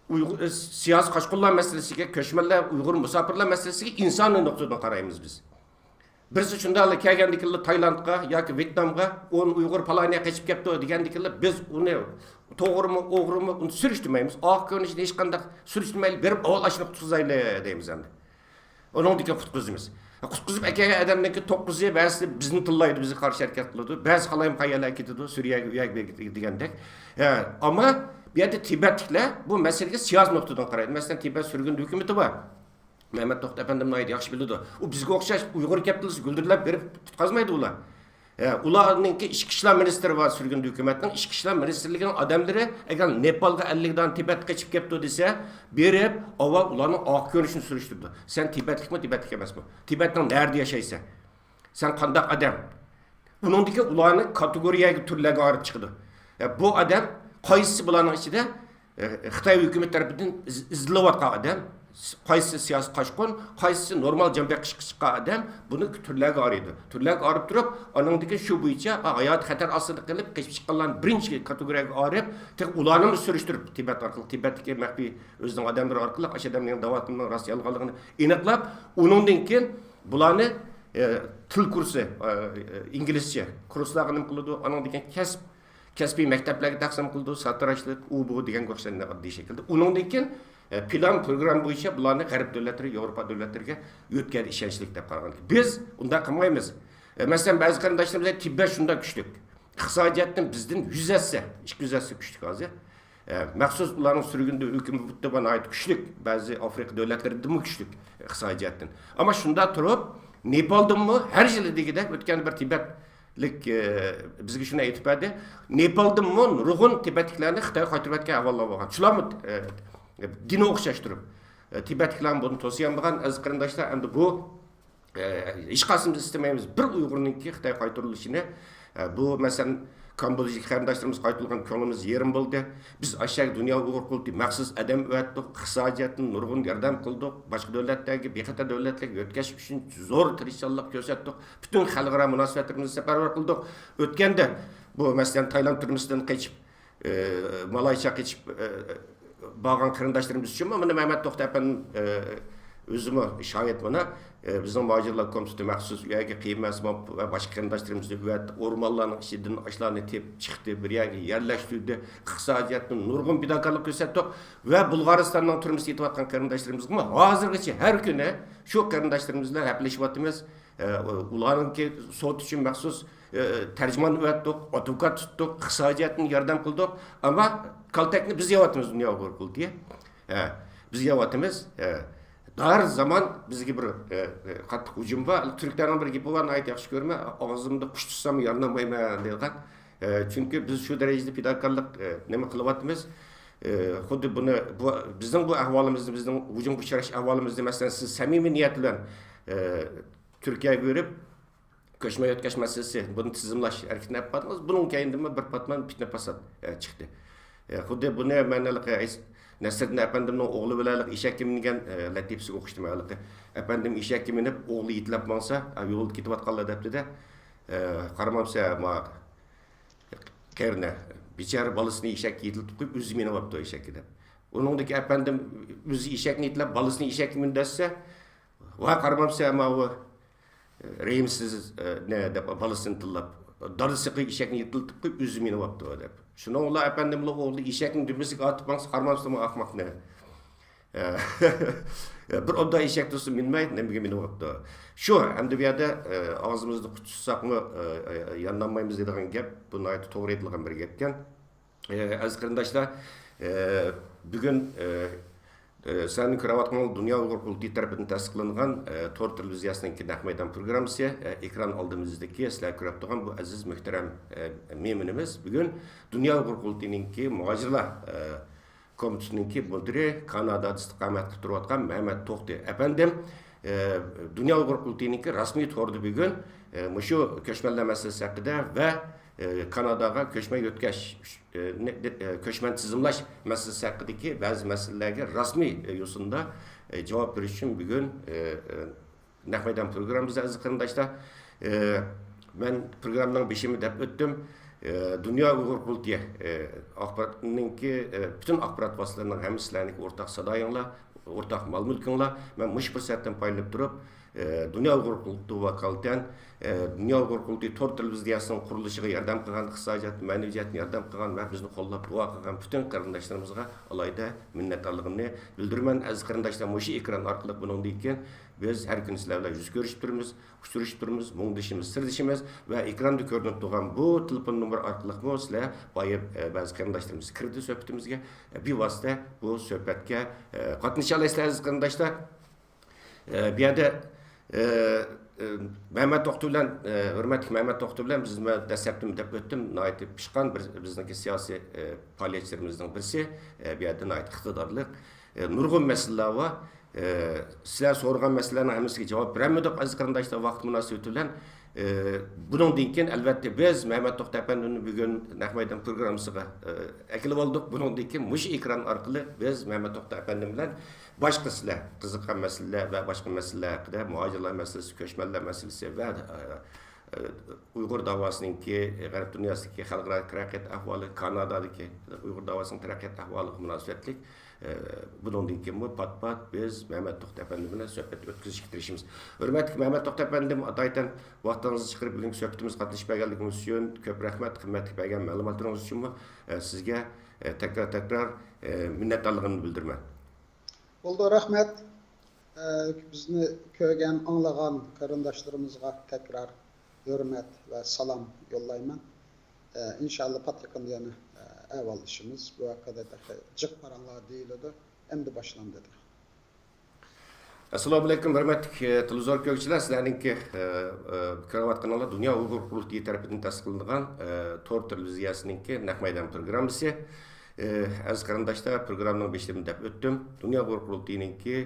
ئۇيغۇر، سىياسىي قاچقۇنلار مەسىلىسىگە، كۆچمەنلەر، ئۇيغۇر مۇساپىرلار مەسىلىسىگە ئىنسانىي نۇقتىدىن قارايمىز بىز. بىرسى شۇنداقلا كەلگەندىكىنلا تايلاندقا ياكى ۋيېتنامغا ئون ئۇيغۇر پالانىيە قېچىپ كەپتۇ دېگەندىكىنلا بىز ئۇنى توغرىمۇ، ئوغرىمۇ، ئۇنى سۈرۈشتۈرمەيمىز. ئاق كۆرۈنۈشىنى ھېچقانداق سۈرۈشتۈرمەيلى بېرىپ، ئاۋۋال ئاشۇنى قۇتقۇزايلى دەيمىز ئەمدى. ئۇنىڭدىن كېيىن قۇتقۇزىمىز. قۇتقۇزۇپ ئەكەلگەن ئادەمنىڭكى توققۇزى بەزىسى بىزنى تىللايدۇ، بىزگە قارشى ھەرىكەت قىلىدۇ. بەزى قالايمىقان يەرلەرگە كېتىدۇ، سۈرىيەگە، ئۇ يەرگە، بۇ يەرگە دېگەندەك. ھە، ئەمما بۇ يەردە تىبەتلىكلەر بۇ مەسىلىگە سىياسىي نۇقتىدىن قارايدۇ. مەسىلەن، تىبەت سۈرگۈندە ھۆكۈمىتى بار. مەمەت توختى ئەپەندىم ناھايىتى ياخشى بىلىدۇ. ئۇ بىزگە ئوخشاش ئۇيغۇر كەپتىلىسى گۈلدۈرلەپ بېرىپ قۇتقازمايدۇ ئۇلار. ھە، ئۇلارنىڭكى ئىچكى ئىشلار مىنىستىرى بار، سۈرگۈندە ھۆكۈمەتنىڭ ئىچكى ئىشلار مىنىستىرلىكىنىڭ ئادەملىرى ئەگەر نېپالغا ئەللىك دانە تىبەتلىك قېچىپ كەپتۇ دېسە، بېرىپ ئاۋۋال ئۇلارنىڭ ئاق كۆرۈنۈشىنى سۈرۈشتۈرىدۇ. سەن تىبەتلىكمۇ، تىبەتلىك ئەمەسمۇ؟ تىبەتنىڭ نەدە ياشايسەن؟ سەن قانداق ئادەم؟ ئۇنىڭدىكى ئۇلارنى كاتېگورىيەگە، تۈرلەرگە ئايرىپ چىقىدۇ. ئە، بۇ ئادەم قايسىسى بۇلارنىڭ ئىچىدە، ئە، خىتاي ھۆكۈمىتى تەرىپىدىن ئىز-، ئىزدىلىۋاتقان ئادەم، قايسىسى سىياسىي قاچقۇن، قايسىسى نورمال جان بېقىشقا چىققان ئادەم، بۇنى تۈرلەرگە ئايرىيدۇ. تۈرلەرگە ئايرىپ تۇرۇپ، ئانىڭدىن كېيىن شۇ بويىچە، ئا، ھاياتى خەتەر ئاستىدا قېلىپ قېچىپ چىققانلارنى بىرىنچى كاتېگورىيەگە ئايرىپ، تېخى ئۇلارنىمۇ سۈرۈشتۈرۈپ، تىبەت ئارقىلىق، تىبەتتىكى مەخپىي ئۆزىنىڭ ئادەملىرى ئارقىلىق ئاشۇ ئادەمنىڭ دەۋاتقىنىنىڭ راست يالغانلىقىنى ئېنىقلاپ، ئۇنىڭدىن كېيىن بۇلارنى، ئە، تىل كۇرسى، ئە، ئىنگلىزچە كۇرسلارغا نېمە قىلىدۇ، ئانىڭدىن كېيىن كەسىپ، كەسپىي مەكتەپلەرگە تەقسىم قىلىدۇ، ساتىراشلىق، ئۇ بۇ دېگەنگە ئوخشاش ئاددىي شەكىلدە. ئۇنىڭدىن كېيىن، ئە، پىلان، پروگرامما بويىچە بۇلارنى غەرب دۆلەتلىرى، ياۋروپا دۆلەتلىرىگە يۆتكەيدۇ ئىشەنچلىك دەپ قارىغان. بىز ئۇنداق قىلمايمىز. ئە، مەسىلەن، بەزى قېرىنداشلىرىمىز تىبەت شۇنداق كۈچلۈك، ئىقتىسادىي جەھەتتىن بىزدىن يۈز ھەسسە، ئىككى يۈز ھەسسە كۈچلۈك ھازىر. ئە، مەخسۇس ئۇلارنىڭ سۈرگۈندە ھۆكۈم بۇتتا ناھايىتى كۈچلۈك، بەزى ئافرىقا دۆلەتلىرىدىنمۇ كۈچلۈك ئىقتىسادىي جەھەتتىن. ئەمما شۇنداق تۇرۇپ، نېپالدىنمۇ ھەر يىلى دېگۈدەك ئۆتكەندە بىر تىبەتلىك، ئە، بىزگە شۇنى ئېيتىپ بەردى. نېپالدىنمۇ نۇرغۇن تىبەتلىكلەرنى خىتايغا قايتۇرۇۋەتكەن ئەھۋاللار بولغان. شۇلارمۇ، ئە، گېنى ئوخشاش تۇرۇپ، ئە، تىبەتلىكلەرمۇ بۇنى توسىيالمىغان. ئەزىز قېرىنداشلار، ئەمدى بۇ ئە، ھېچقايسىمىز ئىستىمەيمىز بىر ئۇيغۇرنىڭكى خىتايغا قايتۇرۇلۇشىنى. ئە، بۇ، مەسىلەن، كامبودژىدىكى قېرىنداشلىرىمىز قايتۇرۇلغان كۆڭلىمىز يېرىم بولدى. بىز ئاشۇ يەرگە دۇنيا ئۇيغۇر قۇرۇلتىيى مەخسۇس ئادەم ئەۋەتتۇق، ئىقتىسادىي جەھەتتىن نۇرغۇن ياردەم قىلدۇق، باشقا دۆلەتلەرگە، بىخەتەر دۆلەتلەرگە يۆتكەش ئۈچۈن زور تىرىشچانلىق كۆرسەتتۇق، پۈتۈن خەلقئارا مۇناسىۋەتلىرىمىزنى سەپەرۋەر قىلدۇق. ئۆتكەندە بۇ، مەسىلەن، تايلاند تۈرمىسىدىن قېچىپ، ئە، مالايشىياغا قېچىپ، ئە، بارغان قېرىنداشلىرىمىز ئۈچۈنمۇ، مانا، مەمەت توختى ئەپەندىم، ئە، ئۆزىمۇ شاھىت بۇنا. ئە، بىزنىڭ مۇھاجىرلار كومىتېتى مەخسۇس ئۇ يەرگە قىيىن مەسىماپ ۋە باشقا قېرىنداشلىرىمىزنى ئەۋەتتى. ئورمانلارنىڭ ئىچىدىن ئاشۇلارنى تېپىپ چىقتى، بىر يەرگە يەرلەشتۈردى. ئىقتىسادىي جەھەتتىن نۇرغۇن پىداكارلىق كۆرسەتتۇق ۋە بۇلغارىستاننىڭ تۈرمىسىدە يېتىۋاتقان قېرىنداشلىرىمىزغىمۇ ھازىرغىچە ھەر كۈنى شۇ قېرىنداشلىرىمىز بىلەن ھەپىلىشىۋاتىمىز. ئە، ئۇلارنىڭكى سوت ئۈچۈن مەخسۇس، ئە، تەرجىمان ئەۋەتتۇق، ئادۋوكات تۇتتۇق، ئىقتىسادىي جەھەتتىن ياردەم قىلدۇق. ئەمما كالتەكنى بىز يەۋاتىمىز، دۇنيا ئۇيغۇر قۇرۇلتىيى. ئە، بىز يەۋاتىمىز. ئە، ھەر زامان بىزگە بىر، ئە، ئە، قاتتىق ھۇجۇم بار. تۈركلەرنىڭ بىر گېپى بار، ناھايىتى ياخشى كۆرىمەن، «ئاغزىمدا قۇش تۇتسام يارىنالمايمەن» دەيدىغان. ئە، چۈنكى بىز شۇ دەرىجىدە پىداكارلىق، ئە، نېمە قىلىۋاتىمىز. ئە، خۇددى بۇنى، بۇ، بىزنىڭ بۇ ئەھۋالىمىزنى، بىزنىڭ ھۇجۇمغا ئۇچراش ئەھۋالىمىزنى، مەسىلەن، سىز سەمىمىي نىيەت بىلەن، ئە، تۈركىيەگە بېرىپ، كۆچمەن يۆتكەش مەسىلىسى، بۇنى تىزىملاش ھەرىكىتىنى ئېلىپ باردىڭىز. بۇنىڭ كەينىدىنمۇ بىر پاتمان پىتنە پاسات، ئە، چىقتى. ئە، خۇددى بۇنى مەن ھېلىقى ئەيس-، نەسرىدىن ئەپەندىمنىڭ ئوغلى بىلەن ھېلىقى ئېشەككە مىنگەن، ئە، لەتىپىسىگە ئوخشىتىمەن ھېلىقى. ئەپەندىم ئېشەككە مىنىپ، ئوغلى يېتىلەپ ماڭسا، ئە، يولدا كېتىۋاتقانلار دەپتۇ-دە. ئە، قارىمامسە، ما، قېرىنى، بىچارە بالىسىنى ئېشەككە يېتىلىتىپ قويۇپ، ئۆزى مىنىۋاپتۇ ئېشەككە دەپ. ئۇنىڭدىكى ئەپەندىم ئۆزى ئېشەكنى يېتىلەپ، بالىسىنى ئېشەككە مىندۈرسە، ۋاي قارىمامسە، ماۋۇ رەھىمسىز، ئە، نە دەپ بالىسىنى تىللاپ، دادىسى قىلىپ ئېشەكنى يېتىلتىپ قويۇپ، ئۆزى مىنىۋاپتۇ دەپ. شۇنىڭ بىلەن ئەپەندىملا ئوغلى ئېشەكنىڭ دۈمبىسىگە ئاتىپ ماڭسا، قارىمامسىلەرمۇ ئاخماقنى؟ ئە، بىر ئوبدان ئېشەك تۇرسا مىنمەي، نېمىگە مىنىۋاپتۇ؟ شۇ، ئەمدى بۇ يەردە، ئە، ئاغزىمىزنى قۇچۇشساقمۇ، ئە، ئە، ياننانمايمىز دەيدىغان گەپ، بۇ ناھايىتى توغرا ئېيتىلغان بىر گەپكەن. ئە، ئەزىز قېرىنداشلار، ئە، بۈگۈن، ئە، ئە، سىلەرنىڭ كۆرۈۋاتقىنىڭىز دۇنيا ئۇيغۇر قۇرۇلتىيى تەرىپىدىن تەستىقلانغان، ئە، تور تېلېۋىزىيەسىنىڭكى نەق مەيدان پروگراممىسى، ئە، ئېكران ئالدىمىزدىكى سىلەر كۆرۈپ تۇرغان بۇ ئەزىز مۆھتەرەم، ئە، مېھمىنىمىز بۈگۈن دۇنيا ئۇيغۇر قۇرۇلتىيىنىڭكى مۇھاجىرلار، ئە، كومىتېتىنىڭكى مۇدىرى، كانادادا ئىستىقامەت قىلىپ تۇرۇۋاتقان مەمەت توختى ئەپەندىم، ئە، دۇنيا ئۇيغۇر قۇرۇلتىيىنىڭكى رەسمىي تورىدا بۈگۈن، ئە، مۇشۇ كۆچمەنلەر مەسىلىسى ھەققىدە ۋە، ئە، كاناداغا كۆچمەن يۆتكەش، ئە، نە-، ئە، كۆچمەن تىزىملاش مەسىلىسى ھەققىدىكى بەزى مەسىلىلەرگە رەسمىي، ئە، يوسۇندا، ئە، جاۋاب بېرىش ئۈچۈن بۈگۈن، ئە، ئە، نەق مەيدان پروگراممىمىزدا ئەزىز قېرىنداشلار، ئە، مەن پروگراممىنىڭ بېشىمدا دەپ ئۆتتۈم. ئە، دۇنيا ئۇيغۇر قۇرۇلتىيى، ئە، ئاخباراتنىڭكى، ئە، پۈتۈن ئاخبارات ۋاسىتىلىرىنىڭ ھەممىسى سىلەرنىڭكى ئورتاق سادايىڭلار، ئورتاق مال-مۈلكۈڭلار. مەن مۇشۇ پۇرسەتتىن پايدىلىنىپ تۇرۇپ، ئە، دۇنيا ئۇيغۇر قۇرۇلتىيىغا ۋاكالىتەن، ئە، دۇنيا ئۇيغۇر قۇرۇلتىيى تور تېلېۋىزىيەسىنىڭ قۇرۇلۇشىغا ياردەم قىلغان، ئىقتىسادىي جەھەتتىن، مەنىۋى جەھەتتىن ياردەم قىلغان ۋە بىزنى قوللاپ دۇئا قىلغان پۈتۈن قېرىنداشلىرىمىزغا ئالاھىدە مىننەتدارلىقىمنى بىلدۈرىمەن. ئەزىز قېرىنداشلار، مۇشۇ ئېكران ئارقىلىق بۇنىڭدىن كېيىن بىز ھەر كۈنى سىلەر بىلەن يۈز كۆرۈشۈپ تۇرىمىز، ئۇچرىشىپ تۇرىمىز، مۇڭدىشىمىز، سىردىشىمىز ۋە ئېكراندا كۆرۈنۈپ تۇرغان بۇ تېلېفون نومۇرى ئارقىلىقمۇ سىلەر بايا، ئە، بەزى قېرىنداشلىرىمىز كىردى سۆھبىتىمىزگە، ئە، بىۋاسىتە بۇ سۆھبەتكە، ئە، قاتنىشالايسىلەر، ئەزىز قېرىنداشلار. ئە، بۇ يەردە، ئە، ئە، مەمەت توختى بىلەن، ئە، ھۆرمەتلىك مەمەت توختى بىلەن بىز، مەن دەسلەپتىمۇ دەپ ئۆتتۈم، ناھايىتى پىشقان بىر، بىزنىڭكى سىياسىي، ئە، پائالىيەتچىلىرىمىزنىڭ بىرسى، ئە، بۇ يەردە ناھايىتى ئىقتىدارلىق. ئە، نۇرغۇن مەسىلىلەر بار. ئە، سىلەر سورىغان مەسىلىلەرنىڭ ھەممىسىگە جاۋاب بېرەلمىدۇق، ئەزىز قېرىنداشلار، ۋاقىت مۇناسىۋىتى بىلەن. ئە، بۇنىڭدىن كېيىن، ئەلۋەتتە، بىز مەمەت توختى ئەپەندىمنى بۈگۈن نەق مەيدان پروگراممىسىغا، ئە، ئەكېلىپ ئالدۇق. بۇنىڭدىن كېيىن مۇشۇ ئېكران ئارقىلىق بىز مەمەت توختى ئەپەندىم بىلەن باشقا سىلەر قىزىققان مەسىلىلەر ۋە باشقا مەسىلىلەر ھەققىدە، مۇھاجىرلار مەسىلىسى، كۆچمەنلەر مەسىلىسى ۋە، ئە، ئۇيغۇر داۋاسىنىڭكى، غەرب دۇنياسىدىكى خەلقئارا تەرەققىيات ئەھۋالى، كانادادىكى ئۇيغۇر داۋاسىنىڭ تەرەققىيات ئەھۋالىغا مۇناسىۋەتلىك، ئە، بۇنىڭدىن كېيىنمۇ پات-پات بىز مەمەت توختى ئەپەندى بىلەن سۆھبەت ئۆتكۈزۈشكە تىرىشىمىز. ھۆرمەتلىك مەمەت توختى ئەپەندىم، ئاتايىتەن ۋاقتىڭىزنى چىقىرىپ بۈگۈنكى سۆھبىتىمىزگە قاتنىشىپ بەرگەنلىكىڭىز ئۈچۈن، كۆپ رەھمەت، قىممەتلىك بەرگەن مەلۇماتلىرىڭىز ئۈچۈنمۇ، ئە، سىزگە، ئە، تەكرار-تەكرار، ئە، مىننەتدارلىقىمنى بىلدۈرىمەن. بولدى، رەھمەت. ئە، بىزنى كۆرگەن، ئاڭلىغان قېرىنداشلىرىمىزغا تەكرار ھۆرمەت ۋە سالام يوللايمەن. ئە، ئىنشاللا پات يېقىندا يەنە، ئە، ئەھۋاللىشىمىز. بۇ ھەققىدە تېخى جىق پاراڭلار دېيىلىدۇ، ئەمدى باشلاندى. ئەسسالامۇئەلەيكۇم، ھۆرمەتلىك، ئە، تېلېۋىزور كۆرگۈچىلەر، سىلەرنىڭكى، ئە، ئە، كۆرۈۋاتقىنىڭلار دۇنيا ئۇيغۇر قۇرۇلتىيى تەرىپىدىن تەستىقلىنىدىغان، ئە، تور تېلېۋىزىيەسىنىڭكى نەق مەيدان پروگراممىسى. ئە، ئەزىز قېرىنداشلار، پروگراممىنىڭ بېشىدىمۇ دەپ ئۆتتۈم. دۇنيا ئۇيغۇر قۇرۇلتىيىنىڭكى،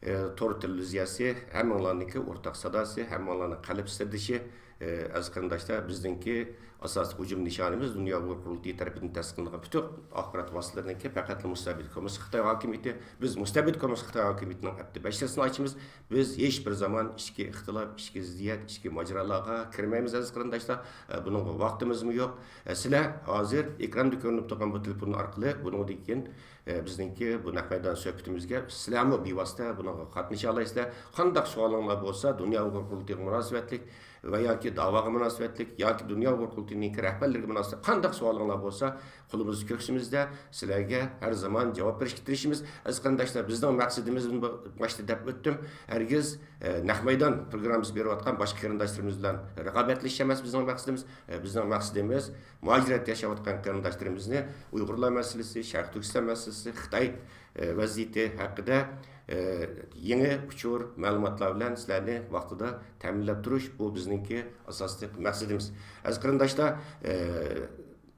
ئە، تور تېلېۋىزىيەسى ھەممىڭلارنىڭكى ئورتاق ساداسى، ھەممىڭلارنىڭ قەلب سىردىشى. ئە، ئەزىز قېرىنداشلار، بىزنىڭكى ئاساسلىق ھۇجۇم نىشانىمىز دۇنيا ئۇيغۇر قۇرۇلتىيى تەرىپىدىن تەستىقلانغان پۈتۈن ئاخبارات ۋاسىتىلىرىنىڭكى پەقەتلا مۇستەبىت كوممۇنىست خىتاي ھاكىمىيىتى. بىز مۇستەبىت كوممۇنىست خىتاي ھاكىمىيىتىنىڭ ئەپتى بەشىرىسىنى ئاچىمىز. بىز ھېچ بىر زامان ئىچكى ئىختىلاپ، ئىچكى زىددىيەت، ئىچكى ماجىرالارغا كىرمەيمىز، ئەزىز قېرىنداشلار. ئە، بۇنىڭغا ۋاقتىمىزمۇ يوق. ئە، سىلەر ھازىر ئېكراندا كۆرۈنۈپ تۇرغان بۇ تېلېفون ئارقىلىق بۇنىڭدىن كېيىن، ئە، بىزنىڭكى بۇ نەق مەيدان سۆھبىتىمىزگە سىلەرمۇ بىۋاسىتە بۇنىڭغا قاتنىشالايسىلەر. قانداق سوئالىڭلار بولسا، دۇنيا ئۇيغۇر قۇرۇلتىيىغا مۇناسىۋەتلىك ۋە ياكى داۋاغا مۇناسىۋەتلىك ياكى دۇنيا ئۇيغۇر قۇرۇلتىيىنىڭكى رەھبەرلىرىگە مۇناسىۋەتلىك قانداق سوئالىڭلار بولسا، قولىمىز كۆكسىمىزدە، سىلەرگە ھەر زامان جاۋاب بېرىشكە تىرىشىمىز. ئەزىز قېرىنداشلار، بىزنىڭ مەقسىتىمىز، باشتا دەپ ئۆتتۈم، ھەرگىز، ئە، نەق مەيدان پروگراممىسى بېرىۋاتقان باشقا قېرىنداشلىرىمىز بىلەن رىقابەتلىشىش ئەمەس بىزنىڭ مەقسىتىمىز. ئە، بىزنىڭ مەقسىتىمىز مۇھاجىرەتتە ياشاۋاتقان قېرىنداشلىرىمىزنى ئۇيغۇرلار مەسىلىسى، شەرقىي تۈركىستان مەسىلىسى، خىتاي، ئە، ۋەزىيىتى ھەققىدە، ئە، يېڭى ئۇچۇر، مەلۇماتلار بىلەن سىلەرنى ۋاقتىدا تەمىنلەپ تۇرۇش، بۇ بىزنىڭكى ئاساسلىق مەقسىتىمىز. ئەزىز قېرىنداشلار، ئە،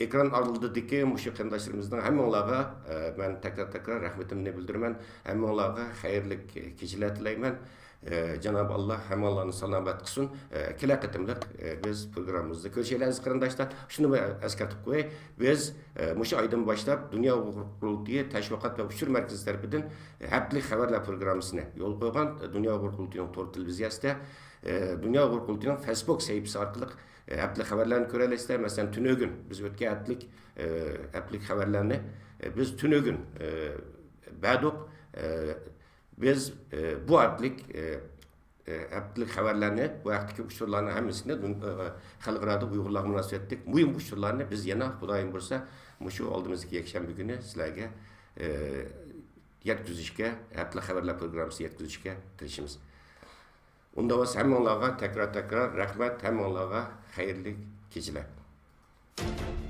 ئېكران ئالدىدىكى مۇشۇ قېرىنداشلىرىمىزنىڭ ھەممىڭلارغا، ئە، مەن تەكرار-تەكرار رەھمىتىمنى بىلدۈرىمەن. ھەممىڭلارغا خەيرلىك كېچىلەر تىلەيمەن. ئە، جانابى ئاللا ھەممىڭلارنى سالامەت قىلسۇن. ئە، كېلەر قېتىملىق، ئە، بىز پروگراممىمىزدا كۆرۈشەيلى، ئەزىز قېرىنداشلار. شۇنى بىر ئەسكەرتىپ قوياي. بىز، ئە، مۇشۇ ئايدىن باشلاپ دۇنيا ئۇيغۇر قۇرۇلتىيى تەشۋىقات ۋە ئۇچۇر مەركىزى تەرىپىدىن ھەپتىلىك خەۋەرلەر پروگراممىسىنى يولغا قويغان. دۇنيا ئۇيغۇر قۇرۇلتىيىنىڭ تور تېلېۋىزىيەسىدە، ئە، دۇنيا ئۇيغۇر قۇرۇلتىيىنىڭ فېيسبۇك سەھىپىسى ئارقىلىق، ئە، ھەپتىلىك خەۋەرلەرنى كۆرەلەيسىلەر. مەسىلەن، تۈنۈگۈن، بىز ئۆتكەن ھەپتىلىك، ئە، ھەپتىلىك خەۋەرلەرنى، ئە، بىز تۈنۈگۈن، ئە، بەردۇق. ئە، بىز، ئە، بۇ ھەپتىلىك، ئە، ئە، ھەپتىلىك خەۋەرلەرنى، بۇ ھەقتىكى ئۇچۇرلارنى ھەممىسىنى دۇن-، ئە، خەلقئارادا ئۇيغۇرلارغا مۇناسىۋەتلىك مۇھىم ئۇچۇرلارنى بىز يەنە خۇدايىم بۇيرۇسا مۇشۇ ئالدىمىزدىكى يەكشەنبە كۈنى سىلەرگە، ئە، يەتكۈزۈشكە، ھەپتىلىك خەۋەرلەر پروگراممىسى يەتكۈزۈشكە تىرىشىمىز. ئۇنداق بولسا ھەممىڭلارغا تەكرار تەكرار رەھمەت، ھەممىڭلارغا خەيرلىك كېچىلەر.